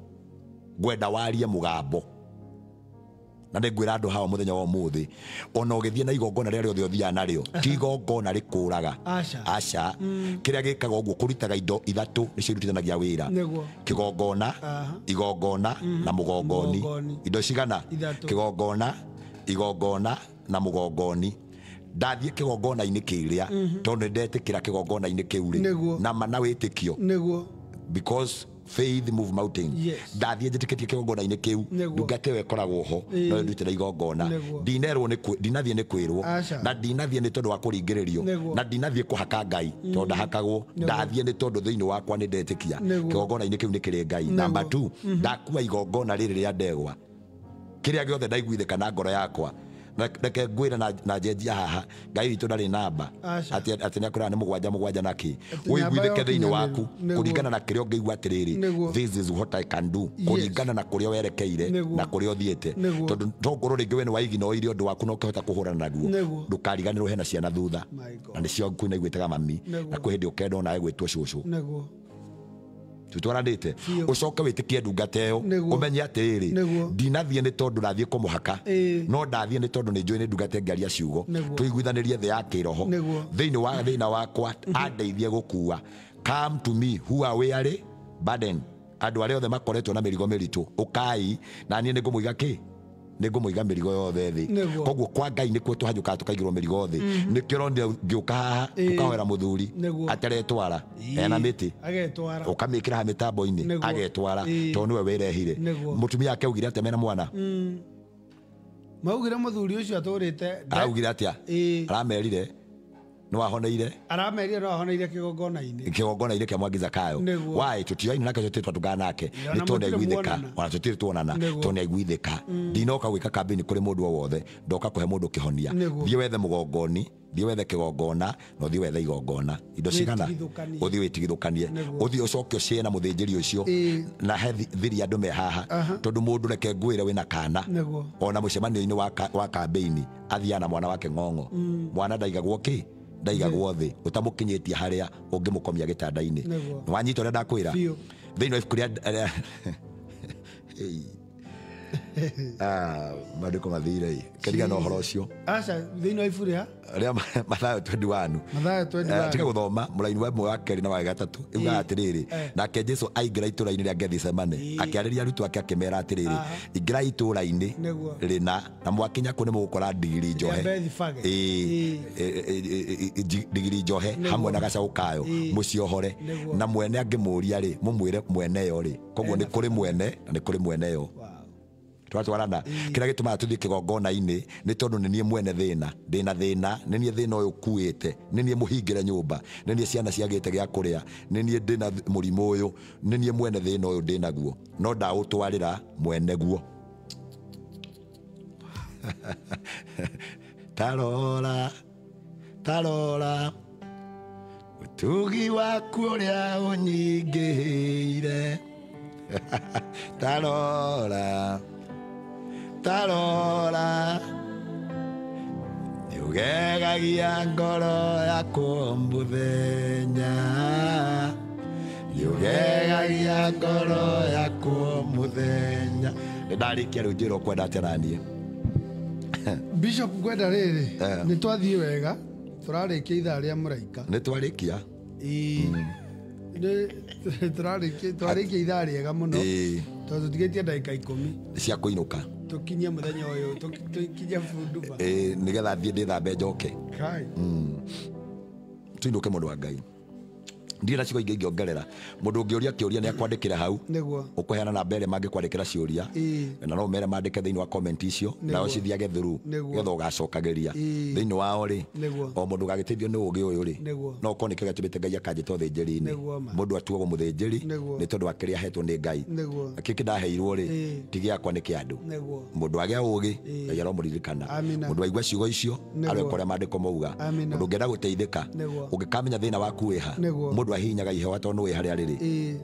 ngwenda warie mũgambo. Na nĩ ngwĩra andũ hawa mũthenya wa ũmũthĩ, ona ũgĩthiĩ na igongona rĩrĩa rĩothe ũthiaga narĩo, ti igongona rĩkũraga. Aca. Kĩrĩa gĩkaga ũguo kũrutaga indo ithatũ nĩcio irutithanagia wĩra. Kĩgongona, igongona na mũgongoni. Indo cigana? Kĩgongona, igongona na mũgongoni. Ndathiĩ kĩgongona-inĩ kĩrĩa tondũ nĩndetĩkĩra kĩgongona-inĩ kĩu rĩ, na mana wĩtĩkio. Because faith move mountain. Ndathiĩ njĩtĩkĩtie kĩgongona-inĩ kĩu, ndungata ĩyo ĩkoragwo ho, no ndutĩra igongona. Ndinerwo nĩ ndinathiĩ nĩ kwĩrwo, na ndinathiĩ nĩ tondũ wa kũringĩrĩrio, na ndinathiĩ kũhaka ngai tondũ ndahakagwo, ndathiĩ nĩ tondũ thĩinĩ wakwa nĩ ndetĩkia kĩgongona-inĩ kĩu nĩ kĩrĩ ngai. Number 2, ndakua igongona rĩrĩ rĩa ndegwa, kĩrĩa gĩothe ndaiguithĩka na ngoro yakwa, reke ngwĩre na njenjia haha, ngai witũ ndarĩ namba atĩ nĩakwĩraga nĩ mũgwanja mũgwanja na kĩ, ũiguithĩke thĩinĩ waku kũringana na kĩrĩa ũngĩigua atĩrĩrĩ, this is what I can do, kũringana na kũrĩa werekeire na kũrĩa ũthiĩte, tondũ tokorwo rĩngĩ we nĩ waiginoire ũndũ waku na ũkĩhota kũhũrana naguo, ndũkariganĩrwo hena ciana thutha, na nĩcio kwĩna igwĩtaga mami, na kwĩ hĩndĩ ũkenda onawe gwĩtwo cũcũ. Tutwaranĩte ũcoke wĩtĩkie ndungata ĩyo, ũmenye atĩrĩrĩ, ndinathiĩ nĩ tondũ ndathiĩ kũmũhaka, no ndathiĩ nĩ tondũ nĩ njũĩ nĩ ndungata ĩngĩaria ciugo, tũiguithanĩrie thĩ ya kĩroho thĩinĩ wa thĩna wakwa, andeithie gũkua. Come to me who are weary burden, andũ arĩa othe makoretwo na mĩrigo mĩritũ, ũkai na niĩ nĩngũmũiga kĩ, nĩngũmũiga mĩrigo yothe thĩ. Koguo kwa Ngai nĩkuo tũhanyũkaga tũkaigĩrwo mĩrigo thĩ. Nĩkĩo ũronire ngĩũka haha tũkahoera mũthuri ataretwara, ena mĩtĩ ũkamĩkĩra ha mĩtambo-inĩ agetwara, tondũ nĩwe wĩrehire. Mũtumia ake augire atĩa mena mwana? Maugire mũthuri ũcio atũrĩte. Augire atĩa? Aramerire nĩwahoneire, aramerire nĩwahoneire kĩgongona-inĩ, kĩgongona-inĩ kĩa Mwangi Zakayo. Why tũtioaine nake, tũtirĩ twatũngana nake, nĩ tondũ nĩaiguithĩka, ona tũtirĩ tuonana, tondũ nĩaiguithĩka. Ndinoka gwĩka kambĩini kũrĩ mũndũ o wothe, ndoka kũhe mũndũ kĩhonia. Thiĩ wethe mũgongoni, thiĩ wethe kĩgongona, na ũthiĩ wethe igongona. Indo cigana? Ũthiĩ wĩtigithũkanie, ũthiĩ ũcoke ũcĩe na mũthĩnjĩri ũcio, na he thiri andũ me haha, tondũ mũndũ reke ngwĩre wĩna kana, ona mũcemanio-inĩ wa kambĩini athiaga na mwana wake ng'ong'o. Mwana ndaigagwo kĩ? Ndaigagwo thĩ, ũtamũkinyĩtie harĩa ũngĩmũkomia gĩtanda-inĩ. Nĩwanyita ũrĩa ndakwĩra? Thĩinĩ wa ibuku rĩa maandĩko mathire kĩriga na ũhoro ũcio. Aca, thĩinĩ wa ibuku rĩa Mathayo 21. Mathayo 21. Tiga gũthoma mũraini wa ĩmwe wa kerĩ na wa gatatũ, ĩugaga atĩrĩrĩ, nake Jesũ aingĩra itũũra-inĩ rĩa Gethisemane, akĩarĩria arutwo ake akĩmera atĩrĩrĩ, ingĩra itũũra-inĩ rĩna, na mwakinya kũu nĩmũgũkora ndigiri njohe, ndigiri njohe hamwe na gacaũ kayo, mũciohore, na mwene angĩmũũria rĩ, mũmwĩre mwene yo rĩ. Koguo nĩ kũrĩ mwene na nĩ kũrĩ mwene yo. Twatwarana kĩrĩa gĩtũmaga tũthiĩ kĩgongona-inĩ nĩ tondũ nĩ niĩ mwene thĩna, ndĩna thĩna, nĩ niĩ thĩna ũyũ ũkuĩte, nĩ niĩ mũhingĩre nyũmba, nĩ niĩ ciana ciagĩte gĩa kũrĩa, nĩ niĩ ndĩna mũrimũ ũyũ, nĩ niĩ mwene thĩna ũyũ ndĩnaguo, no ndaũtwarĩra mwene guo. Tarora, tarora, ũtugi waku ũrĩa ũnyingĩhĩire. Tarora, tarora, nĩũgegagia ngoro yakwa mũthenya, nĩũgegagia ngoro yakwa mũthenya. Nĩndarĩkia rĩu njĩra ũkwenda atĩa naniĩ. Bishop ngwenda rĩrĩ nĩ twathiĩ wega, tũrarĩkia ithaa rĩa mũraika. Nĩ twarĩkia? Twarĩkia ithaa rĩega mũno tondũ tũtigĩtie ndagĩka 10 cia kũinũka, tũkinye mũthenya ũyũ, tũkinye bunduba nĩgetha thiĩ ndĩthambe njoke tuinũke. Mũndũ wa Ngai, ndirĩ na ciugo ingĩ ingĩongerera. Mũndũ ũngĩũria kĩũria nĩ akwandĩkĩra hau, ũkũheana namba ĩrĩa mangĩkwandĩkĩra ciũria, na no ũmere mandĩke thĩinĩ wa comment icio, nao cithiage through nĩgetha ũgacokagĩria thĩinĩ wao rĩ. O mũndũ ũgagĩteithio nĩ ũgĩ ũyũ rĩ, no ũkorwo nĩkĩo gĩatũmĩte Ngai akanjĩta ũthĩnjĩri-inĩ. Mũndũ atuagwo mũthĩnjĩri nĩ tondũ wa kĩrĩa ahetwo nĩ Ngai. Kĩkĩ ndaheirwo rĩ, ti gĩakwa nĩ kĩa andũ. Mũndũ agĩa ũgĩ, Ngai aromũririkana. Mũndũ aigua ciugo icio aroka ũrĩa maandĩko mauga. Mũndũ ũngĩenda gũteithĩka, ũngĩkamenya thĩna waku wĩha, mũndũ ahihinyaga ihoha tondũ nĩũĩ harĩa rĩrĩ,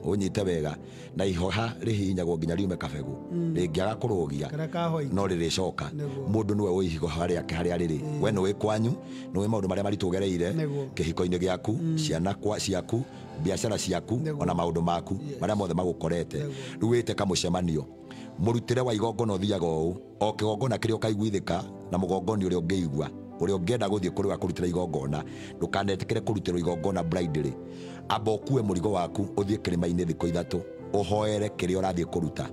ũnyite wega, na ihoha rĩhihinyagwo nginya riume kabegũ, rĩngĩaga kũrũgia no rĩrĩcoka. Mũndũ nĩwe ũĩ ihoha rĩake harĩa rĩrĩ. We nĩũĩ kwanyu, nĩũĩ maũndũ marĩa maritũ ũgereire kĩhiko-inĩ gĩaku, ciana ciaku, biacara ciaku, ona maũndũ maku marĩa mothe magũkorete. Rĩu wĩte kamũcemanio, mũrutĩre wa igongona ũthiaga ũũ, o kĩgongona kĩrĩa ũkaiguithĩka na mũgongoni ũrĩa ũngĩigua, ũrĩa ũngĩenda gũthiĩ kũrĩ wa kũrutĩra igongona, ndũkanetĩkĩre kũrutĩrwo igongona blindly. Amba ũkue mũrigo waku ũthiĩ kĩrĩma-inĩ thikũ 3, ũhoere kĩrĩa ũrathiĩ kũruta,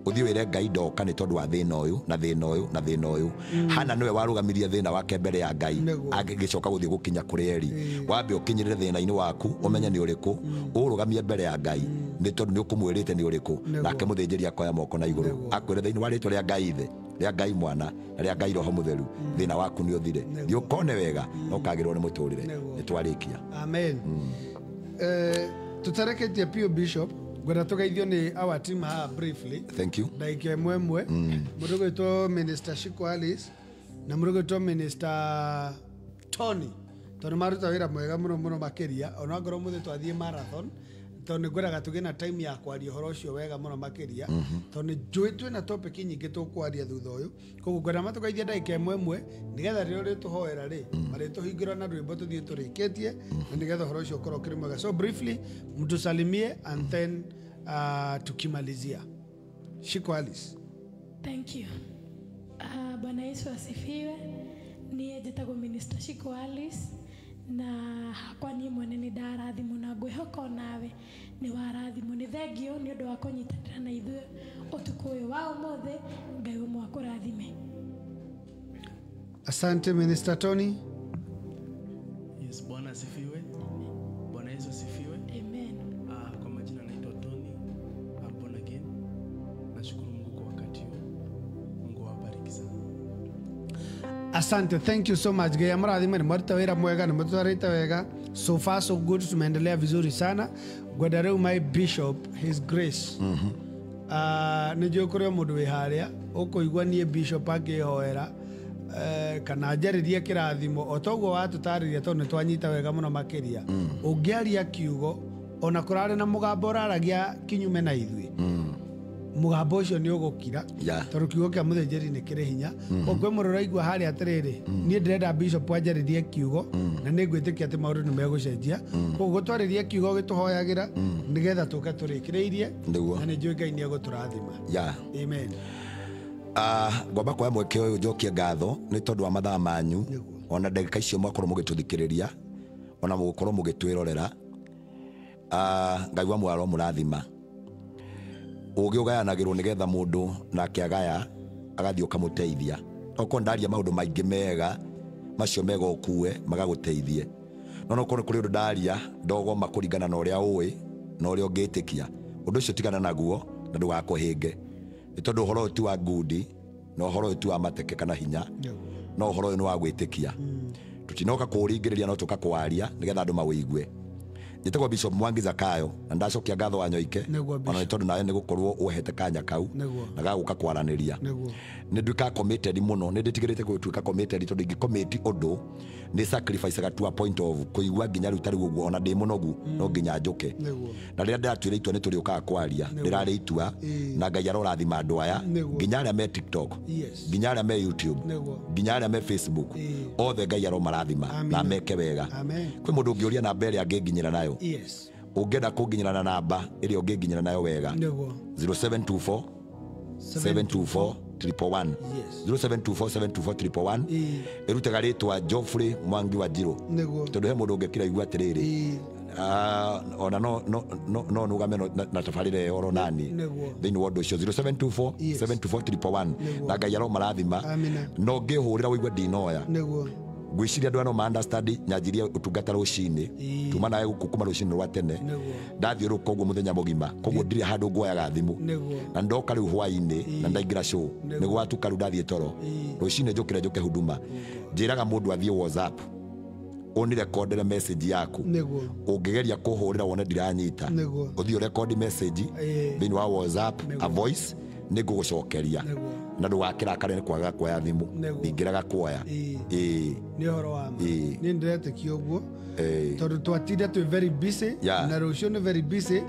ũthiĩ wĩre Ngai ndoka nĩ tondũ wa thĩna ũyũ na thĩna ũyũ na thĩna ũyũ. Hana nĩwe warũgamirie thĩna wake mbere ya Ngai, agĩcoka gũthiĩ gũkinya kũrĩ Eli. Wambe ũkinyĩrĩre thĩna-inĩ waku, ũmenye nĩ ũrĩkũ, ũrũgamie mbere ya Ngai nĩ tondũ nĩ ũkũmwĩrĩte nĩ ũrĩkũ. Nake mũthĩnjĩri akoya moko na igũrũ akwĩre thĩinĩ wa rĩtwa rĩa Ngai Ithe, rĩa Ngai Mwana na rĩa Ngai Roho Mũtheru, thĩna waku nĩ ũthire. Thiĩ ũkone wega na ũkagĩrwo nĩ mũtũrĩre. Nĩ twarĩkia. Amen. Tũtareketie piũ Bishop, ngwenda tũgeithio nĩ our team haha briefly. Thank you. Ndagĩka ĩmwe. Mũndũ ũgwĩtwo Minister Shiko Alice na mũndũ ũgwĩtwo Minister Tony, tondũ maruta wĩra mwega mũno mũno makĩria, ona ngorwo mũthĩ twathiĩ marathon, tondũ nĩ ngwendaga tũgĩe na time ya kwaria ũhoro ũcio wega mũno makĩria, tondũ nĩ njũĩ twĩna topic nyingĩ tũkwaria thutha ũyũ. Koguo ngwenda matũgeithie ndagĩka ĩmwe nĩgetha rĩrĩa ũrĩtũhoera rĩ, marĩtũhingũra na rwĩmbo tũthiĩ tũrĩkĩtie, na nĩgetha ũhoro ũcio ũkorwo ũkĩrĩ mwega. So briefly mtusalimie and then tukimalizia. Shiko Alice. Thank you. Bwana Yesu asifiwe. Niĩ njĩtagwo Minister Shiko Alice, na hakwa niĩ mwene nĩ ndarathimwo na ngwĩhoka onawe nĩ warathimwo. Nĩ thengio nĩ ũndũ wa kũnyitanĩra na ithuĩ ũtukũ ũyũ wa ũmũthĩ. Ngai ũmwe akũrathime. Asante Minister Tony. Yes, Bwana asifiwe. Bwana Yesu asifiwe. Amen. Kwa majina naitwa Tony. I'm born again. Nashukuru Mungu kwa wakati huu. Mungu awabariki sana. Asante, thank you so much. Ngai amũrathime, nĩ mwaruta wĩra mwega, nĩ mũtwarĩte wega. So far so good, tumeendelea vizuri sana. Ngwenda rĩu my bishop, his grace. Nĩ njũĩ kũrĩ o mũndũ wĩ harĩa ũkũigua niĩ bishop akĩhoera kana njarĩrie kĩrathimo o toguo watũtarĩria, tondũ nĩ twanyita wega mũno makĩria. Ũngĩaria kiugo ona kũrarĩ na mũgambo ũraragia kinyume na ithuĩ, mũgambo ũcio nĩ ũgũkira, tondũ kiugo kĩa mũthĩnjĩri nĩ kĩrĩ hinya. Koguo kwĩ mũndũ ũraigua harĩa atĩrĩrĩ, niĩ ndĩrenda bishop anjarĩrie kiugo na nĩ ngwĩtĩkia atĩ maũndũ nĩ megũcenjia. Koguo gũtwarĩrie kiugo gĩtũhoyagĩra nĩgetha tũke tũrĩkĩrĩirie, na nĩ njũĩ Ngai nĩ egũtũrathima. Amen. Ngwamba kuoya mweke ũyũ njokie ngatho nĩ tondũ wa mathaa manyu, ona ndagĩka icio mwakorwo mũgĩtũthikĩrĩria, ona mũgũkorwo mũgĩtwĩrorera. Ngai wa muoyo aromũrathima. Ũgĩ ũgayanagĩrwo nĩgetha mũndũ nake agaya agathiĩ ũkamũteithia. Okorwo ndaria maũndũ maingĩ mega, macio mega ũkue magagũteithie. No nokorwo kũrĩ ũndũ ndaria ndogoma kũringana na ũrĩa ũĩ na ũrĩa ũngĩtĩkia, ũndũ ũcio tigana naguo na ndũgakũhĩnge. Nĩ tondũ ũhoro ũyũ ti wa ngundi na ũhoro ũyũ ti wa mateke kana hinya, no ũhoro ũyũ nĩ wa gwĩtĩkia. Tũtinoka kũũringĩrĩria no tũka kũwaria nĩgetha andũ mawĩigue. Njĩtagwo Bishop Mwangi Zakayo na ndacokia ngatho wa Nyoike ona nĩ tondũ nawe nĩ gũkorwo ũhete kanya kau na gagũka kwaranĩria. Nĩ nduĩkaga committed mũno, nĩ ndĩtigĩrĩte gũtuĩka committed tondũ ingĩ-commit ũndũ nĩ sacrifice to a point of kũigua nginya rĩu tarĩu ũguo ona ndĩ mũnogu no nginya njũke. Na rĩrĩa ndĩratuire itua nĩ tũrĩũkaga kwaria, ndĩrarĩ itua na Ngai arorathima andũ aya nginya arĩa me TikTok, nginya arĩa me YouTube, nginya arĩa me Facebook, othe Ngai aromarathima na meke wega. Kwĩ mũndũ ũngĩũria namba ĩrĩa angĩnginyĩra nayo. Ũngĩenda kũnginyĩra na namba ĩrĩa ũngĩnginyĩra nayo wega, 0724 724 111. 0724 724 111. Ĩrutaga rĩtwa Geoffrey Mwangi wa Njirũ tondũ he mũndũ ũngĩkira igua atĩrĩrĩ, ona no nũgame na tabarĩra ĩyo oro nani thĩinĩ wa ũndũ ũcio. 0724 724 111. Na Ngai aromarathima. No ngĩhũrĩra ũigue ndinoya, ngwĩciria andũ ano ma understand nyanjirie ũtungata rũcinĩ, tuma nawe gũkũ kuma rũcinĩ rwa tene, ndathiũrũrũka ũguo mũthenya mũgima, koguo ndirĩ handũ nguoyaga thimũ, na ndoka rĩu hwaĩ-inĩ na ndaingĩra show nĩ gwatuka rĩu ndathiĩ toro, rũcinĩ njũkĩre njũke huduma. Njĩraga mũndũ athiĩ WhatsApp ũnirekondere message yaku, ũngĩgeria kũhũrĩra wone ndiranyita, ũthiĩ ũrekondi message thĩinĩ wa WhatsApp a voice, nĩ ngũgũcokeria na ndũgakĩrakare nĩ kwaga kuoya thimũ, ndingĩrega kuoya. Nĩ ũhoro wa ma, niĩ ndĩretĩkia ũguo tondũ twatinda twĩ very busy na rũciũ nĩ very busy.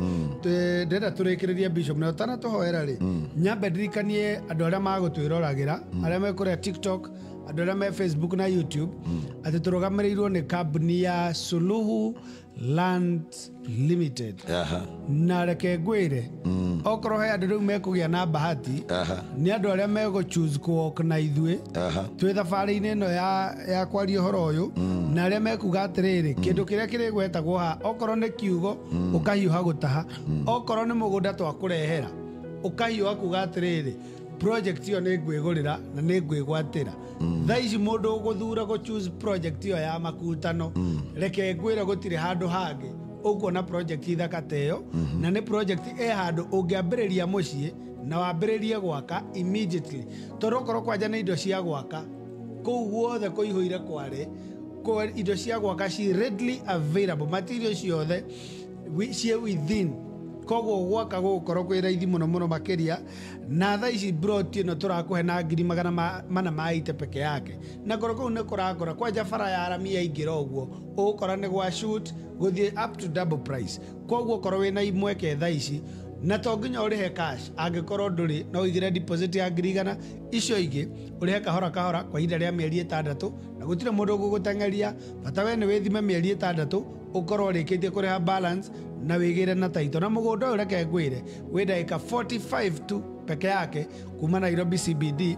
Ndĩrenda tũrĩkĩrĩrie Bishop na ũtanatũhoera rĩ, nyambe ndirikanie andũ arĩa magũtwĩroragĩra, arĩa me kũrĩa TikTok, andũ arĩa me Facebook na YouTube, atĩ tũrũgamĩrĩirwo nĩ kambuni ya Suluhu Land Limited. Na reke ngwĩre, okorwo he andũ rĩu mekũgĩa na bahati, nĩ andũ arĩa megũ choose kũ na ithuĩ twĩ thabarĩ-inĩ ĩno ya kwaria ũhoro ũyũ, na arĩa mekuga atĩrĩrĩ, kĩndũ kĩrĩa kĩrĩgwetagwo haha, okorwo nĩ kiugo ũkahiũha gũtaha, okorwo nĩ mũgũnda twakũrehera ũkahiũha kuga atĩrĩrĩ, project ĩyo nĩ ngwĩgũrĩra na nĩ ngwĩgwatĩra. Thaa ici mũndũ ũgũthura gũ choose project ĩyo ya makutano, reke ngwĩre gũtirĩ handũ hangĩ ũkuona project ithaka ta ĩyo, na nĩ project ĩ handũ ũngĩambĩrĩria mũciĩ na wambĩrĩrie gwaka immediately, tondũ okorwo kwanja nĩ indo cia gwaka kũu guothe kũihũire kware, indo cia gwaka ci readily available, material ciothe ciĩ within, koguo gwaka gũgũkorwo kwĩ raithi mũno mũno makĩria. Na thaa ici broti ĩno tũrakũhe na 480 peke yake, na korwo kũu nĩ kũrakũra kwanja bara ya rami yaingĩra ũguo ũgũkora nĩ gwa shoot gũthiĩ up to double price. Koguo korwo wĩna imweke thaa ici, na to nginya ũrĩhe cash, angĩkorwo ndũrĩ no ũigĩre deposit ya 100,000, icio ingĩ ũrĩhe kahora kahora kwa ihinda rĩa mĩeri 6, na gũtirĩ mũndũ ũgũgũteng'eria, bata we nĩ wĩthime mĩeri 6 ũkorwo ũrĩkĩtie kũrĩha balance na wĩgĩre na taito. Na mũgũnda ũyũ reke ngwĩre wĩ ndagĩka 45 tu peke yake kuma Nairobi CBD,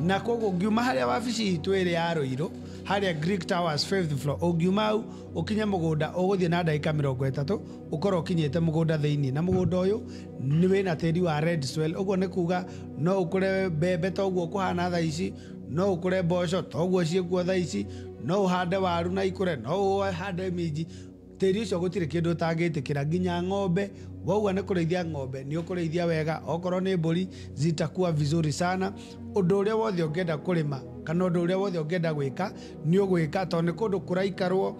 na koguo ũngiuma harĩa wabici itũ ĩrĩ ya Ruiru, harĩa Greek Towers 5th floor, ũngiuma hau ũkinye mũgũnda ũgũthiĩ na ndagĩka 30 ũkorwo ũkinyĩte mũgũnda thĩinĩ. Na mũgũnda ũyũ nĩ wĩna tĩri wa red soil, ũguo nĩ kuga no ũkũre mbembe ta ũguo kũhana thaa ici, no ũkũre mboco ta ũguo ciĩkuo thaa ici, no ũhande waru na ikũre, no ũhande minji. Tĩri ũcio gũtirĩ kĩndũ ũtangĩtĩkĩra, nginya ng'ombe wauga nĩ kũrĩithia ng'ombe nĩ ũkũrĩithia wega, okorwo nĩ mbũri zitakuwa vizuri sana. Ũndũ ũrĩa wothe ũngĩenda kũrĩma kana ũndũ ũrĩa wothe ũngĩenda gwĩka nĩ ũgwĩka, tondũ nĩ kũndũ kũraikarwo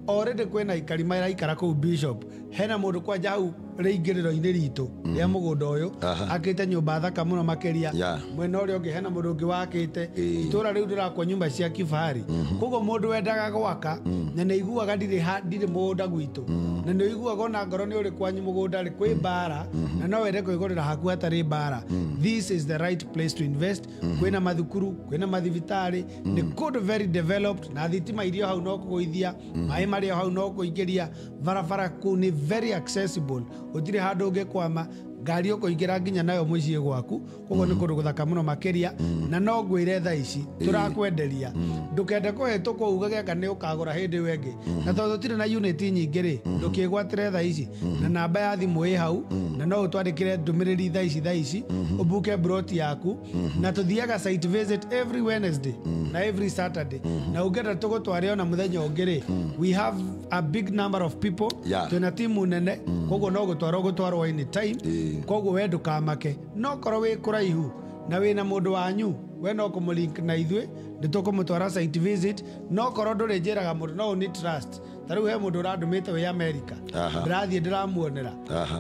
already kwĩna aikari maraikara kũu Bishop. Hena mũndũ kwanja hau rĩingĩrĩro-inĩ ritũ rĩa mũgũnda ũyũ akĩte nyũmba thaka mũno makĩria, mwena ũrĩa ũngĩ hena mũndũ ũngĩ wakĩte itũra rĩu ndĩrakwo nyũmba cia kifahari. Koguo mũndũ wendaga gwaka na nĩ aiguaga ndirĩ mũgũnda gwitũ, na nĩ ũiguaga ona ngoro nĩ ũrĩ kwanyu mũgũnda rĩ kwĩ mbara, na no wende kwĩgũrĩra haku hatarĩ mbara, this is the right place to invest. Kwĩna mathukuru, kwĩna mathibitarĩ, nĩ kũndũ very developed, na thitima irio hau no kũgũithia, maĩ marĩa hau no kũingĩria, barabara kũu nĩ very accessible, gũtirĩ handũ ũngĩkwama, ngari ũkũingĩra nginya nayo mũciĩ gwaku. Koguo nĩ kũndũ gũthaka mũno makĩria, na no ngwĩre thaa ici tũrakwenderia, ndũkende kũhĩtũkwo ugage anga nĩ ũkagũra hĩndĩ ĩyo ĩngĩ, na tondũ tũtirĩ na unit nyingĩ rĩ, ndũkĩgwatĩre thaa ici, na namba ya thimũ ĩ hau, na no ũtwandĩkĩre ndũmĩrĩri thaa ici ũbuke broti yaku, na tũthiaga site visit every Wednesday na every Saturday, na ũngĩenda tũgũtware ona mũthenya ũngĩ rĩ, we have a big number of people, twĩna timu nene, koguo no gũtwarwo anytime. Koguo we ndũkamake, no korwo wĩ kũraihu na wĩna mũndũ wanyu, we no kũmũlink na ithuĩ, nĩ tũkũmũtwara site visit. No korwo ndũrĩ njĩraga mũndũ, no ũni trust. Ta rĩu he mũndũ ũrandũmĩte wĩ America, ndĩrathiĩ ndĩramuonera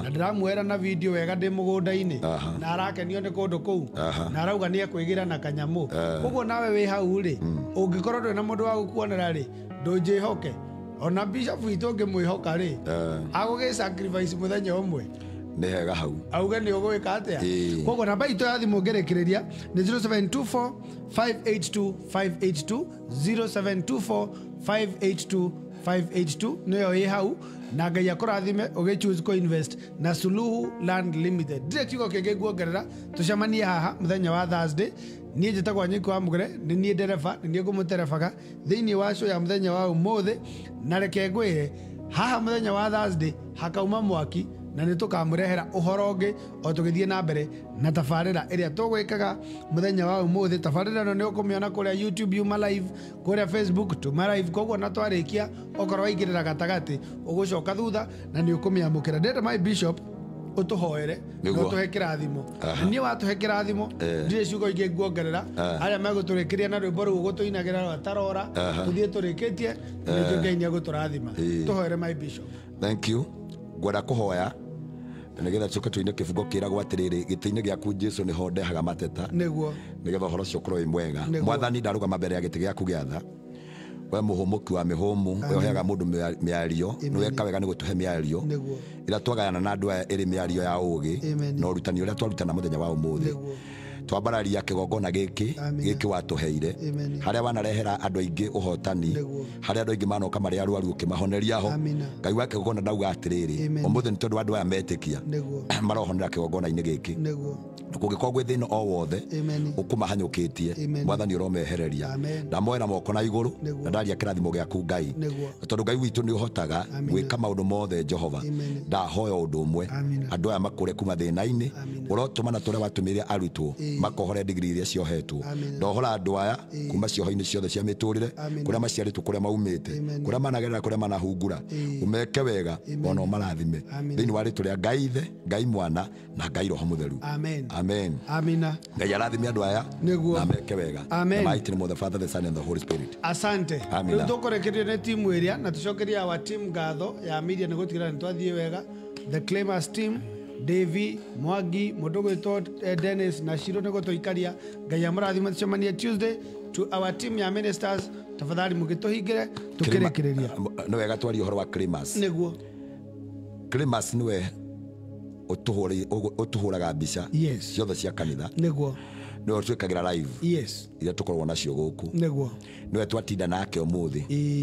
na ndĩramuoera na video wega ndĩ mũgũnda-inĩ, na arakenio nĩ kũndũ kũu, na arauga nĩ ekwĩgĩra na kanyamũ. Koguo nawe wĩ hau rĩ, ũngĩkorwo ndũrĩ na mũndũ wa gũkuonera rĩ, ndũnjĩhoke. Ona bishop witũ ũngĩmwĩhoka rĩ, agũgĩ sacrifice mũthenya ũmwe nĩ hega hau, auge nĩ ũgwĩka atĩa. Koguo namba itũ ya thimũ ngĩrĩkĩrĩria nĩ 0724 582 582, 0724 582 582 nĩyo ĩ hau, na Ngai akũrathime ũgĩ choose kũ invest na Suluhu Land Limited. Ndirĩ kiugo kĩngĩ nguongerera, tũcemanie haha mũthenya wa Thursday. Niĩ njĩtagwo Nyiko wa Mũgere, nĩ niĩ ndereba, nĩ niĩ ngũmũterebaga thĩinĩ wa show ya mũthenya wa ũmũthĩ. Na reke ngwĩre haha mũthenya wa Thursday hakauma mwaki, na nĩ tũkamũrehera ũhoro ũngĩ o tũgĩthiĩ na mbere na tabarĩra ĩrĩa tũgwĩkaga mũthenya wa ũmũthĩ. Tabarĩra ĩno nĩ ũkũmĩona kũrĩa YouTube yuma live, kũrĩa Facebook tuma live. Koguo na twarĩkia okorwo waingĩrĩra gatagatĩ ũgũcoka thutha na nĩ ũkũmĩamũkĩra. Ndĩrenda my bishop ũtũhoere na ũtũhe kĩrathimo. Niĩ watũhe kĩrathimo, ndirĩ ciugo ingĩ nguongerera. Arĩa megũtũrĩkĩria na rwĩmbo rũu ũgũtũinagĩra rwa tarora, tũthiĩ tũrĩkĩtie, nĩnjũĩ Ngai nĩegũtũrathima. Tũhoere my bishop. Thank you. Ngwenda kũhoya nĩgetha tũcoke tũine kĩbungo kĩragwo atĩrĩrĩ, gĩtĩ-inĩ gĩaku Jesu nĩho ndehaga mateta, nĩguo nĩgetha ũhoro ũcio ũkorwo wĩ mwega. Mwathani, ndarũgama mbere ya gĩtĩ gĩaku gĩa tha, we mũhũmũki wa mĩhũmũ, we ũheaga mũndũ mĩario, nĩ weka wega nĩ gũtũhe mĩario ĩrĩa twagayana na andũ aya ĩrĩ mĩario ya ũũgĩ na ũrutani ũrĩa twarutana mũthenya wa ũmũthĩ. Twambararia kĩgongona gĩkĩ gĩkĩ watũheire, harĩa wanarehera andũ aingĩ ũhotani, harĩa andũ aingĩ manoka marĩ arwaru ũkĩmahoneria ho. Ngai wa kĩgongona ndauga atĩrĩrĩ, ũmũthĩ nĩ tondũ andũ aya metĩkia marohonera kĩgongona-inĩ gĩkĩ, kũngĩkorwo gwĩ thĩna o wothe ũkũmahanyũkĩtie, Mwathani ũromehereria. Ndamoera moko na igũrũ na ndaria kĩrathimo gĩaku Ngai, tondũ Ngai witũ nĩ ũhotaga gwĩka maũndũ mothe. Jehova, ndahoya ũndũ ũmwe, andũ aya makũre kuma thĩna-inĩ ũrotũma na tũrĩa watũmĩire arutwo makohore digiri iria ciohetwo. Ndohora andũ aya kuma cioho-inĩ ciothe cia mĩtũrĩre, kũrĩa maciarĩtwo, kũrĩa maumĩte, kũrĩa managerera, kũrĩa manahungura, ũmeke wega ona ũmarathime thĩinĩ wa rĩtwa rĩa Ngai Ithe, Ngai Mwana na Ngai Roho Mũtheru. Amen. Amen. Amina. Ngai arathime andũ aya na meke wega. Amen. The mighty name of the Father, the Son and the Holy Spirit. Asante. Rĩu tũkũrĩkĩrio nĩ timu ĩrĩa, na tũcokerie our team ngatho ya media nĩ gũtigĩrĩra nĩ twathiĩ wega. The Claimers team, Davy Mwangi, mũndũ ũgwĩtwo Dennis na Shiro nĩ gũtũikaria. Ngai amũrathime. Tũcemanie Tuesday. To our team ya ministers, tafadhali mũgĩtũhingĩre tũkĩrĩkĩrĩria. Nĩ wega twarie ũhoro wa Claimers. Nĩguo. Claimers nĩwe ũtũhũraga mbica ciothe cia kanitha. Nĩguo. Nĩwe twĩkagĩra live. Yes. Iria tũkoragwo nacio gũkũ. Nĩguo. Nĩwe twatinda nake ũmũthĩ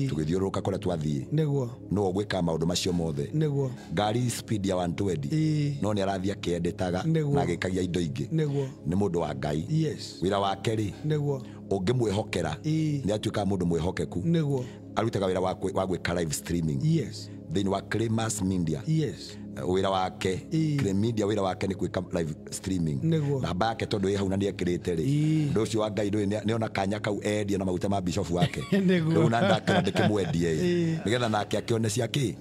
tũgĩthiũrũrũka kũrĩa twathiĩ. Nĩguo. Nĩwe ũgwĩkaga maũndũ macio mothe. Nĩguo. Ngari speed ya 120 no nĩ arathiĩ akĩendetaga na agĩkagia indo ingĩ. Nĩguo. Nĩ mũndũ wa Ngai. Yes. Wĩra wake rĩ, nĩguo, ũngĩmwĩhokera nĩ atuĩkaga mũndũ mwĩhokeku. Nĩguo. Arutaga wĩra wa gwĩka live streaming. Yes. Thĩinĩ wa Claimers Media. Yes. Wĩra wake Claim Media, wĩra wake nĩ gwĩka live streaming. Namba yake tondũ ĩ hau na nĩekĩrĩte rĩ, ũndũ ũcio wa Ngai ndũĩ nĩona kanya kau endie na maguta ma bishop wake. Rĩu na ndakĩra ndĩkĩmwendie nĩgetha nake akĩone ciake,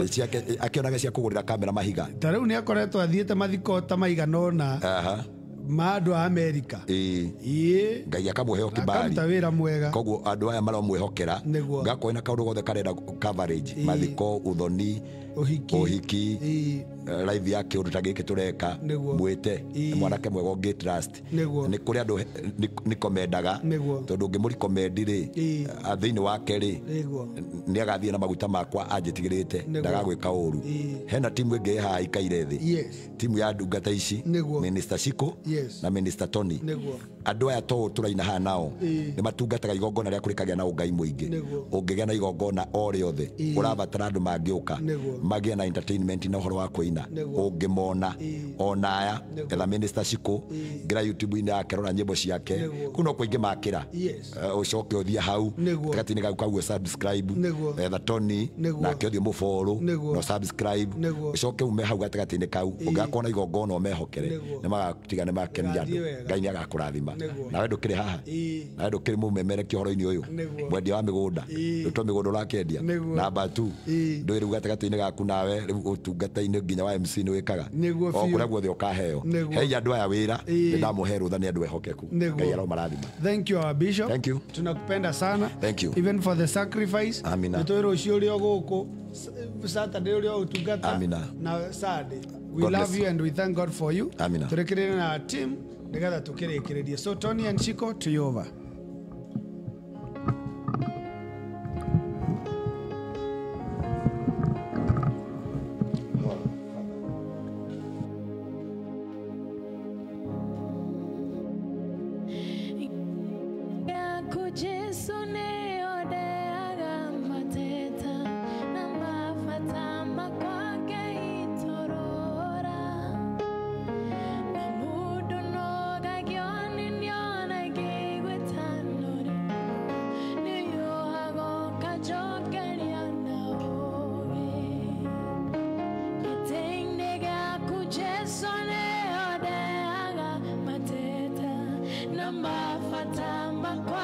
ciake akĩonaga cia kũgũrĩra kamera mahiga. Ta rĩu nĩ akoretwo athiĩte mathiko ta maigana ũna ma andũ a Amerika. Ngai akamũheo kĩbali, akaruta wĩra mwega. Koguo andũ aya maramwĩhokera, ngakorwo na kaũndũ gothe karenda coverage, mathiko, ũthoni, ũhiki, live ya kĩũndũ ta gĩkĩ tũreka, mwĩte mwanake mwega ũngĩ trust. Nĩ kũrĩ andũ nĩkomendaga, tondũ ũngĩmũrikomendi rĩ, thĩinĩ wake rĩ, nĩ agathiĩ na maguta makwa anjĩtigĩrĩte, ndagagwĩka ũru. Hena timu ĩngĩ haha ikaire thĩ, timu ya ndungata ici, Minister Shiko na Minister Tony. Andũ aya to tũraina haha nao nĩ matungataga igongona rĩa kũrĩkagĩa na ũngai mũingĩ. Ũngĩgĩa na igongona o rĩothe ũrabatara andũ mangĩũka magĩe na entertainment na ũhoro wa kũina, ũngĩmona ona aya etha Minister Shiko, ngĩra YouTube-inĩ yake, rora nyĩmbo ciake, kũu no kũingĩ makĩra, ũcoke ũthiĩ hau gatagatĩ-inĩ kau kau subscribe, etha Tony nake ũthiĩ mũfollow na subscribe, ũcoke ume hau gatagatĩ-inĩ kau, ũngĩgakorwo na igongona ũmehokere, nĩ magatiga nĩ makenia andũ. Ngai nĩ agakũrathima. Nawe ndũkĩrĩ haha, nawe ndũkĩrĩ mũmemerekia ũhoro-inĩ ũyũ, mwendia wa mĩgũnda, ndũtwa mĩgũnda ũrakĩendia, namba 2 ndũĩ rĩu gatagatĩ-inĩ gaku nawe rĩu ũtungata-inĩ nginya nginya wa MC nĩ wĩkaga. Nĩguo O biũ. kũrĩa guothe ũkaheo. Nĩguo. Hei andũ aya wĩra, Ĩĩ. nĩ ndamũhe rũtha nĩ andũ ehokeku. Nĩguo. Ngai aromarathima. Thank you, our bishop. Thank you. Tunakupenda sana. Thank you. Even for the sacrifice. Amina. Nĩ tũĩ rũciũ ũrĩ o gũkũ, Saturday ũrĩ o ũtungata. Amina. Na Sunday. We God love bless you and we thank God for you. Amina. Tũrĩkĩrĩre na team nĩgetha tũkĩrĩkĩrĩrie. So Tony and Shiko, to you over. Yaku Jesu nĩondeaga mateta na mabata makwa ngeitorora na mũndũ nogagio nĩ nĩona ngĩgwĩtanũre nĩyohaga ũkanjokeria na ũũgĩ. Gĩtĩ-inĩ gĩaku Jesu nĩondeaga mateta na mabata makwa.